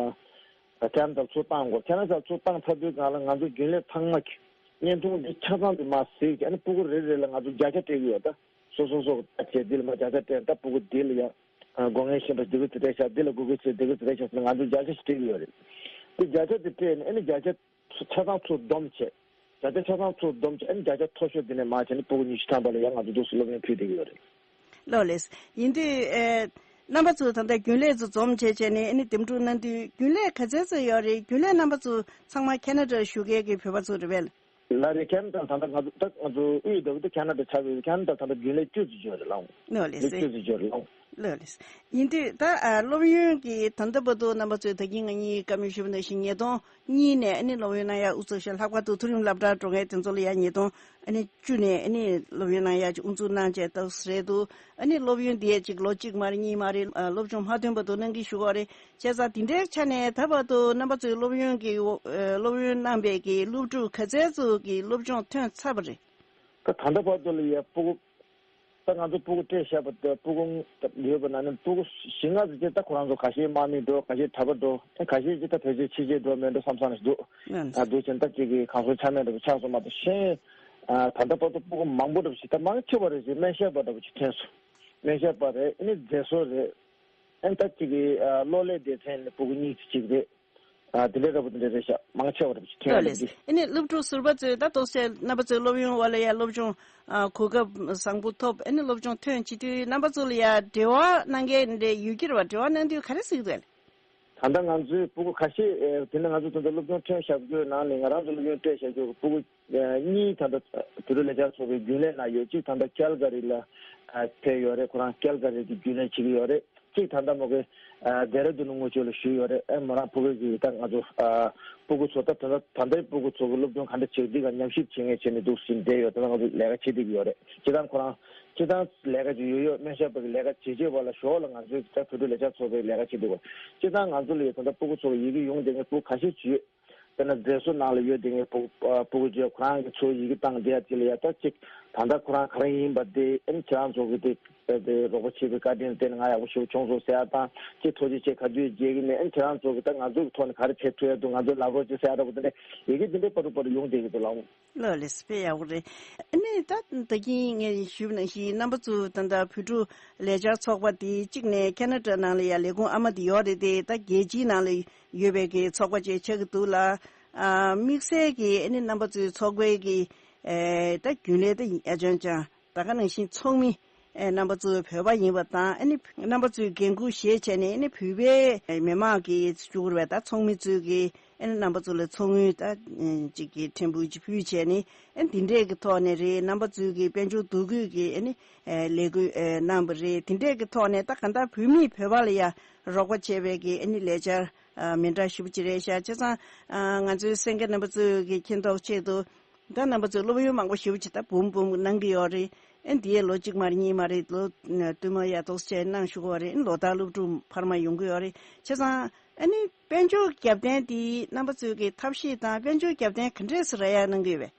ད་ཁེ་ན་ཌ་ཚུར་བཏང་དགོས། ཁེ་ན་ཌ་ཚུར་བཏང་ཚར་དུས་སྒང་ལ་ང་ཚོ་རྒྱུན་ལས་ཚང་མ་གི་བརྙན་ཐུང་འདི་ཆ་ཚང་དུ་མར་གཟིགས་ཀྱི་ཨ་ནི་ཕྲུ་གུ་རེ་རེ་ལ་ང་ཚོ་བརྒྱ་ཆ་སྤྲད་ཀྱི་ཡོད། ད་སོ་སོ་སོ་ད་བྱས་འདི་ལ་མར་བརྒྱ་ཆ་སྤྲད། ད་ཕྲུ་གུ་འདི་ལ་ཡ་དགོས་ངེས་ཤེས་པ་འདི་ག་ཚོད་སྤྲད་ཤག་འདི་ལ་དགོས་མཁོ་ཆེ་འདི་ག་ཚོད་སྤྲད་ཤག་ཟེར་ང་ཚོ་བརྒྱ་ཆ་ཞིག་སྤྲད་ཀྱི་ཡོད་རེད། འདི་བརྒྱ་ཆ་དེ་སྤྲད་ནས་ཨ་ནི་བརྒྱ་ཆ་ཆ་ཚང་ཚུར་བསྡོམས་བྱས། བརྒྱ་ཆ་ཆ་ཚང་ཚུར་བསྡོམས་བྱས་ཨ་ནི་བརྒྱ་ཆ་མཐོ་ཤོས་འདི་ནས་མར་བྱས་ནས་ཕྲུ་གུ་ཉི་ཤུ་ཐམ་པ་ལ་ཡང་ང་ཚོ་འདུག་སེ་སློབ་ཡོན་ཕུལ་བསྡད་ཀྱི་ཡོད་རེད། ལགས་ལགས། ཡིན་དུས་ཨེ་རྣམ་པ་ཚོ་ད་ལྟ་རྒྱུན་ལས་ཚོ་འཛོམས་བྱས་བྱས་ནས་ཨ་ནི་འདེམས་སྒྲུག་གནང་དུས་རྒྱུན་ལས་ག་ཚད་ཙམ་ཡོད་རེད། རྒྱུན་ལས་རྣམ་པ་ཚོ་ཚང་མ་ཁེ་ན་ཌར་བཞུགས་མཁན་གྱི་བོད་པ་ཚོ་རེད་པས། ལགས་རེད། ཁེ་ན་ཌ་ད་ལྟ་ང་ཚོ་ད་ང་ཚོ་དབུས་ཟླ་བ་འདི་ཁེ་ན་ཌ་ཆགས་ཡོད། ཁེ་ན་ཌ་ད་ལྟ་རྒྱུན་ལས་བཅུ་ཙམ་ཡོད་རེད་ལགས། ལགས་ལགས་མི་བཅུ་ཙམ་ཡོད་རེད་ལགས། ལགས་ལགས། ཡིན་དུས་ད་ཨ་སློབ་ཡོན་གྱི་ད་ལྟ་བར་དུ་རྣམ་པ་ཚོས་ད་གིན་ང་གཉིས་བཀའ་མོལ་ཞུས་པ་ནང་བཞིན་ཉིས་སྟོང་གཉིས་ནས་ཨ་ནི་སློབ་ཡོན་གནང་ཡ་དབུ་ཚུགས་བཞག་ལྷག་པར་དུ་མཐོ་རིམ་སློབ་གྲྭར་འགྲོ་མཁན་དེ་ཚོ་ལ་ཡ་ཉིས་སྟོང་ཨ་ནི་བཅུ་ནས་ཨ་ནི་སློབ་ཡོན་གནང་ཡ་ཅིག་དབུ་འཛུགས་གནང་བྱས་ཏོག་ཙམ་རེད་འདུག་ཨ་ནི་སློབ་ཡོན་འདི་ཡ་ཅིག་ལོ་གཅིག་མ་རེད་གཉིས་མ་རེད་ཨ་སློབ་སྦྱོང་མ་ཐོན་བར་དུ་གནང་གི་ཞུ་གི་ཡོད་རེད། བྱས་ཙང་དེ་འདྲའི་ཆ་ནས་ད་བར་དུ་རྣམ་པ་ཚོའི་སློབ་ཡོན་གྱི་ཨ་སློབ་ཡོན་གནང་པའི་གི་སློབ་ཕྲུག་ག་ཚད་ཚོ་གི་སློབ་སྦྱོང་ཐོན་ཚར་བ་རེད། ད་ད་ལྟ་བར་དུ་ལ་ཡ་ཕྲུ་གུ་ ད་ང་ཚོ་སྤུ་གུ་སྤྲད་བཞག་པ་དང་སྤུ་གུ་ཡོད་པ་ན་ནི་སྤུ་གུ་བཞི་ལྔ་ཙམ་ཅིག་ད་ཁོ་རང་ཚོ་ཁ་ཤས་དམག་མི་འགྲོ། ཁ་ཤས་གྲྭ་པ་འགྲོ། ཁ་ཤས་ཅིག་ད་ཕལ་ཆེར་ཕྱི་རྒྱལ་འགྲོ་མེད་འགྲོ་བསམ་བསམ་ཞིག་འདུག་ཨ་འདུག་ཅིང་ད་ཅིག་གི་གང་སོང་ཆ་མེད་འདྲ་པོ་ཆགས་སོང་མ་གཏོགས་གཞན་ད་ལྟ་བར་དུ་སྤུ་གུ་མང་པོ་འདྲ་པོ་ཞིག་ད་མང་ཆེ་བ་རེ་ཞིག་སྨན་ཞབས་པ་འདྲ་པོ་ཅིག་ཐོན་སོང་། སྨན་ཞབས་པ་རེད། ཨ་ནི་མཛེས་བཟོ་རེད། ཨ་ནི་ད་ཅིག་གི་གློག་ཀླད་སྡེ་ཚན་ནས་སྤུ་གུ་གཉིས་ཙམ་ཅིག་རེད། ཨ་དེ་འདྲའི་འདྲ་པོ་དེ་འདྲ་རེད་ཤག་མང་ཆེ་བ་རེད་ཅིག་ཐོན་ཡོད་ལེ། ལབ་ཀྱི། ཨ་ནི་སློབ་ཕྲུག་ཟུར་པ་ཚོས་ད་ཏོག་ཙམ་རྣམ་པ་ཚོའི་སློབ་ཡོན་འོག་ལ་ཡ་སློབ་སྦྱོང་ཨ་གོ་སྐབས་བཟང་པོ་ཐོབ། ཨ་ནི་སློབ་སྦྱོང་ཐོན་བྱེད་དུས་རྣམ་པ་ཚོ་ལ་ཡ་འབྲེལ་བ་གནང་མཁན་འདྲ་ཡོད་ཀྱི་རེད་པ། འབྲེལ་བ་གནང་དུས་ག་རེ་གཟིགས་འདུག་ལེ། ད་ལྟ་ང་ཚོའི་སྤུ་གུ་ཁ་ཤས་ཨེ་དེ་ནས་ང་ཚོ་ད་ལྟ་སློབ་སྦྱོང་ཐོན་བཞག་རྒྱུའི་ནང་ནས་ང་རང་ཚོ་སློབ་ཡོན་སྤྲད་བཞག་རྒྱུ་སྤུ་གུ་ཨེ་གཉིས་ད་ལྟ་བོད་རིགས་ལས་འཆར་ཚོགས་པའི་རྒྱུན་ལས་ནང་ཡོད། གཅིག་ད་ལྟ་ཀལ་ག་རི་ལ་ཨ་ཕེབས་ཡོད་རེད། ཁོ་རང་ཀལ་ག་རི་གི་རྒྱུན་ལས་བྱེད་ཀྱི་ཡོད་རེད། གཅིག་ད་ལྟ་མོ་གི་ཨ་ལྡེ་ར་ལྡུན་ནང་ངོ་སྤྲོད་ལ་ཞུས་ཡོད་རེད། ཨེ་མོ་རང་སྤུ་གུ་གི་ད་ང་ཚོ་ཨ་སྤུ་གུ་ཚོ་ད་ད་ལྟ་ད་ལྟའི་སྤུ་གུ་ཚོ་གི་སློབ་སྦྱོང་ག་འདྲ་བྱེད་འདི་ག་ཉམས་ཞིབ་བྱེད་མཁན་བྱས་ནས་འདུག་ཟིན་བསྡད་ཡོད། ད་ལྟ་ང་ཚོ་ལས་ཀ་བྱེད་བསྡད་ཀྱི་ཡོད་རེད། སྤྱིར་བཏང་ཁོ་རང་སྤྱིར་བཏང་ལས་ཀ་ཅིག་ཡོད་ཡོད། སྨན་ཞབས་པ་གི་ལས་ཀ་བྱེད་བྱེད་པ་ལ་ཞོར་ལ་ང་ཚོའི་ད་བོད་ཕྲུག་ལས་འཆར་ཚོགས་པའི་ལས་ཀ་བྱེད་འདུག་ག་སྤྱིར་བཏང་ང་ཚོ་ལ་ཡོད་ད་ལྟ་སྤུ་གུ་ཚོ་གི་ཡི་གེ་ཡོང་བསྡད་མཁན་སྤུ་གུ་ཁ་ཤས་ཅིག་ཡོད། དཔེར་ན་མཛེས་བཟོ་ནང་ལ་ཡོད་དེ་ངའི་སྤུ་སྤུ་གུ་ཅིག་ཁོ་རང་གི་ཚོ་ཡི་གེ་བཏང་བསྡད་ཡ་དེ་ལ་ཡ་ད་ཅིག་ད་ལྟ་ཁོ་རང་ག་རེ་ཡིན་པ་དེ་ཨ་ནི་ཁྱེད་རང་ཚོ་གི་དེ་དེ་རོགས་པ་བྱེད་པའི་བཀའ་དྲིན་བརྟེན་ང་ཡག་པོ་ཞིག་བྱུང་སོང་ཟེར་ཡ་དང་ཅིག་ཐུགས་རྗེ་ཆེ་ག་དུས་རྗེས་ཀྱི་ནས་ཨ་ནི་ཁྱེད་རང་ཚོ་གི་ད་ང་ཚོ་གི་ཐོག་ནས་ག་རེ་བྱེད་ཐུབ་ཡ་འདུག་ང་ཚོ་ལབ་རོགས་བྱེད་ཟེར་ཡ་འདྲ་པོ་དེ་འདྲ་ཡི་གེ་དེ་འདྲའི་པར་དུ་པར་དུ་ཡོང་བསྡད་ཀྱི་འདུག་ལགས། ལགས་ལགས་དཔེ་ཡག་པོ་རེད། ཨ་ནི་ད་ད་གིན་ངས་ཞུས་པ་ནང་བཞིན་རྣམ་པ་ཚོ་ད་ལྟ་བོད་ཕྲུག་ལས་འཆར་ཚོགས་པ་དེ་གཅིག་ནས་ཁེ་ན་ཌ་ནང་ལ་ཡ་ལས་ཁུངས་ཨ་མ་དེ་ཡོད་རེད་དེ། ད་རྒྱལ་སྤྱིའི་ནང་ལ་ཡོད་པའི་གི་ཚོགས་པ་ཅིག་ཆགས་ཀྱི་འདུག་ལ། ཨ་དམིགས་བསལ་གྱི་ཨ་ནི་རྣམ་པ་ཚོའི་ཚོགས་པའི་གི་ཨེ་ད་རྒྱུན་ལས་ད་ཡ་ཅང་ཅང་ད་ག་ནང་བཞིན་ཚོགས་མི་ཨེ་རྣམ་པ་ཚོ་བོད་པ་ཡིན་པ་དང་། ཨ་ནི་རྣམ་པ་ཚོའི་འགན་ཁུར་བཞེས་བྱས་ནས་ཨ་ནི་བོད་པའི་མི་མང་གི་ཅུ་གུར་བའི་ད་ཚོགས་མི་ཚོའི་གི་ཨ་ནི་རྣམ་པ་ཚོ་ལ་ཚོགས་དངུལ་ད་ཅིག་གི་ཕྲན་བུ་ཅིག་ཕུལ་བྱས་ནས་ཨ་ནི་འདི་འདྲས་ཀྱི་ཐོག་ནས་རེད། རྣམ་པ་ཚོའི་གི་དཔལ་འབྱོར་འདུ་འགོད་ཀྱི་ཨ་ནི་ལས་འགུལ་གནང་བ་རེད། དེ་འདྲས་ཀྱི་ཐོག་ནས་ད་གང་ལྟར་བོད་མིས་བོད་པ་ལ་ཡ་རོགས་པ་བྱས་པའི་གི་ཨ་ནི་ལས་འཆར་མི་འདྲ་ཞེ་པོ་ཅིག་རེད་ཤག་བྱས་ཙང་ང་ཚོའི་གསན་མཁན་རྣམ་པ་ཚོས་གི་མཁྱེན་རྟོགས་ཆེད་དུ། ད་རྣམ་པ་ཚོས་སློབ་ཡོན་མང་པོ་ཞེ་པོ་ཅིག་ད་འབུམ་འབུམ་གནང་གི་ཡོད་རེད། ཨ་འདི་ཡས་ལོ་གཅིག་མ་རེད་གཉིས་མ་རེད། ལོ་བསྟུད་མར་ཡ་ཏོག་ཙམ་གནང་བཞུགས་པ་རེད། ལོ་ལྟར་སློབ་ཕྲུག་འཕར་མ་ཡོང་གི་ཡོད་རེད། བྱས་ཙང་ཨ་ནི་དཔལ་འབྱོར་རྒྱབ་རྟེན་འདི་རྣམ་པ་ཚོས་ཀྱི་ཐབས་ཤེས་དང་དཔལ་འབྱོར་རྒྱབ་རྟེན་ག་འདྲས་སེ་རག་ཡ་གནང་གི་ཡོད་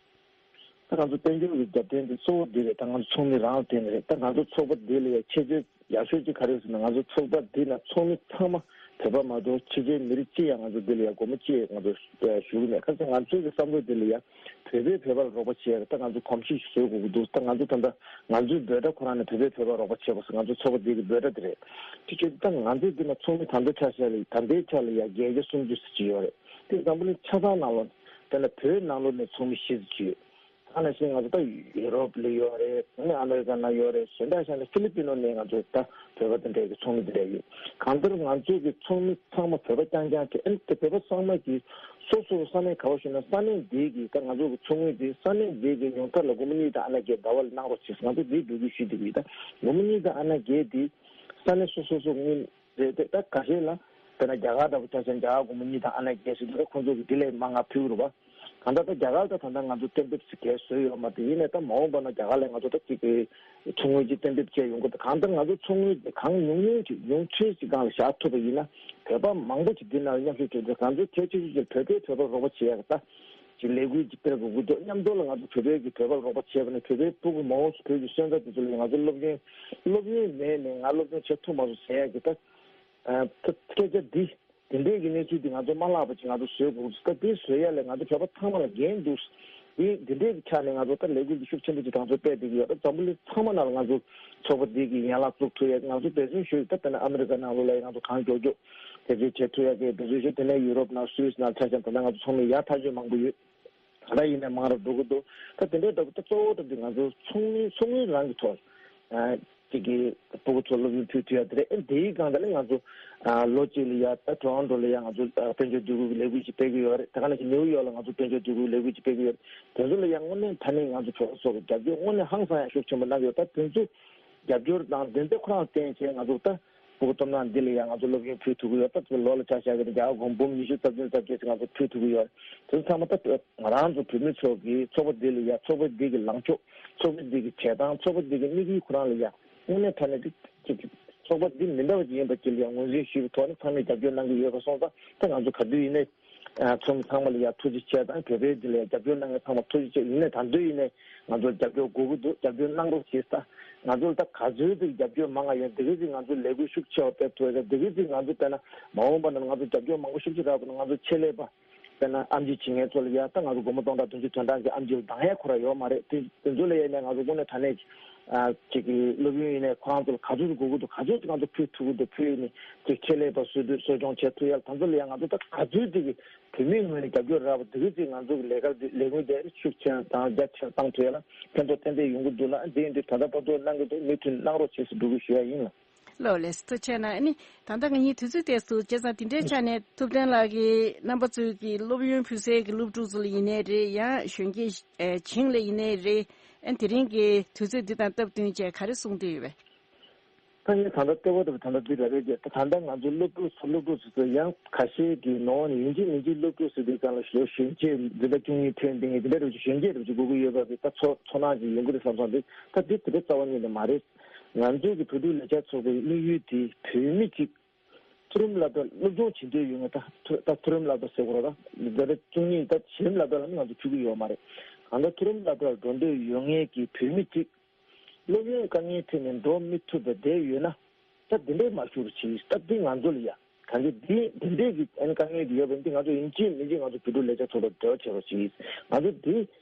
པས། ད་ང་ཚོ་དཔལ་འབྱོར་གྱི་རྒྱབ་རྟེན་འདི་གཙོ་བོ་འདི་རེད། ད་ང་ཚོ་ཚོགས་མི་རང་ལ་བརྟེན་ནས་རེད། ད་ང་ཚོ་ཚོགས་པ་འདི་ལ་ཡ་ཁྱད་ཆོས་ཡག་ཤོས་ཅིག་ག་རེ་ཟེར་ན། ང་ཚོ་ཚོགས་པ་འདི་ན་ཚོགས་མི་ཚང་མ་བོད་པ་མ་གཏོགས་ཕྱི་རྒྱལ་མི་རིགས་གཅིག་ཡང་ང་ཚོ་འདི་ལ་ཡ་སྒོར་མོ་གཅིག་ང་ཚོ་ཞུ་གི་མེད། ཁ་སང་ང་ཚོའི་གི་བསམ་བློ་འདི་ལ་ཡ་བོད་པས་བོད་པ་ལ་རོགས་པ་བྱེད་ཡ་ད་ང་ཚོ་གོམས་གཤིས་ཤིག་བཟོ་དགོས་ཀྱི་འདུག་ད་ང་ཚོ་ད་ལྟ་ང་ཚོའི་འབོད་སྒྲ་ཁོ་རང་ནི་བོད་པས་བོད་པར་རོགས་པ་བྱེད་པ་ཟེར། ང་ཚོ་ཚོགས་པ་འདི་གི་འབོད་སྒྲ་འདི་རེད། དེ་བྱས་ད་ང་ཚོའི་འདི་ན་ཚོགས་མི་ད་ལྟའི་ཆ་བཞག་ལ་ད་ལྟའི་ཆ་ལ་ཡ་བརྒྱད་བརྒྱ་སུམ་ཅུ་ཙམ་ཅིག་ཡོད་རེད། དེ་འཛམ་བུ་གླིང་ཆ་ཚང་ནང་ལོགས་ད་ལྟ་བོད་ནང་ལོགས་ནས་ཚོགས་མི་བཞི་ཙམ་ཅིག་ཡོད། ད་ནང་བཞིན་ང་ཚོ་ད་ཡུ་རོབ་ལ་ཡོད་རེད། ཨ་ནི་ཨ་མེ་རི་ཀ་ནང་ཡོད་རེད། གཞན་དག་གཞན་ལ་ཧྥི་ལི་པི་ནོ་ནས་ང་ཚོ་ད་བོད་པ་དེ་འདྲའི་གི་ཚོགས་མི་དེ་འདྲ་ཡོད། གང་ལྟར་ང་ཚོ་གི་ཚོགས་མི་ཚང་མ་བོད་པ་རྐྱང་རྐྱང་རེད། ཨ་ནི་དེ་བོད་པ་ཚང་མ་གི་སོ་སོ་ས་གནས་ག་བ་བཞུགས་ན་ས་གནས་དེའི་གི་ད་ང་ཚོ་གི་ཚོགས་དངུལ་དེ་ས་གནས་དེའི་གི་ཉུང་མཐར་ལ་སྒོར་མོ་གཉིས་དང་ཨ་ན་བརྒྱད་ཟླ་བ་ལ་གནང་རོགས་བྱེད་ཟེར་ང་ཚོ་དེའི་འབོད་སྐུལ་ཞུས་བསྡད་ཀྱི་ཡོད། ད་སྒོར་མོ་གཉིས་དང་ཨ་ན་བརྒྱད་དེ་ས་གནས་སོ་སོ་སོ་དངུལ་རེད་དེ། ད་ཁ་ཤས་ལ་དཔེར་ན་རྒྱ་གར་འདྲ་པོ་ཆ་བཞག་ན་རྒྱ་གར་སྒོར་མོ་གཉིས་དང་ཨ་ན་བརྒྱད་ཟེར་དུས་ད་ཁོང་ཚོ་གི་དེ་ལས་མང་ང་ཕུལ་གི་རེད་པ། གང་ལྟར་ད་རྒྱ་གར་ད་ད་ལྟ་ང་ཚོ་གཏན་འབེབས་ཟེར་གས་བཟོས་ཡོད་མ་རེད། ཡིན་ནའི་ད་མ་འོངས་པ་ན་རྒྱ་གར་ལ་ང་ཚོ་ད་ཅིག་གི་ཚོགས་དངུལ་ཅིག་གཏན་འབེབས་བྱས་ཡོང་གི་འདུག་གང་ལྟར་ང་ཚོ་ཚོགས་དངུལ་དེ་གང་ཉུང་ཉུང་ཅིག་ཉུང་ཤས་ཅིག་སྒང་ལ་བཞག་ཐུབ་པ་ཡིན་ན་བོད་པ་མང་པོ་ཅིག་འདི་ནང་ལ་མཉམ་ཞུགས་བྱེད་དུས་ང་ཚོ་གལ་ཆེ་ཤོས་ཅིག་བོད་པས་བོད་པར་རོགས་པ་བྱེད་ཡག་གི་ད་ཅིག་ལས་འགུལ་ཅིག་སྤེལ་དགོས་ཀྱི་འདུག་མཉམ་དུ་ལ་ང་ཚོ་བོད་པའི་གི་བོད་པར་རོགས་པ་བྱས་པ་ནས་བོད་པའི་སྤུ་གུ་མང་པོ་ཞིག་བོད་ཀྱི་སོན་རྩ་དེ་ཚོ་ལ་ང་ཚོ་སློབ་ཡོན་སློབ་ཡོན་མེད་ནས་ང་སློབ་སྦྱོང་བྱེད་ཐུབ་མ་སོང་ཟེར་ཡག་གི་ད། ཨ་ད་སྐད་ཆ་འདི་དེ་འདྲའི་གི་གནས་ཚུལ་འདི་ང་ཚོ་མ་བརླག་པ་ཅིག་ང་ཚོ་བཟོ་དགོས་ཀྱི་འདུག་ད་དེ་བཟོ་ཡ་ལ་ང་ཚོ་བོད་པ་ཚང་མ་ལ་འགན་འདུག་འདི་འདི་འདྲའི་གི་ཆ་ནས་ང་ཚོ་ད་ལས་འགུལ་འདི་ཤུགས་ཆེན་པོ་ཅིག་དང་ཚོ་སྤེལ་བསྡད་ཀྱི་ཡོད། ད་འཛམ་བུ་གླིང་ཚང་མ་ནང་ལ་ང་ཚོ་ཚོགས་པ་འདི་གི་ཡན་ལག་བཙུགས་ཐུབ་ཡ་ང་ཚོ་འབད་བརྩོན་ཞུ་ཡོད། ད་དཔེར་ན་ཨ་མི་རི་ཀ་ནང་ལོགས་ལ་ཡ་ང་ཚོ་གང་མགྱོགས་མགྱོགས་དེ་ཚོ་བྱེད་ཐུབ་ཡ་གི་འབད་བརྩོན་ཞུ། དེ་ནས་ཡུ་རོབ་ནང་སུད་སི་ནང་ཆ་བཞག་ན་ད་ལྟ་ང་ཚོ་ཚོགས་མི་ཡ་ཐག་ཆོད་མང་པོ་ཡོད། ག་རེ་ཡིན་ན་མང་རུ་འགྲོ་གི་འདུག་ད་དེ་འདྲའི་འདྲ་པོ་ད་གཙོ་བོ་ད་འདི་ང་ཚོ་ཚོགས་མི་ཚོགས་མི་རང་གི་ཐོག་ཨ་གཅིག་གི་སྤུ་གུ་ཚོ་སློབ་ཡོན་ཕུལ་ཐུབ་ཡ་དེ་རེད། ཨ་དེའི་སྒང་ད་ནི་ང་ཚོ་ཨ་ལོ་གཅིག་ལ་ཡ་ད་ཊོ་རོན་ཊོ་ལ་ཡ་ང་ཚོ་ཨ་དཔལ་འབྱོར་འདུ་འགོད་ཀྱི་ལས་འགུལ་ཅིག་སྤེལ་གི་ཡོད་རེད། ད་ག་ནང་བཞིན་ནིའུ་ཡོག་ལ་ང་ཚོ་དཔལ་འབྱོར་འདུ་འགོད་ཀྱི་ལས་འགུལ་ཅིག་སྤེལ་གི་ཡོད་རེད། དེ་ཚོ་ལ་ཡ་དངོས་གནས་ད་ནི་ང་ཚོ་བོད་པ་ཚོ་གི་རྒྱབ་སྐྱོར་དངོས་གནས་ཧང་སང་ཡ་ཤུགས་ཆེན་པོ་གནང་གི་ཡོད། ད་དེ་ཚོ་རྒྱབ་སྐྱོར་དང་དེ་ཚོ་ཁོ་རང་བརྟེན་བྱས་ང་ཚོ་ད་སྤུ་གུ་སྟོབས་ན་འདི་ལ་ཡང་ང་ཚོ་སློབ་ཡོན་ཕུལ་ཐུབ་ཀྱི་ཡོད། ད་ལོ་ལ་ཆ་བཞག་གི་རྒྱ་གར་སྒོར་འབུམ་ཉི་ཤུ་རྩ་བདུན་རྩ་བརྒྱད་ཙམ་ང་ཚོ་ཕུལ་ཐུབ་ཀྱི་ཡོད། དེ་ཚོ་ཚང་མ་ད་ང་རང་ཚོ་བོད་མི་ཚོ་གི་ཚོགས་པ་འདི་ལ་ཡང་ཚོགས་པ་འདི་གི་ལངས་ཕྱོགས། ཚོགས་པ་འདི་གི་བྱེད་སྟངས། ཚོགས་པ་འདི་གི་དམིགས་ཡུལ་ཁོ་རང་ལ་ཡང་དངོས་གནས་དྲང་གནས་ཀྱི་ཚོགས་པ་འདི་མི་འདྲ་བ་ཅིག་ཡིན་པ་ཅིག་ལ་ཡང་ངོས་འཛིན་ཞུས་པའི་ཐོག་ནས་ཚང་མས་རྒྱབ་སྐྱོར་གནང་གི་ཡོད་པ་སོང་ཙང་ད་ང་ཚོ་ག་དུས་ཡིན་ནའི། ཚོགས་མི་ཚང་མ་ལ་ཡ་ཐུགས་རྗེ་ཆེ་དང་བོད་པའི་འདི་ལ་ཡ་རྒྱབ་སྐྱོར་གནང་མཁན་ཚང་མ་ཐུགས་རྗེ་ཆེ། ཡིན་ནའི་ད་དུང་ཡིན་ནའི་ང་ཚོར་རྒྱབ་སྐྱོར་དགོས་ཀྱི་འདུག་རྒྱབ་སྐྱོར་གནང་རོགས་བྱེད་ས། ང་ཚོར་ད་ག་ཚོད་ཅིག་རྒྱབ་སྐྱོར་མང་ང་ཡོད་དེ་ག་ཚོད་ང་ཚོ་ལས་འགུལ་ཤུགས་ཆེ་བ་སྤེལ་ཐུབ་ཡོད་ད་དེ་ག་ཚོད་ང་ཚོ་དཔེར་ན་མ་འོངས་པ་ན་ང་ཚོ་རྒྱབ་སྐྱོར་མང་པོ་ཤུགས་ཆེ་རག་པ་ན་ང་ཚོ་ཆེད་ལས་པ། དཔེར་ན་ཨེམ་ཆི་བྱེད་མཁན་ཚོ་ལ་ཡ་ད་ང་ཚོ་སྒོར་མོ་སྟོང་ཕྲག་བདུན་ཅུ་དོན་གྲངས་ཀྱི་ཨེམ་ཆི་ལ་འདང་ཡ་ཁོ་ར་ཡོད་མ་རེད། དེ་དེ་ཚོ་ལ་ཡ་ནས་ང་ཚོ་དངོས་གནས་དྲང་གནས་ཀྱི་ཨ་ཅིག་གི་སློབ་ཡོན་ཡིན་ནའི་ཁོ་རང་ཚོ་ལ་ག་ཚོད་དགོས་ཀྱི་འདུག་ག་ཚོད་ང་ཚོ་ཕུལ་ཐུབ་ཀྱི་འདུག་ཕུལ་ཡིན་ནའི་ཅིག་ཆེད་ལས་པ་སུ་དུ་གསོ་སྐྱོང་བྱེད་ཐུབ་ཡ་ལ་ད་ཚོ་ལ་ཡ་ང་ཚོ་ད་ག་ཚོད་ཅིག་གི་བོད་མིའི་ངོས་ནས་རྒྱབ་སྐྱོར་རག་པ་དེ་གི་ཅིག་ང་ཚོ་གི་ལས་ཀ་འདི་ལས་འགུལ་འདི་ཤུགས་ཆེ་དང་རྒྱ་ཆེར་བཏང་ཐུབ་ཡ་ལ་ཕན་ཐོགས་ཏན་ཏན་ཡོང་གི་འདུག་ལ། འདི་ཡིན་དུས་ད་ལྟ་བར་དུ་གནང་གི་འདུག་མུ་མཐུད་གནང་རོགས་བྱེད་ཟེར་འབོད་སྐུལ་ཞུ་ཡ་ཡིན་ལ། ལགས་ལགས་སོ། ཐུགས་རྗེ་ཆེ་གནང་། ཨ་ནི་ད་ལྟ་ང་གཉིས་དུས་ཚོད་བལྟས་སུ་བྱས་ཙང་དེ་འདྲའི་ཆ་ནས་ཐུབ་བསྟན་ལགས་ཀྱིས་རྣམ་པ་ཚོའི་གི་སློབ་ཡོན་ཕུལ་སའི་གི་སློབ་ཕྲུག་ཚོ་ལ་ཡིན་ནའི་རེད། ཡང་གཞོན་སྐྱེས་ཨེ་བྱིངས་ལ་ཡིན་ནའི་རེད། ཨ་ནི་དེ་རིང་གི་དུས་ཚོད་འདི་དང་སྟབས་བསྟུན་བྱས་ག་རེ་གསུང་འདོད་ཡོད་པས། ད་ངས་ད་ལྟ་ལྟེ་བ་དང་ད་ལྟ་འདི་ལ་རེད་ཀྱི་ད་ད་ལྟ་ང་ཚོ་སློབ་ཕྲུག་ཚོ་སློབ་ཕྲུག་ཚོ་ཚོ་ཡང་ཁ་ཤས་ཀྱི་ནང་ནས་ཡིན་གཅིག་མིན་གཅིག་སློབ་ཕྲུག་ཟེར་དུས་ཙམ་ལ་གཞོན་གཞོན་སྐྱེས་འཛིན་གྲྭ་བཅུ་གཉིས་ཐོན་ཏེ་ངས་འཛིན་གྲྭ་རེ་བཅུ་གཞོན་སྐྱེས་རེ་བཅུ་དགོས་ཀྱི་ཡོད་པ་གི་ད་ཚོ་ཚོར་སྣང་ཅིག་ཡོང་གི་རེད་བསམ་བསམ་འདུག་ད་འདི་དེ་འདྲ་རྩ་བ་ཉིད་ནས་མ་རེད། ང་ཚོ་གི་བོད་ཕྲུག་ལས་འཆར་ཚོགས་པའི་དམིགས་ཡུལ་དེ་བོད་མི་གཅིག་མཐོ་རིམ་སློབ་གྲྭར་སློབ་སྦྱོང་བྱེད་འདོད་ཡོད་མཁན་ད་མཐོ་ད་མཐོ་རིམ་སློབ་གྲྭ་ཟེར་དགོས་རེད། ད་འཛིན་གྲྭ་བཅུ་གཉིས་ད་གཞི་རིམ་སློབ་གྲྭ་ལ་ནི་ང་ཚོ་ཕུལ་གྱི་ཡོད་མ་རེད། གང་ལྟར་མཐོ་རིམ་སློབ་གྲྭར་འགྲོ་འདོད་ཡོད་མཁན་གྱི་བོད་མི་གཅིག་སློབ་ཡོན་དཀའ་ངལ་འཕྲད་ནས་འགྲོ་མི་ཐུབ་པ་བསྡད་ཡོད་ན། ད་འདི་འདྲའི་མ་ཞུ་རུ་ཕྱིན། སྟབས་བདེ་ང་ཚོ་ལ་ཡ། གང་གི་འདི་འདི་འདྲའི་གི་ཨན་དཀའ་ངལ་འདི་ཡོད་པ་འདི་ང་ཚོ་ཡིན་གཅིག་མིན་གཅིག་ང་ཚོ་བོད་ཕྲུག་ལས་འཆར་ཚོགས་པར་འབྲེལ་བ་བྱེད་རོགས་གྱིས། ང་ཚོ་འདི་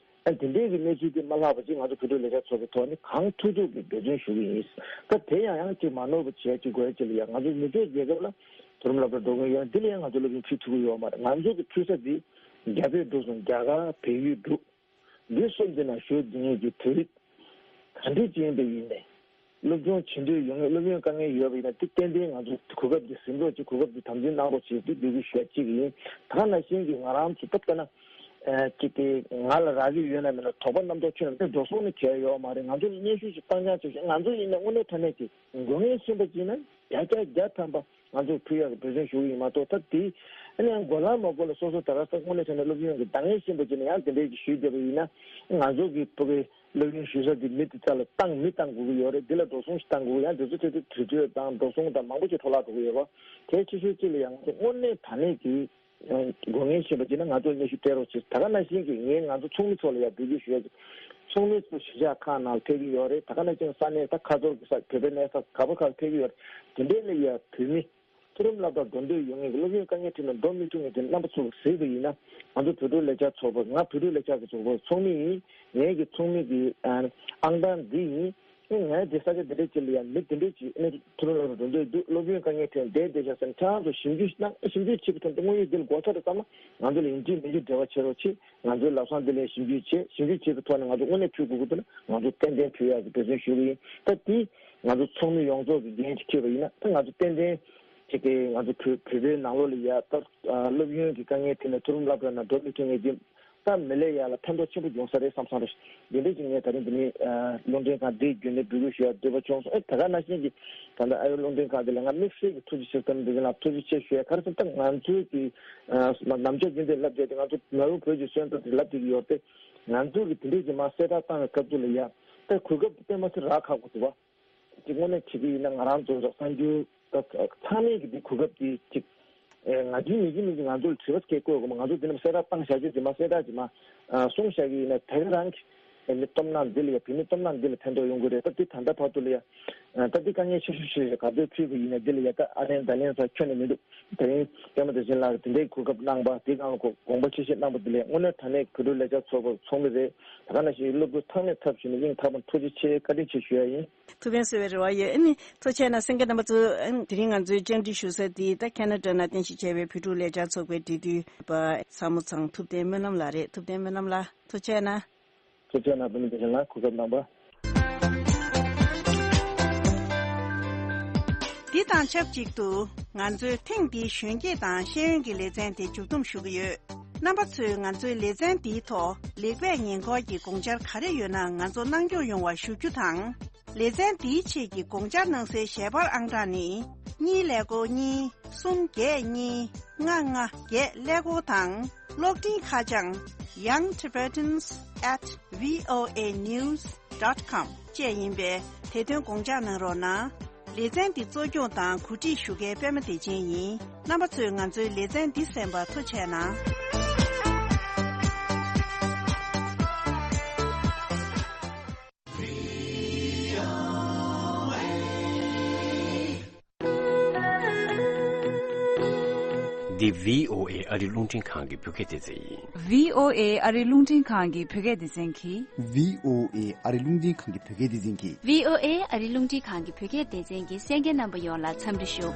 ཨན་འདི་འདྲའི་གི་གནས་ཚུལ་འདི་མ་ལྷག་པ་ཅིག་ང་ཚོ་བོད་ཕྲུག་ལས་འཆར་ཚོགས་པའི་ཐོག་ནས་གང་ཐུབ་ཐུབ་ཀྱི་འབད་བརྩོན་ཞུ་གི་ཡིན། ད་དེ་ཡང་ཡང་ཅིག་མ་ནོར་བ་བྱས་ཅིག་དགོས་ཡ་ཅིག་ལ་ཡ། ང་ཚོ་མི་སྡེ་རྒྱལ་ཁབ་ལ་མཐོ་རིམ་སློབ་གྲྭ་འགྲོ་མཁན་ཡོད་ན་འདི་ལ་ཡང་ང་ཚོ་སློབ་ཡོན་ཕུལ་ཐུབ་ཀྱི་ཡོད་མ་རེད། ང་ཚོ་གི་ཕུལ་ས་འདི་རྒྱ་བལ་འབྲུག་གསུམ་རྒྱ་གར་བལ་ཡུལ་འབྲུག་འདི་གསུམ་འདི་ན་བཞུགས་མཁན་གྱི་བོད་རིགས་ག་འདྲ་ཅིག་ཡིན་པ་ཡིན་ནའི། སློབ་སྦྱོང་བྱེད་འདོད་ཡོད་མཁན་སློབ་ཡོན་དཀའ་ངལ་ཡོད་པ་ཡིན་ན་དེ་ཏན་ཏན་ང་ཚོ་གོ་སྐབས་འདི་ཟིན་རོགས་ཀྱིས་གོ་སྐབས་འདི་དམ་འཛིན་གནང་རོགས་བྱེད་དུས་འབོད་སྐུལ་ཞུ་ཡ་གཅིག་ཡིན། ད་ག་ནང་བཞིན་གྱི་ང་རང་ཚོ་སྟབས་བདེ་ན་ཅིག་གི་ང་ལ་རག་གི་ཡོད་ན་མེད་ན་དོགས་པ་རྣམ་རྟོག་ཁྱོན་ནས་འགྲོ་སོང་ནི་གལ་ཡོད་མ་རེད། ང་ཚོ་ལ་སྙན་ཞུ་ཞིག་བཏང་རྐྱང་བྱེད་ཤོག་ང་ཚོ་ཡིན་ན་དངོས་གནས་དྲང་གནས་ཀྱི་དགོས་ངེས་ཤེས་པ་ཅིག་ན་བརྒྱ་ཆ་བརྒྱ་ཐམ་པ། ང་ཚོ་ཕུལ་ཡག་གི་འབད་བརྩོན་ཞུ་གི་ཡིན་མ་གཏོགས་ད་དེ་ཨ་ནི་ཡང་དགོས་ལ་མ་དགོས་ལ་སོ་སོ་ད་ག་ས་དངོས་གནས་བྱས་ན་སློབ་ཡོན་གྱི་འདང་ངེས་ཤེས་པ་ཅིག་ནས་ཡང་དེ་འདྲས་ཀྱི་ཞུས་བསྡད་པ་ཡིན་ན་ང་ཚོ་གི་ཕ་གི་སློབ་ཡོན་ཞུ་ས་དེ་མི་དེ་ཚ་ལ་བཏང་མི་བཏང་དགོས་ཀྱི་ཡོད་རེད། འདི་ལ་འགྲོ་སོང་ཞིག་བཏང་དགོས་ཀྱི་ཡང་དེ་ཚོ་དེ་དུས་ཚོད་དང་འགྲོ་སོང་དང་མང་པོ་ཞིག་འཕྲོ་བརླག་འགྲོ་གི་ཡོད་པ་གལ་ཆེ་ཤོས་གཅིག་ལ་ཡང་ང་ཚོ་དངོས་གནས་དྲང་གནས་ཀྱི་དགོས་ངེས་ཤེས་པ་ཅིག་ན་ང་ཚོ་སྙན་ཞུ་སྤྲད་རོགས་བྱེད། ད་ག་ནང་བཞིན་གྱི་ངས་ང་ཚོ་ཚོགས་མི་ཚོ་ལ་ཡང་འབོད་སྐུལ་ཞུ་ཡ་ཅིག་ཚོགས་མི་ཚོ་གཞིས་ཆགས་ཁག་ནང་ཕེབས་ཀྱི་ཡོད་རེད། ད་ག་ནང་བཞིན་ས་གནས་ད་ཁ་ཐོར་གྱི་ས་བོད་པའི་གནས་ས་ག་པར་ཁག་ཕེབས་ཀྱི་ཡོད་རེད། དེ་འདྲའི་ལ་ཡ་བོད་མི་མཐོ་རིམ་སློབ་གྲྭར་འགྲོ་འདོད་ཡོད་མཁན་གྱི་སློབ་ཡོན་དཀའ་ངལ་འཕྲད་ནས་འགྲོ་མི་ཐུབ་མཁན་དེ་རྣམ་པ་ཚོ་གཟིགས་པ་ཡིན་ན་ང་ཚོ་བོད་ཕྲུག་ལས་འཆར་ཚོགས་པ་ང་བོད་ཕྲུག་ལས་འཆར་གྱི་ཚོགས་པའི་ཚོགས་མི་ཡིན། ངེད་ཀྱི་ཚོགས་མི་གི་ཨང་གྲངས་འདི་ཡིན། ངས་འདི་ས་ཆ་འདི་འདྲ་ཅིག་ལ་ཡང་མི་འདི་འདྲ་ཅིག་ཨ་ནི་མཐོ་རིམ་སློབ་གྲྭར་འགྲོ་འདོད་འདུག་སློབ་ཡོན་དཀའ་ངལ་འཕྲད་བསྡད་བསྡད་ཤག་ཟེར་ནས་ཁྱེད་རང་ཚོ་ཞིབ་འཇུག་གནང་། ཞིབ་འཇུག་བྱེད་པའི་ཐོག་ཏུ་དངོས་ཡོད་འདི་ལ་གོ་ཆ་རེ་བསམ་ན་ང་ཚོ་ལ་ཡིན་གཅིག་མིན་གཅིག་འབྲེལ་བ་བྱེད་རོགས་བྱེད། ང་ཚོའི་ལམ་སང་འདི་ལ་ཞིབ་འཇུག་བྱེད། ཞིབ་འཇུག་བྱེད་པའི་ཐོག་ནས་ང་ཚོ་དངོས་གནས་ཕུལ་དགོས་ཀྱི་འདུག་ན་ང་ཚོ་ཏན་ཏན་ཕུལ་ཡག་གི་འབད་བརྩོན་ཞུ་གི་ཡིན། ད་འདི་ང་ཚོ་ཚོགས་མི་ཡོངས་རྫོགས་ཀྱི་འགན་ཞིག་འཁྱེར་བ་ཡིན་ན་ད་ང་ཚོ་ཏན་ཏན་ཅིག་གི་ང་ཚོ་བོད་བོད་པའི་ནང་ལོགས་ལ་ཡ་ད་སློབ་ཡོན་གྱི་དཀའ་ངལ་འཕྲད་ནས་མཐོ་རིམ་སློབ་གྲྭ་ནང་འགྲོ་མི་ཐུབ་མཁན་གྱི་ད་མི་ལས་ཡག་ལ་ཕན་ཐོགས་ཆེན་པོ་འབྱུང་ས་རེད་བསམ་བསམ་རེད། འདི་འདྲ་ཅིག་ངས་ད་རིང་འདི་ནས་རླུང་འཕྲིན་ཁང་འདིའི་བརྒྱུད་ནས་འབོད་སྐུལ་ཞུ་ཡ་འདོད་པ་བྱུང་སོང་། ཨེ་ད་ག་ནང་བཞིན་གྱི་ད་ལྟ་ཨ་ཡོ་རླུང་འཕྲིན་ཁང་འདི་ལ་ང་དམིགས་བསལ་གྱི་ཐུགས་རྗེ་ཆེ་བསྟན་འདི་ལ་ཐུགས་རྗེ་ཆེ་ཞུ་ཡ། ག་རེ་ཟེར་ན་ད་ང་ཚོའི་གི་ནམ་ཞག་རྒྱུན་དུ་ལབ་བསྡད་དེ་ང་ཚོ་ནཱ་རོ་བོད་ཀྱི་སོན་རྩ་དེ་ལབ་བསྡད་ཀྱི་ཡོད་པས་ང་ཚོ་གི་དེ་འདྲའི་གི་མ་གསལ་བསྒྲགས་བཏང་བའི་སྐབས་དུ་ལ་ཡ་ད་གོ་སྐབས་དེ་དཔེ་མ་སྲིད་རག་ཁག་པོ་འདུག་བ། དེ་དངོས་གནས་བྱེད་ཀྱི་ཡིན་ན་ང་རང་ཚོ་གསར་འགྱུར་ཚང་མས་ཀྱི་འདི་གོ་སྐབས་འདི་ཅིག་ང་ཚོའི་མི་གི་མི་གི་ང་ཚོ་ལ་དྲི་བ་སྐད་བཀོད་དགོས་མ། ང་ཚོ་འདི་ནམ་གསལ་བསྒྲགས་བཏང་བཞག་རྒྱུ་འདི་མ་གསལ་བསྒྲགས་འདི་མ་གསུངས་བཞག་གི་ཡིན་ན་ད་ག་རང་གི་མི་སྟོབས་ན་འདི་ལ་ཡ་བོད་མི་སྟོབས་ན་འདི་ལ་ཕན་ཐོགས་ཡོང་གི་རེད། ད་འདི་ད་ལྟ་བར་དུ་ལ་ཡ་ད་འདི་དཀའ་ངལ་ཆེ་ཤོས་ཤིག་རེད། ག་ཚོད་ཕུལ་བ་ཡིན་ན་འདི་ལ་ཡ་ད་ཨ་ལན་ད་ལན་ས་ཁྱོན་ནས་མི་འདུག་དེ་རིང་པད་མ་བདེ་ཆེན་ལགས་དེ་འདྲའི་གོ་སྐབས་གནང་བ་དེ་གང་ལ་དགོངས་པ་ཆེ་བཞེས་གནང་བ་དེ་ལས་དངོས་གནས་དྲང་གནས་བོད་ཕྲུག་ལས་འཆར་ཚོགས་པ་ཚོགས་མི་རེད། ད་ག་ནང་བཞིན་སློབ་ཕྲུག་ཚང་མས་ཚབ་ཞུས་ནས་སྙིང་ཐག་པ་ཐུགས་རྗེ་ཆེ་བཀའ་དྲིན་ཆེ་ཞུ་ཡ་ཡིན། ཐུགས་ཕན་གསོས་པའི་རེ་བ་ཡོད། ཨ་ནི་ཐུགས་རྗེ་ཆེ་གནང་། གསན་མཁན་རྣམ་པ་ཚོ་དེ་རིང་ང་ཚོའི་བཅར་འདྲི་ཞུ་ས་དེ་ད་ཁེ་ན་ཌ་ནང་རྟེན་གཞི་བྱས་པའི་བོད་ཕྲུག་ལས་འཆར་ཚོགས་པའི་འབྲེལ་མཐུད་པ་ཚ་མོ་ཚང་ཐུབ་བསྟན་སྨོན་ལམ་ལགས་རེད། ཐུབ་བསྟན་སྨོན་ལམ་ལགས་ཐུགས་རྗེ་ཆེ་གནང་། ཐུགས་རྗེ་ཆེ་གནང་། བུ་མོ་བདེ་ཆེན་ལགས་གོ་སྐབས་གནང་བ། འདི་དང་ཆབས་ཅིག་ཏུ་ང་ཚོའི་ཐེངས་འདིའི་གཞོན་སྐྱེས་དང་ཤེས་ཡོན་གྱི་ལེ་ཚན་དེ་མཇུག་བསྡོམས་ཞུ་གི་ཡོད། རྣམ་པ་ཚོས་ང་ཚོའི་ལེ་ཚན་འདིའི་ཐོག་ལེགས་སྤེལ་ཉེས་འཁོར་གྱི་དགོངས་འཆར་ག་རེ་ཡོད་ན་ང་ཚོ་གནང་སྐྱོང་ཡོང་བ་ཞུ་རྒྱུ་དང་། ལེ་ཚན་འདིའི་ཆེད་ཀྱི་དགོངས་འཆར་གནང་སའི་ཞལ་པར་ཨང་གྲངས་ནི། གཉིས་ཀླད་ཀོར་གཉིས། གསུམ་བརྒྱད་གཉིས། ལྔ་ལྔ་བརྒྱད་ཀླད་ཀོར་དང་། གློག་འཕྲིན་ཁ་བྱང་young tibetans at voa news dot com བཅས་ཡིན་པས་དེ་དོན་དགོངས་འཇགས་གནང་རོགས་གནང་། ལེ་ཚན་འདི་གཙོ་སྐྱོང་དང་གོ་སྒྲིག་ཞུ་མཁན་པད་མ་བདེ་ཆེན་ཡིན། རྣམ་པ་ཚོས་ང་ཚོའི་ལེ་ཚན་འདི་གསན་པར་ཐུགས་རྗེ་གནང་། འདི་བྷི་ཨོ་ཨེ་ཨ་རི་རླུང་འཕྲིན་ཁང་གི་བོད་སྐད་སྡེ་ཚན་ཡིན། བྷི་ཨོ་ཨེ་ཨ་རི་རླུང་འཕྲིན་ཁང་གི་བོད་སྐད་སྡེ་ཚན་གྱིས། བྷི་ཨོ་ཨེ་ཨ་རི་རླུང་འཕྲིན་ཁང་གི་བོད་སྐད་སྡེ་ཚན་གྱིས། བྷི་ཨོ་ཨེ་ཨ་རི་རླུང་འཕྲིན་ཁང་གི་བོད་སྐད་སྡེ་ཚན་གྱི་གསན་མཁན་རྣམ་པ་ཡོངས་ལ་འཚམས་འདྲི་ཞུ།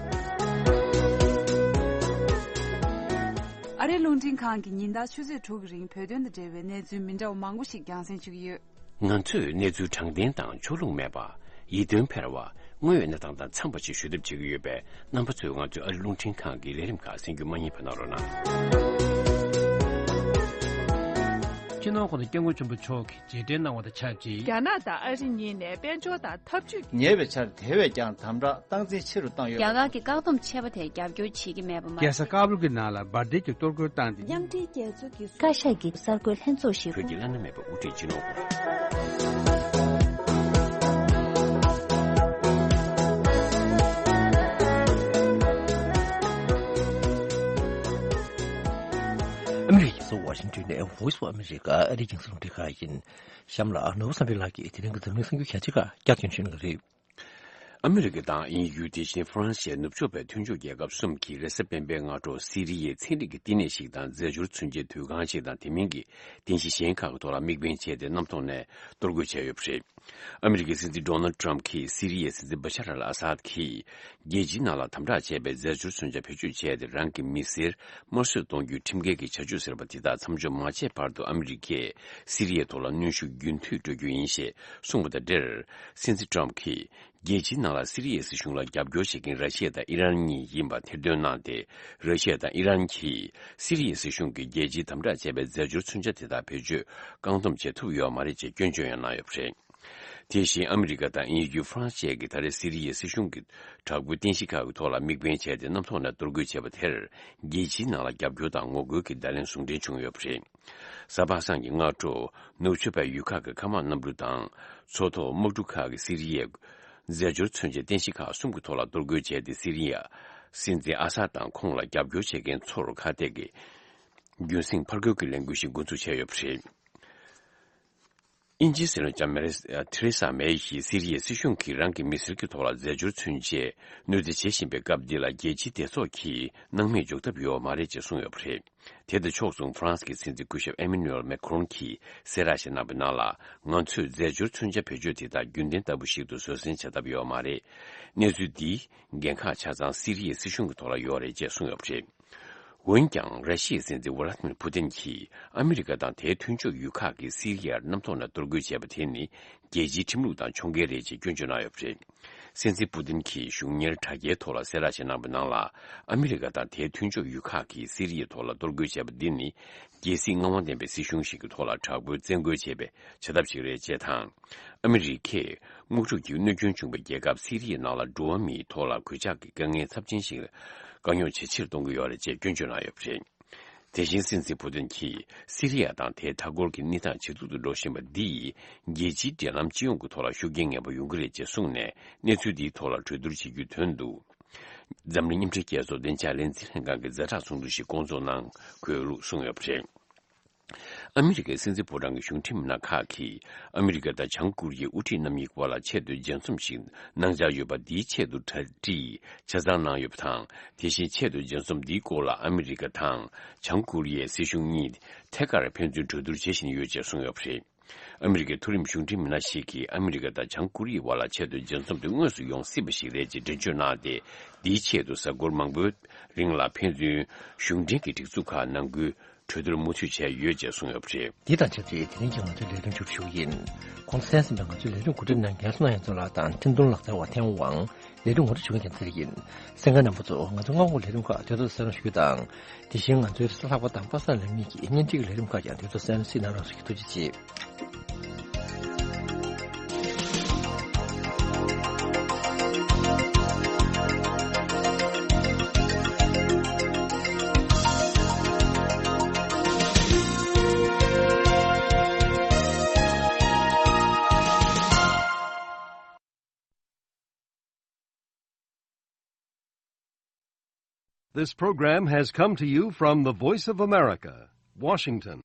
ཨ་རི་རླུང་འཕྲིན་ཁང་གིས་ཉིན་ལྟར་ཆུ་ཚོད་དྲུག་གི་རིང་བོད་དོན་དང་འབྲེལ་བའི་གནས་ཚུལ་མི་འདྲ་བ་མང་པོ་ཞིག་རྒྱང་སྲིང་ཞུ་གི་ཡོད། ང་ཚོས་གནས་ཚུལ་དྲང་བདེན་དང་ཕྱོགས་ལྷུང་མེད་པ། ཡིད་རྟོན་འཕེར་བ། དངོས་ཡོད་གནས་སྟངས་དང་འཚམས་པ་ཞིག་ཞུ་ཐབས་བྱེད་ཀྱི་ཡོད་པས། རྣམ་པ་ཚོས་ང་ཚོའི་ཨ་རི་རླུང་འཕྲིན་ཁང་གི་ལས་རིམ་ཁག་གསན་རྒྱུ་མ་བསྙེལ་བ་གནང་རོགས་གནང་། སྤྱི་ནོར་༸གོང་ས་༸སྐྱབས་མགོན་ཆེན་པོ་མཆོག་གིས་རྗེས་དྲན་གནང་བ་དང་ཆབས་ཅིག་རྒྱ་ནག་དང་ཨ་རི་གཉིས་ནས་དཔལ་འབྱོར་དང་འཐབ་ཇུས་ཀྱི། ཉེ་བའི་ཆར་དེ་བས་ཀྱང་དམ་དྲག་སྟངས་འཛིན་ཆེ་རུ་བཏང་ཡོད། རྒྱ་གར་གྱི་བཀག་སྡོམ་ཆད་པ་དེར་རྒྱབ་སྐྱོར་བྱེད་ཀྱི་མེད་པ་མ། རྒྱལ་ས་ཀ་བུལ་གྱི་ནང་ལ་འབར་མདེལ་གྱི་གཏོར་རྒོལ་བཏང་སྟེ། མཉམ་འབྲེལ་རྒྱལ་ཚོགས་ཀྱི། བཀའ་ཤག་གི་གསར་འགོད་ལྷན་ཚོགས་ཤིག་བོད་ཀྱི་བླ་ན་མེད་པའི་དབུ་ཁྲིད་སྤྱི་ནོར་༸གོང་ས། ཨ་མི་རི་ཀའི་རྒྱལ་ས་ཝ་ཤིང་ཏོན་ནས་Voice of America ཨ་རིའི་རྒྱང་སྲིང་རླུང་འཕྲིན་ཁང་ཡིན། གཤམ་ལ་ནོར་བུ་བསམ་འཕེལ་ལགས་ཀྱིས་དེ་རིང་གི་འཛམ་གླིང་གསར་འགྱུར་གལ་ཆེ་ཁག་བསྐྱར་སྟོན་ཞུ་གནང་གི་རེད། ཨ་མི་རི་ཀ་དང་དབྱིན་ཡུལ། དེ་བཞིན་ཧྥ་རན་སི་བཅས་ནུབ་ཕྱོགས་པའི་མཐུན་ཕྱོགས་རྒྱལ་ཁབ་གསུམ་གྱིས་རེས་གཟའ་སྤེན་པའི་སྔ་དྲོ་སི་རི་ཡའི་ཚན་རིག་གི་བསྟི་གནས་ཤིག་དང་རྫས་སྦྱོར་མཚོན་ཆའི་དུས་ཁང་ཞིག་དང་། དེ་མིན་གྱི་རྟེན་གཞི་གཞན་ཁག་གི་ཐོག་ལ་དམིགས་འབེན་བྱས་ཏེ། གནམ་ཐོག་ནས་གཏོར་རྒོལ་བྱས་ཡོད་པ་རེད། ཨ་མི་རི་ཀའི་སྲིད་འཛིན་ཌོ་ནལ་ཊམ་གྱིས་སི་རི་ཡའི་སྲིད་འཛིན་བྷ་ཤར་ཨལ་ཨ་སཱད་ཀྱིས་རྒྱལ་སྤྱིའི་ནང་ལ་དམ་དྲག་བྱས་པའི་རྫས་སྦྱོར་མཚོན་ཆ་བེད་སྤྱོད་བྱས་ཏེ། རང་གི་མི་སེར་དམར་གསོད་གཏོང་རྒྱུའི་ཁྲིམས་འགལ་གྱི་བྱ་སྤྱོད་ཟེར་བ་དེ་དག་མཚམས་འཇོག་མ་བྱས་བར་དུ། ཨ་མི་རི་ཀས་སི་རི་ཡའི་ཐོག་ལ་གནོན་ཤུགས་རྒྱུན་མཐུད་སྤྲོད་རྒྱུ་ཡིན་ཞེས་གསུངས་པ་དང་འབྲེལ། སྲིད་འཛིན་ཊམ་གྱིས། རྒྱལ་སྤྱིའི་ནང་ལ་སི་རི་ཡའི་སྲིད་གཞུང་ལ་རྒྱབ་སྐྱོར་བྱེད་མཁན་ར་ཤི་ཡ་དང་ཨི་རན་གཉིས་ཡིན་པ་ཐེར་འདོན་གནང་སྟེ། ར་ཤི་ཡ་དང་ཨི་རན་གྱིས་སི་རི་ཡའི་སྲིད་གཞུང་གིས་རྒྱལ་སྤྱིའི་དམ་དྲག་བྱས་པའི་རྫས་སྦྱོར་མཚོན་ཆ་དེ་དག་བེད་སྤྱོད་བཀག་སྡོམ་བྱེད་ཐུབ་ཡོད་མ་རེད་ཅེས་སྐྱོན་བརྗོད་ཡང་གནང་ཡོད་པ་རེད། དེ་བཞིན་ཨ་མི་རི་ཀ་དང་དབྱིན་ཡུལ། ཧྥ་རན་སི་བཅས་ཀྱིས་ད་རེས་སི་རི་ཡའི་སྲིད་གཞུང་གི་དྲག་པོའི་རྟེན་གཞི་ཁག་གི་ཐོག་ལ་དམིགས་འབེན་བྱས་ཏེ། གནམ་ཐོག་ནས་གཏོར་རྒོལ་བྱས་པ་དེར་རྒྱལ་སྤྱིའི་ནང་ལ་རྒྱབ་སྐྱོར་དང་ངོ་རྒོལ་གྱི་བརྡ་ལན་ཟུང་འབྲེལ་བྱུང་ཡོད་པ་རེད། གཟའ་པ་སངས་ཀྱི་སྔ་དྲོ། ནུབ་ཕྱོགས་པའི་ཡུལ་ཁག་གི་མཁའ་དམག་གནམ་གྲུ་དང་། མཚོ་ཐོག་དམག་གྲུ་ཁག་གིས་སི་རི་ཡའི་རྫས་སྦྱོར་མཚོན་ཆའི་རྟེན་གཞི་ཁག་གསུམ་གྱི་ཐོག་ལ་གཏོར་རྒོལ་བྱས་ཏེ། སི་རི་ཡ་སྲིད་འཛིན་ཨ་སཱད་དང་ཁོང་ལ་རྒྱབ་སྐྱོར་བྱེད་མཁན་ཚོར་ཁ་གཏད་ཀྱི་རྒྱུན་སྲིང་ཕར་རྒོལ་གྱི་ལས་འགུལ་ཞིག་འགོ་འཛུགས་བྱས་ཡོད་པ་རེད། དབྱིན་ཇིའི་སྲིད་བློན་ལྕམ་མེ་ཐེ་རེ་ས་མེ་ཡིས་སི་རི་ཡའི་སྲིད་གཞུང་གིས་རང་གི་མི་སེར་གྱི་ཐོག་ལ་རྫས་སྦྱོར་མཚོན་ཆའི་གནོད་འཚེ་བྱེད་བཞིན་པའི་སྐབས་འདི་ལ། རྒྱལ་སྤྱིའི་སྡེ་ཚོགས་ཀྱིས་སྣང་མེད་འཇོག་ཐབས་ཡོད་མ་རེད་ཅེས་གསུངས་ཡོད་པ་རེད། དེ་དང་ཕྱོགས་མཚུངས། ཧྥ་རན་སི་གི་སྲིད་འཛིན་སྐུ་ཞབས་ཨེ་མེ་ནུ་ཨེལ་མེ་ཁོ་རོན་གྱིས་གསལ་བསྒྲགས་ཤིག་གནང་པའི་ནང་ལ། ང་ཚོས་རྫས་སྦྱོར་མཚོན་ཆ་བེད་སྤྱོད་དེ་དག་རྒྱུན་ལྡན་ལྟ་བུ་ཞིག་ཏུ་བཟོད་བསྲན་བྱ་ཐབས་ཡོད་མ་རེད། གནས་ཚུལ་འདིའི་འགན་ཁག་ཆ་ཚང་སི་རི་ཡའི་སྲིད་གཞུང་གི་ཐོག་ལ་ཡོད་རེད་ཅེས་གསུངས་ཡོད་པ་རེད། འོན་ཀྱང་། ར་ཤི་ཡའི་སྲིད་འཛིན་ཝ་ལ་ཏི་མིར་ཕུ་ཏིན་གྱིས་ཨ་མི་རི་ཀ་དང་དེའི་མཐུན་ཕྱོགས་ཡུལ་ཁག་གིས་སི་རི་ཡར་གནམ་ཐོག་ནས་གཏོར་རྒོལ་བྱས་པ་དེ་ནི། རྒྱལ་སྤྱིའི་ཁྲིམས་ལུགས་དང་ཕྱོགས་འགལ་རེད་ཅེས་སྐྱོན་བརྗོད་གནང་ཡོད་པ་རེད། སྲིད་འཛིན་པུ་ཏིན་གྱིས་གཞུང་གཉེར་དྲ་རྒྱའི་ཐོག་ལ་གསལ་བསྒྲགས་ཤིག་གནང་པའི་ནང་ལ། ཨ་མི་རི་ཀ་དང་དེའི་མཐུན་ཕྱོགས་ཡུལ་ཁག་གིས་སི་རི་ཡའི་ཐོག་ལ་གཏོར་རྒོལ་བྱས་པ་འདི་ནི། རྒྱལ་སྲིད་མངའ་དབང་ལྡན་པའི་སྲིད་གཞུང་ཞིག་གི་ཐོག་ལ་དྲག་པོའི་བཙན་རྒོལ་བྱས་པའི་བྱ་ཐབས་ཤིག་རེད་ཅེས་དང་། ཨ་མི་རི་ཀས་དམག་འཁྲུག་གིས་གནོད་སྐྱོན་བྱུང་བའི་རྒྱལ་ཁབ་སི་རི་ཡའི་ནང་ལ་འགྲོ་བ་མིའི་ཐོག་ལ་གོད་ཆག་གི་དཀའ་ངལ་ཚབས་ཆེན་ཞིག་དཀའ་རྙོག་ཇེ་ཆེར་གཏོང་གི་ཡོད་རེད་ཅེས་སྐྱོན་བརྗོད་གནང་ཡོད་པ་རེད། དེ་བཞིན་སྲིད་འཛིན་ཕུ་ཏིན་གྱིས་སི་རི་ཡ་དང་དེའི་མཐའ་འཁོར་གྱི་གནས་སྟངས་ཇེ་སྡུག་ཏུ་འགྲོ་བཞིན་པ་འདིས་རྒྱལ་སྤྱིའི་འབྲེལ་ལམ་སྤྱི་ཡོངས་ཀྱི་ཐོག་ལ་ཤུགས་རྐྱེན་ངན་པ་ཡོང་གི་རེད་ཅེས་གསུངས་ནས། གནས་ཚུལ་འདིའི་ཐོག་ལ་གྲོས་བསྡུར་བྱེད་རྒྱུའི་དོན་དུ། འཛམ་གླིང་མཉམ་འབྲེལ་རྒྱལ་ཚོགས་བདེ་འཇགས་ལས་འཛིན་ལྷན་ཁང་གི་ཛ་དྲག་ཚོགས་འདུ་ཞིག་བསྐོང་ཚོགས་གནང་དགོས་ལུགས་གསུངས་ཡོད་པ་རེད། ཨ་མི་རི་ཀའི་སྲིད་འཛིན་ཕོ་བྲང་གི་གཞུང་འབྲེལ་མི་སྣ་ཁག་གིས་ཨ་མི་རི་ཀ་དང་བྱང་ཀོ་རི་ཡའི་དབུ་ཁྲིད་རྣམ་གཉིས་བར་ལ་ཆེས་མཐོའི་མཇལ་འཛོམས་ཤིག་གནང་འཆར་ཡོད་པ་འདིའི་ཆེད་དུ་གྲ་སྒྲིག་ཆ་ཚང་གནང་ཡོད་པ་དང་། དེ་བཞིན་ཆེས་མཐོའི་མཇལ་འཛོམས་འདིའི་སྐོར་ལ་ཨ་མི་རི་ཀ་དང་བྱང་ཀོ་རི་ཡའི་སྲིད་གཞུང་གཉིས་ཐད་ཀར་ཕན་ཚུན་གྲོས་བསྡུར་བྱེད་བཞིན་ཡོད་ཅེས་གསུངས་ཡོད་པ་རེད། ཨ་མི་རི་ཀའི་མཐོ་རིམ་གཞུང་འབྲེལ་མི་སྣ་ཞིག་གིས་ཨ་མི་རི་ཀ་དང་བྱང་ཀོ་རི་ཡའི་བར་ལ་ཆེས་མཐོའི་མཇལ་འཛོམས་དེ་དངོས་སུ་ཡོང་སྲིད་པ་ཞིག་རེད་ཅེས་འགྲེལ་བརྗོད་གནང་སྟེ། འདིའི་ཆེད་དུ་གཟའ་འཁོར་མང་པོའི་རིང་ལ་ཕན་ཚུན་གཞུང་འབྲེལ་གྱི་སྒྲིག་འཛུགས་ཁག་ནང་ཁུལ་གྲོས་བསྡུར་མུ་མཐུད་བྱས་ཡོད་ཅེས་གསུངས་ཡོད་པ་རེད། འདི་དང་ཆབས་ཅིག་དེ་རིང་གི་ང་ཚོའི་ལས་རིམ་མཇུག་སྒྲིལ་ཞུ་གི་ཡིན། གོང་དུ་གསན་ཟིན་པའི་ང་ཚོའི་ལས་རིམ་གོ་སྒྲིག་གནང་མཁན་ལྷ་དབྱངས་ཚེ་རིང་ལགས་དང་འཕྲིན་གཏོང་ལག་རྩལ་བ་ཐེན་ཝང་། ལས་རིམ་ངོ་སྤྲོད་ཞུ་མཁན་རྒྱལ་མཚན་ཡིན། གསན་མཁན་རྣམ་པ་ཚོ། ང་ཚོ་སྔ་དགོང་ལས་རིམ་ཁག་དུས་ཐོག་གསན་རོགས་ཞུ་དང་། དེ་བཞིན་ང་ཚོའི་རེས་གཟའ་ལྷག་པ་དང་པ་སངས་ལས་གཉིས་ཀྱི་བརྙན་འཕྲིན་གྱི་ལས་རིམ་ཁག་ཀྱང་དུས་ཐོག་གསན་རོགས་གནང་རོགས་ཞུ་རྒྱུ། ཐུགས་རྗེ་ཆེ། This program has come to you from the Voice of America, Washington.